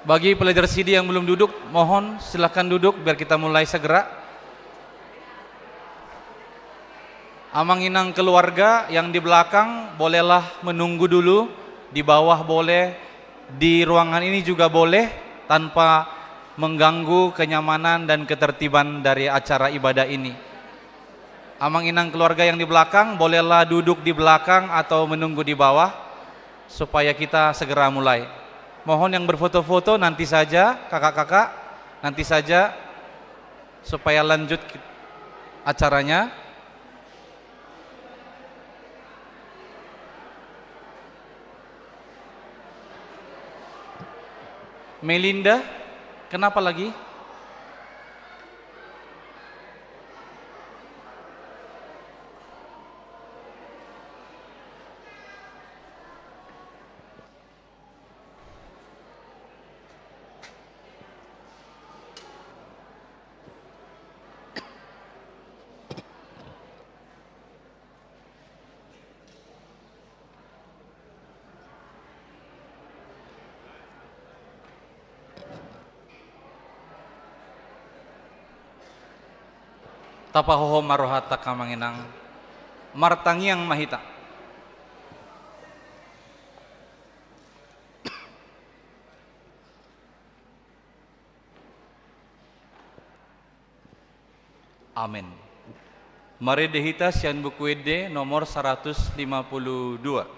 Bagi pelajar sidi yang belum duduk, mohon silakan duduk biar kita mulai segera. Amang inang keluarga yang di belakang bolehlah menunggu dulu, di bawah boleh, di ruangan ini juga boleh, tanpa mengganggu kenyamanan dan ketertiban dari acara ibadah ini. Amang inang keluarga yang di belakang bolehlah duduk di belakang atau menunggu di bawah supaya kita segera mulai. Mohon yang berfoto-foto nanti saja, kakak-kakak, nanti saja supaya lanjut ki-, acaranya. Melinda, Kenapa lagi? Tapahohom ma rohanta, angka amang inang, martangiang ma hita. Amen. Marende hita sian Buku Ende nomor saratus lima pulu dua.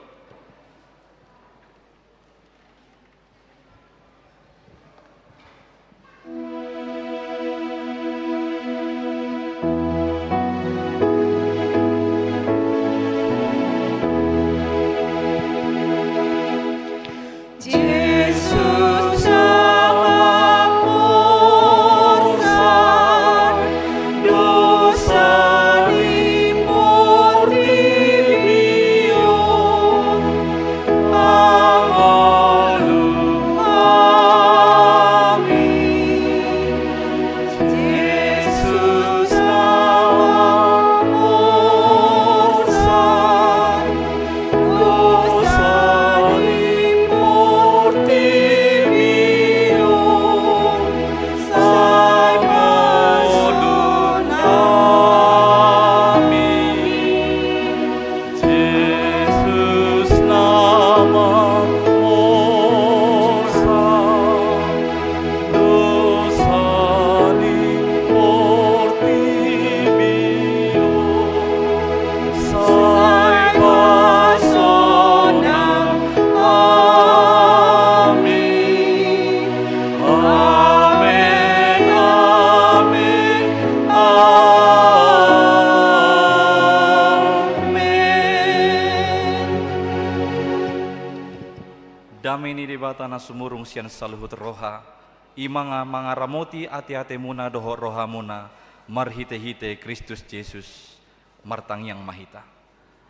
Dame ni Debata na sumurung sian saluhut roha, i ma na mangaramoti ateatemuna dohot rohamuna, marhitehite Kristus Jesus. Martangiang ma hita.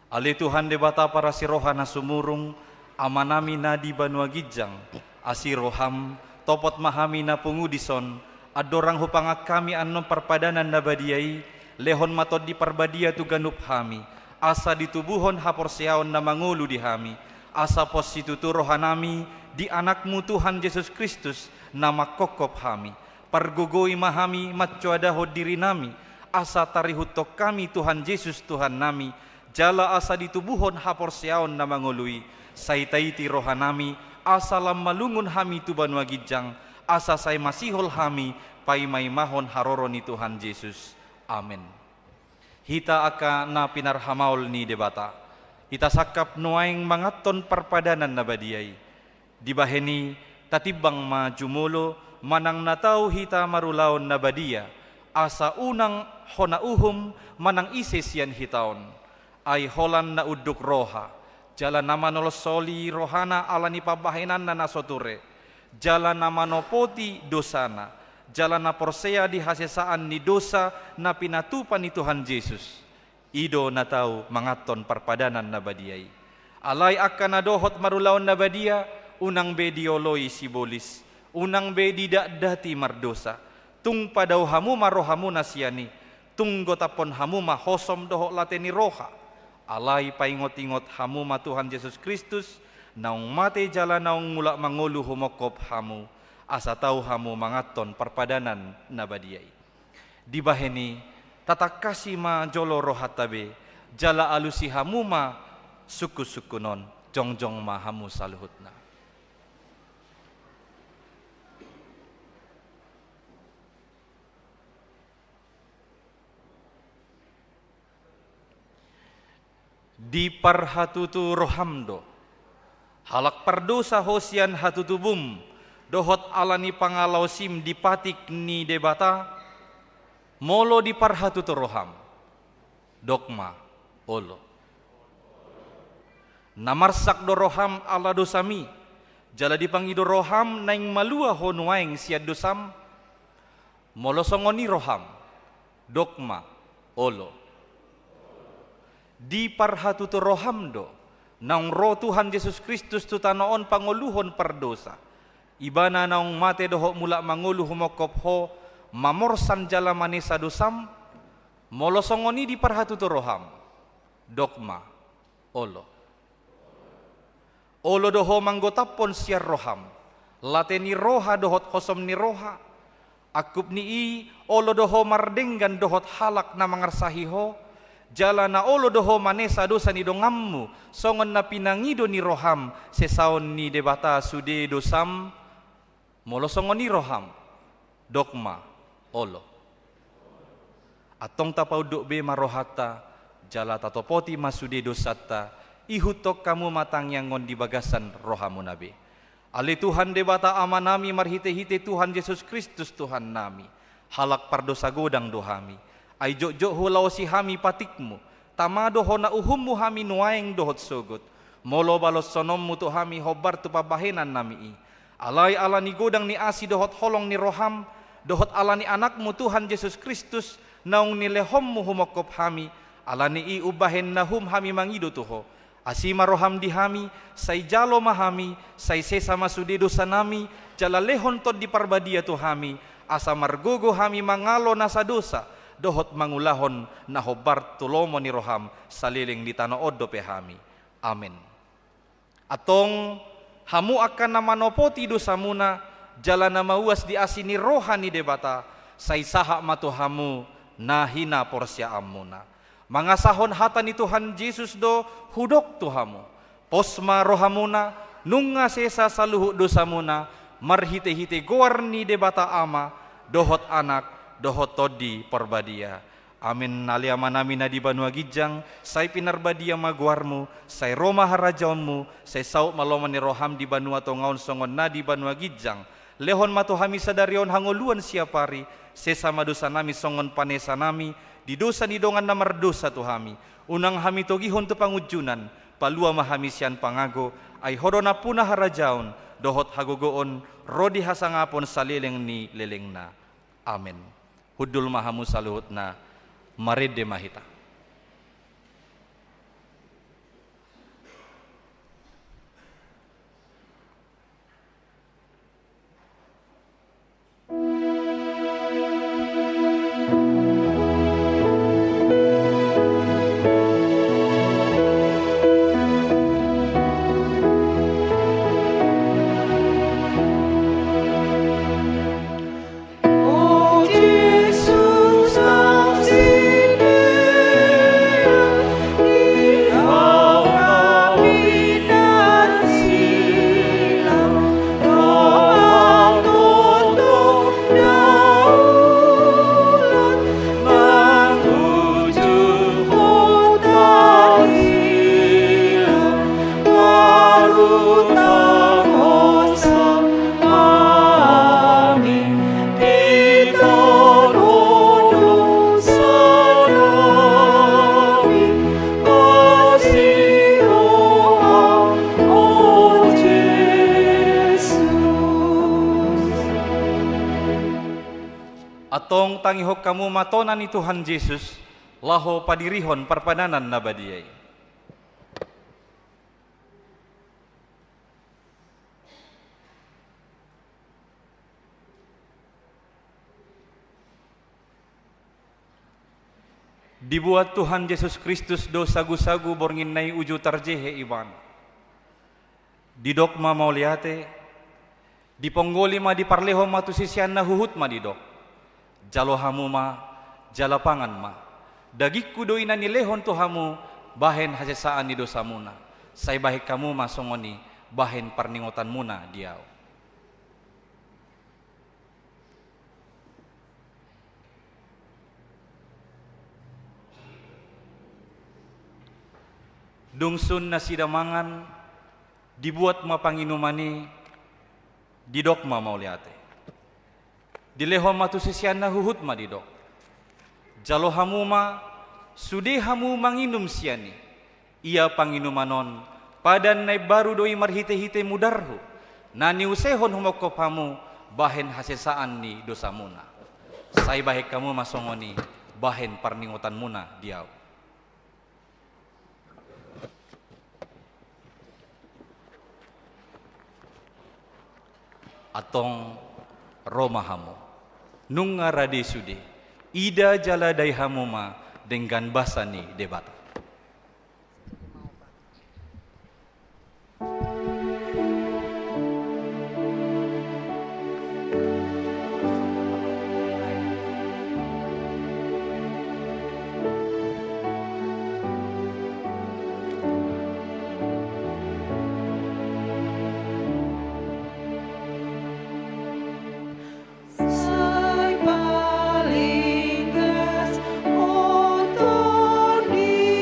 Ale Tuhan Debata parasi roha na sumurung, Amanami na di banua ginjang, asi roham, topot ma hami na pungu dison, andorang hupangan hami annon parpadanan na badia i, lehon ma Tondi Parbadia tu ganup hami, asa ditubuhon haporseaon na mangolu di hami, asa pos situtu rohanami di Anakmu Tuhan Jesus Kristus, na manghophop hami. Pargogoi ma hami mansoadahon dirinami, asa tarihuthon hami Tuhan Jesus Tuhannami, jala asa ditubuhon haporseaon na mangolu i, sai taiti rohanami, asa lam malungun hami tu banua ginjang, asa sai masihol hami paimaimahon haroro ni Tuhan Jesus. Amen. Hita angka na pinarhamaol ni Debata, hita sangkap nuaeng manganhon parpadanan na badia i. Dibahen i, tatimbang ma jumolo manang na tau hita marulaon na badia, asa unang hona uhum manang ise sian hita on. Ai holan na unduk roha, jala na manolsoli rohana ala ni pambahenanna na so ture, jala na manopoti dosana, jala na porsea di hasesaan ni dosa na pinatupa ni Tuhan Jesus. I do na tau manganhon parpadanan na badia i. Alai angka na dohot marulaon na badia, unang be dioloi sibolis, unang be didatdati mardosa. Tung padao hamu ma rohamuna sian i, tung gotaphon hamu ma hosom dohot late ni roha. Alai paingotingot hamu ma Tuhan Jesus Kristus, naung mate jala naung mulak mangolu humongkop hamu, asa tau hamu manganhon parpadanan na badia i. Dibahen i, tatangkasi ma jolo rohanta be, jala alusi hamu ma sungkunsungkun on, jongjong ma hamu saluhutna. Di parhatutu roham do, halak pardosa ho sian hatutubum, dohot ala ni pangalaosim di patik ni Debata, molo di parhatutu roham, dok ma olo. Na marsak do roham ala dosami, Jala dipangido roham naeng malua ho nuaeng sian dosam? Molo songon i roham, dok ma, olo. Diparhatutu roham do, naung ro Tuhan Jesus Kristus tu tano on pangoluhon pardosa. Ibana naung mate dohot mulak mangolu humongkop ho, mamorsan jala manesa dosam? Molo songon i diparhatutu roham, dok ma, olo. Olo do ho manggotaphon sian roham, late ni roha dohot hosom ni roha. Angkup ni i, olo do ho mardenggan dohot halak na mangarsahi ho, jala na olo do ho manesa dosa ni donganmu, songon na pinangido ni roham sesaon ni Debata sude dosam? Molo songon i roham, dok ma, olo. Antong tapaunduk be ma rohanta, jala tatopoti ma sude dosanta, ihuthon hamu ma tangiang on di bagasan rohamuna be. Ale Tuhan Debata Amanami, marhitehite Tuhan Jesus Kristus Tuhannami, halak pardosa godang do hami. Ai jotjot hulaosi hami patikmu, tama do hona uhummu hami nuaeng dohot sogot, molo baloshononmu tu hami hombar tu pambahenannami i. Alai ala ni godang ni asi dohot holong ni roham, dohot ala ni Anakmu Tuhan Jesus Kristus, naung nilehonmu humongkop hami, ala ni i umbahen na uhum hami mangido tu ho. Asi ma roham di hami, sai jalo ma hami, sai sesa ma sude dosanami, jala lehon Tondi Parbadia tu hami, asa margogo hami mangalo nasa dosa, dohot mangulahon na hombar tu lomo ni roham saleleng di tano on dope hami. Amen. Antong, hamu angka na manopoti dosamuna, jala na mauas di asi ni roha ni Debata, sai sahat ma tu hamu na hinaporseaonmuna. Mangasahon hata ni Tuhan Jesus do hudok tu hamu. Pos ma rohamuna, nunga sesa saluhut dosamuna, marhitehite goar ni Debata Ama, dohot Anak, dohot Tondi Parbadia. Amen. Ale Amanami na di banua ginjang, sai pinarbadia ma goarmu, sai ro ma harajaonmu, sai saut ma lomo ni roham di banua tonga on songon na di banua ginjang. Lehon ma tu hami sadari on hangoluan siapari, sesa ma dosanami songon panesanami di dosa ni dongan na mardosa tu hami. Unang hami togihon tu pangunjunan, palua ma hami sian pangago, ai ho do nampuna harajaon, dohot hagogoon, ro di hasangapon saleleng ni lelengna. Amen. Hundul ma hamu saluhutna, marende ma hita. Antong tangihon hamu ma tona ni Tuhan Jesus, laho padirihon parpadanan na badia i. Dibuat Tuhan Jesus Kristus do sagusagu borngin na i uju tarjehe Ibana. Didok ma mauliate, diponggoli ma, diparlehon ma tu siseanna, huhut ma didok: Jalo hamu ma, jala pangan ma. Dagingku do i na nilehon tu hamu bahen hasesaan ni dosamuna. Sai bahen hamu ma songon i bahen parningotanmuna di ahu. Dung sun nasida mangan, dibuat ma panginuman i, didok ma mauliate. Dilehon ma tu siseanna, huhut ma didok: Jalo hamu ma, sude hamu manginum sian i. Ia panginuman on padan na imbaru do i marhitehite mudarhu, Na niusehon humongkop hamu bahen hasesaan ni dosamuna. Sai bahen hamu ma songon i bahen parningotanmuna di ahu. Antong ro ma hamu. Nunga rade sude, ida jala dai hamu ma denggan basa ni Debata. Sai paling gas oto ni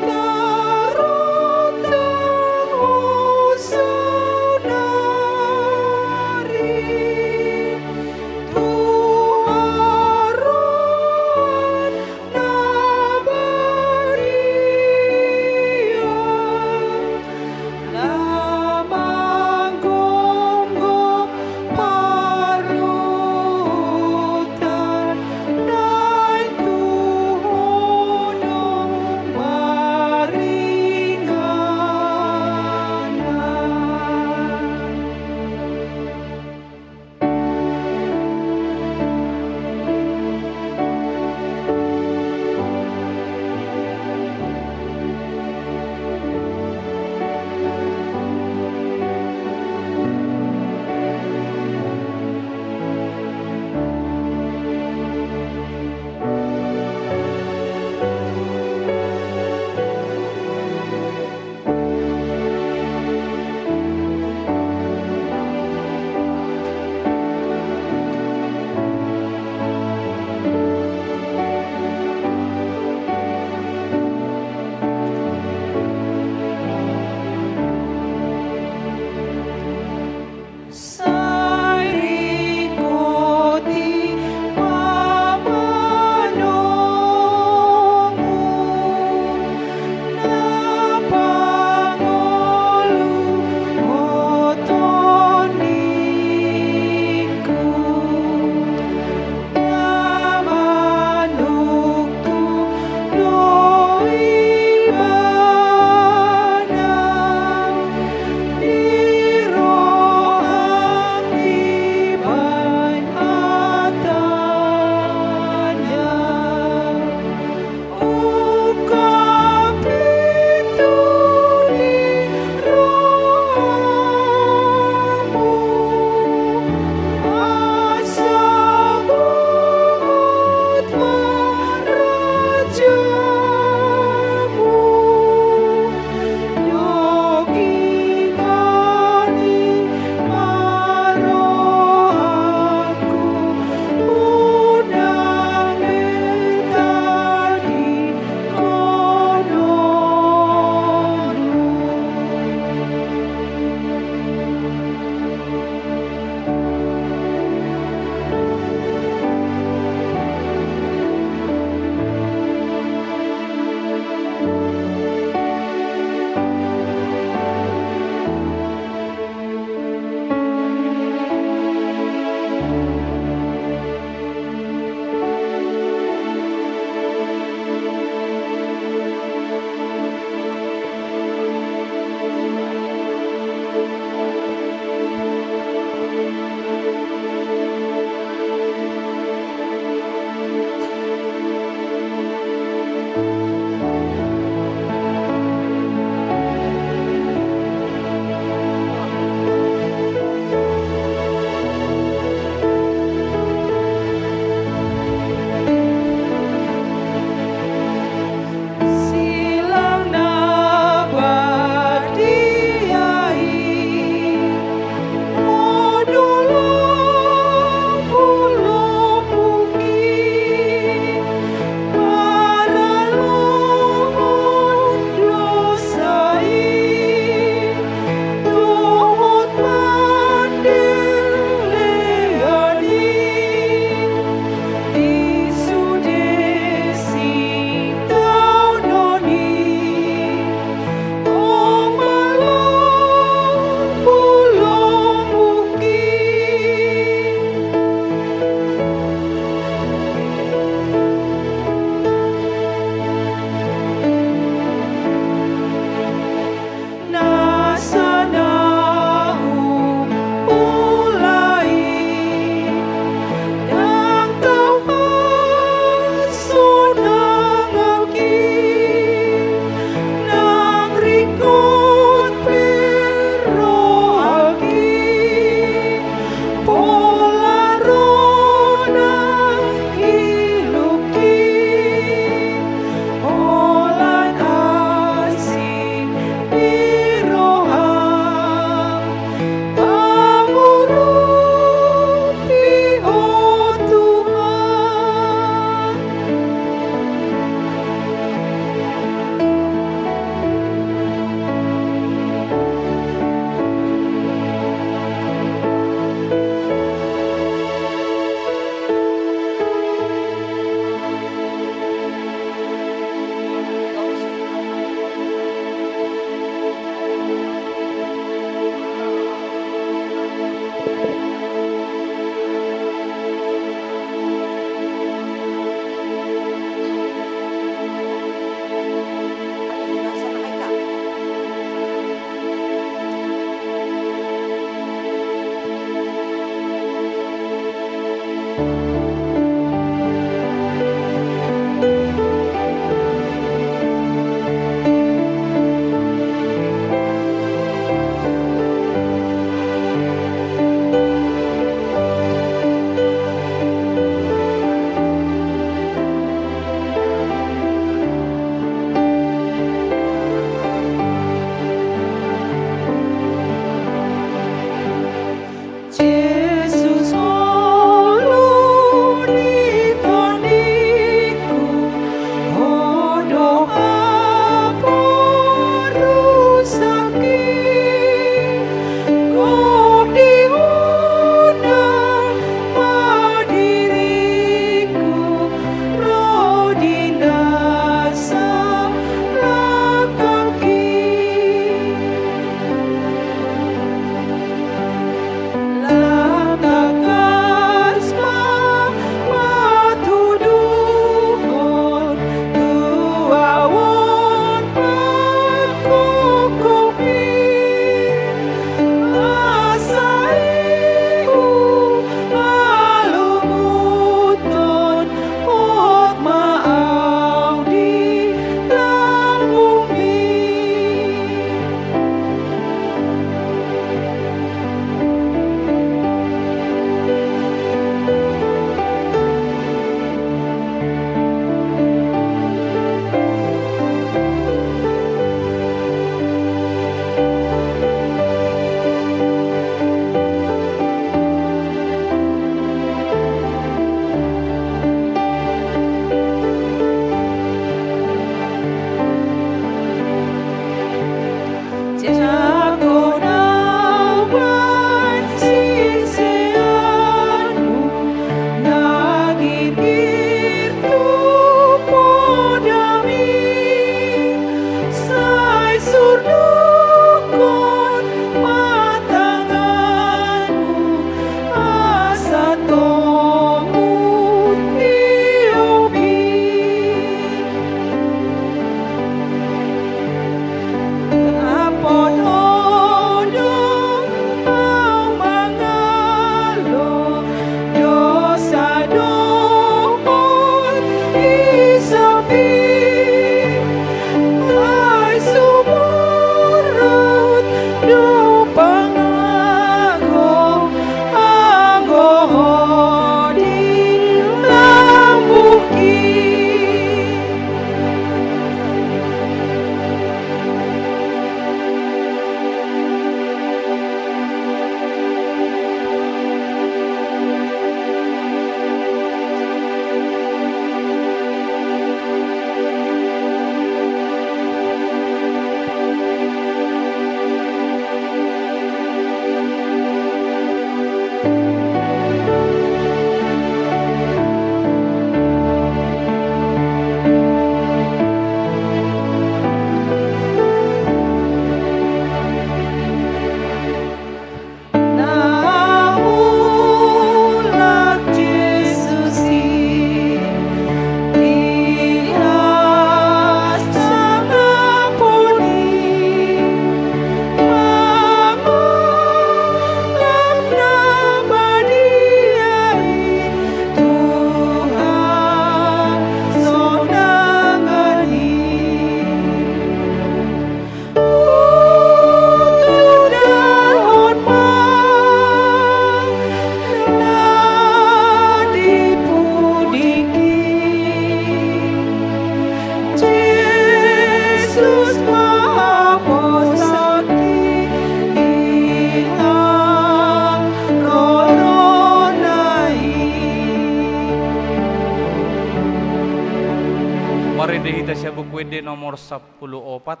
Ende nomor sampulu opat,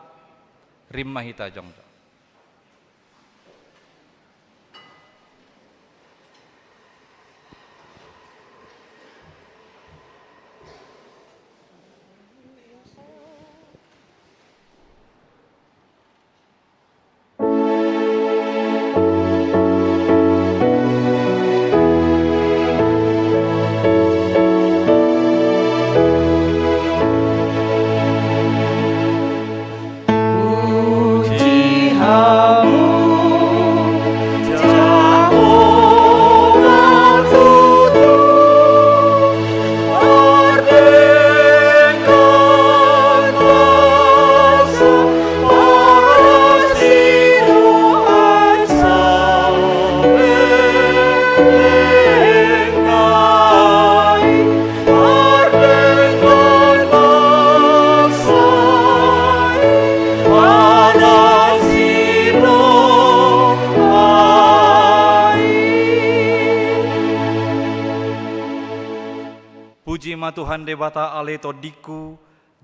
rima hita jongjong. Puji ma Tuhan Debata ale tondingku,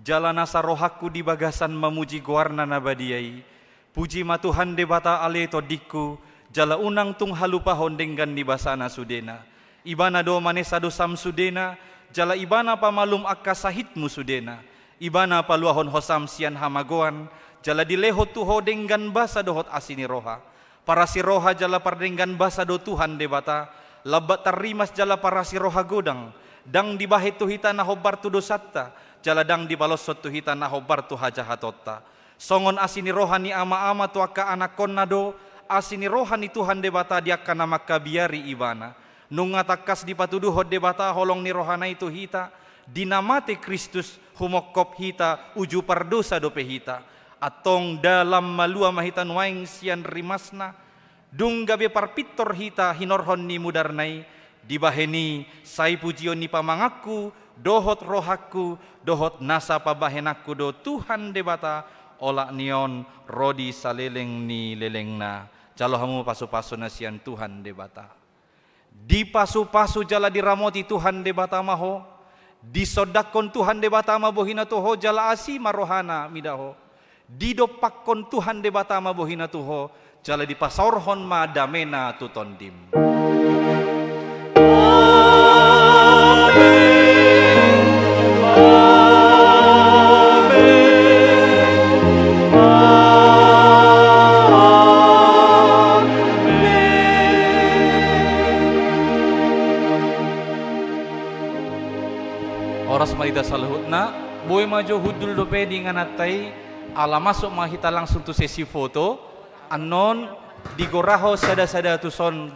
jala nasa rohangku di bagasan mamuji goarna na badia i. Puji ma Tuhan Debata ale tondingku, jala unang tung halupahon denggan ni basana sudena. Ibana do manesa dosam sudena, jala Ibana pamalum angka sahitmu sudena. Ibana paluahon hosam sian hamagoan, jala dilehon tu ho denggan basa dohot asi ni roha. Parasi roha jala pardenggan basa do Tuhan Debata, lambat tarrimas jala parasi roha godang, ndang dibahen tu hita na hombar tu dosanta, jala ndang dipaloshon tu hita na hombar tu hajahatonta. Songon asi ni roha ni ama-ama tu angka anakkonna do, asi ni roha ni Tuhan Debata di angka na mangkabiari Ibana. Nunga tangkas dipatuduhon Debata holong ni rohana i tu hita, di na mate Kristus humongkop hita uju pardosa dope hita. Antong ndang lam malua ma hita nuaeng sian rimasna, dung gabe parpintor hita hinorhon ni mudarna i, dibahen i sai pujion ni pamanganku, dohot rohangku, dohot nasa pambahenanku do Tuhan Debata, olat ni on ro di saleleng ni lelengna. Jalo hamu pasu-pasu na sian Tuhan Debata. Dipasupasu jala diramoti Tuhan Debata ma ho, disondangkon Tuhan Debata ma bohina tu ho jala asi ma rohana mida ho, didompakkon Tuhan Debata ma bohina tu ho, jala dipasaorhon ma damena tu tondim. Amen. Amen. Amen. Horas ma di hita saluhutna, boi ma jo hundul dope di ingananta i, ala masuk ma hita langsung tu sesi foto, annon digorahon sada-sada tuson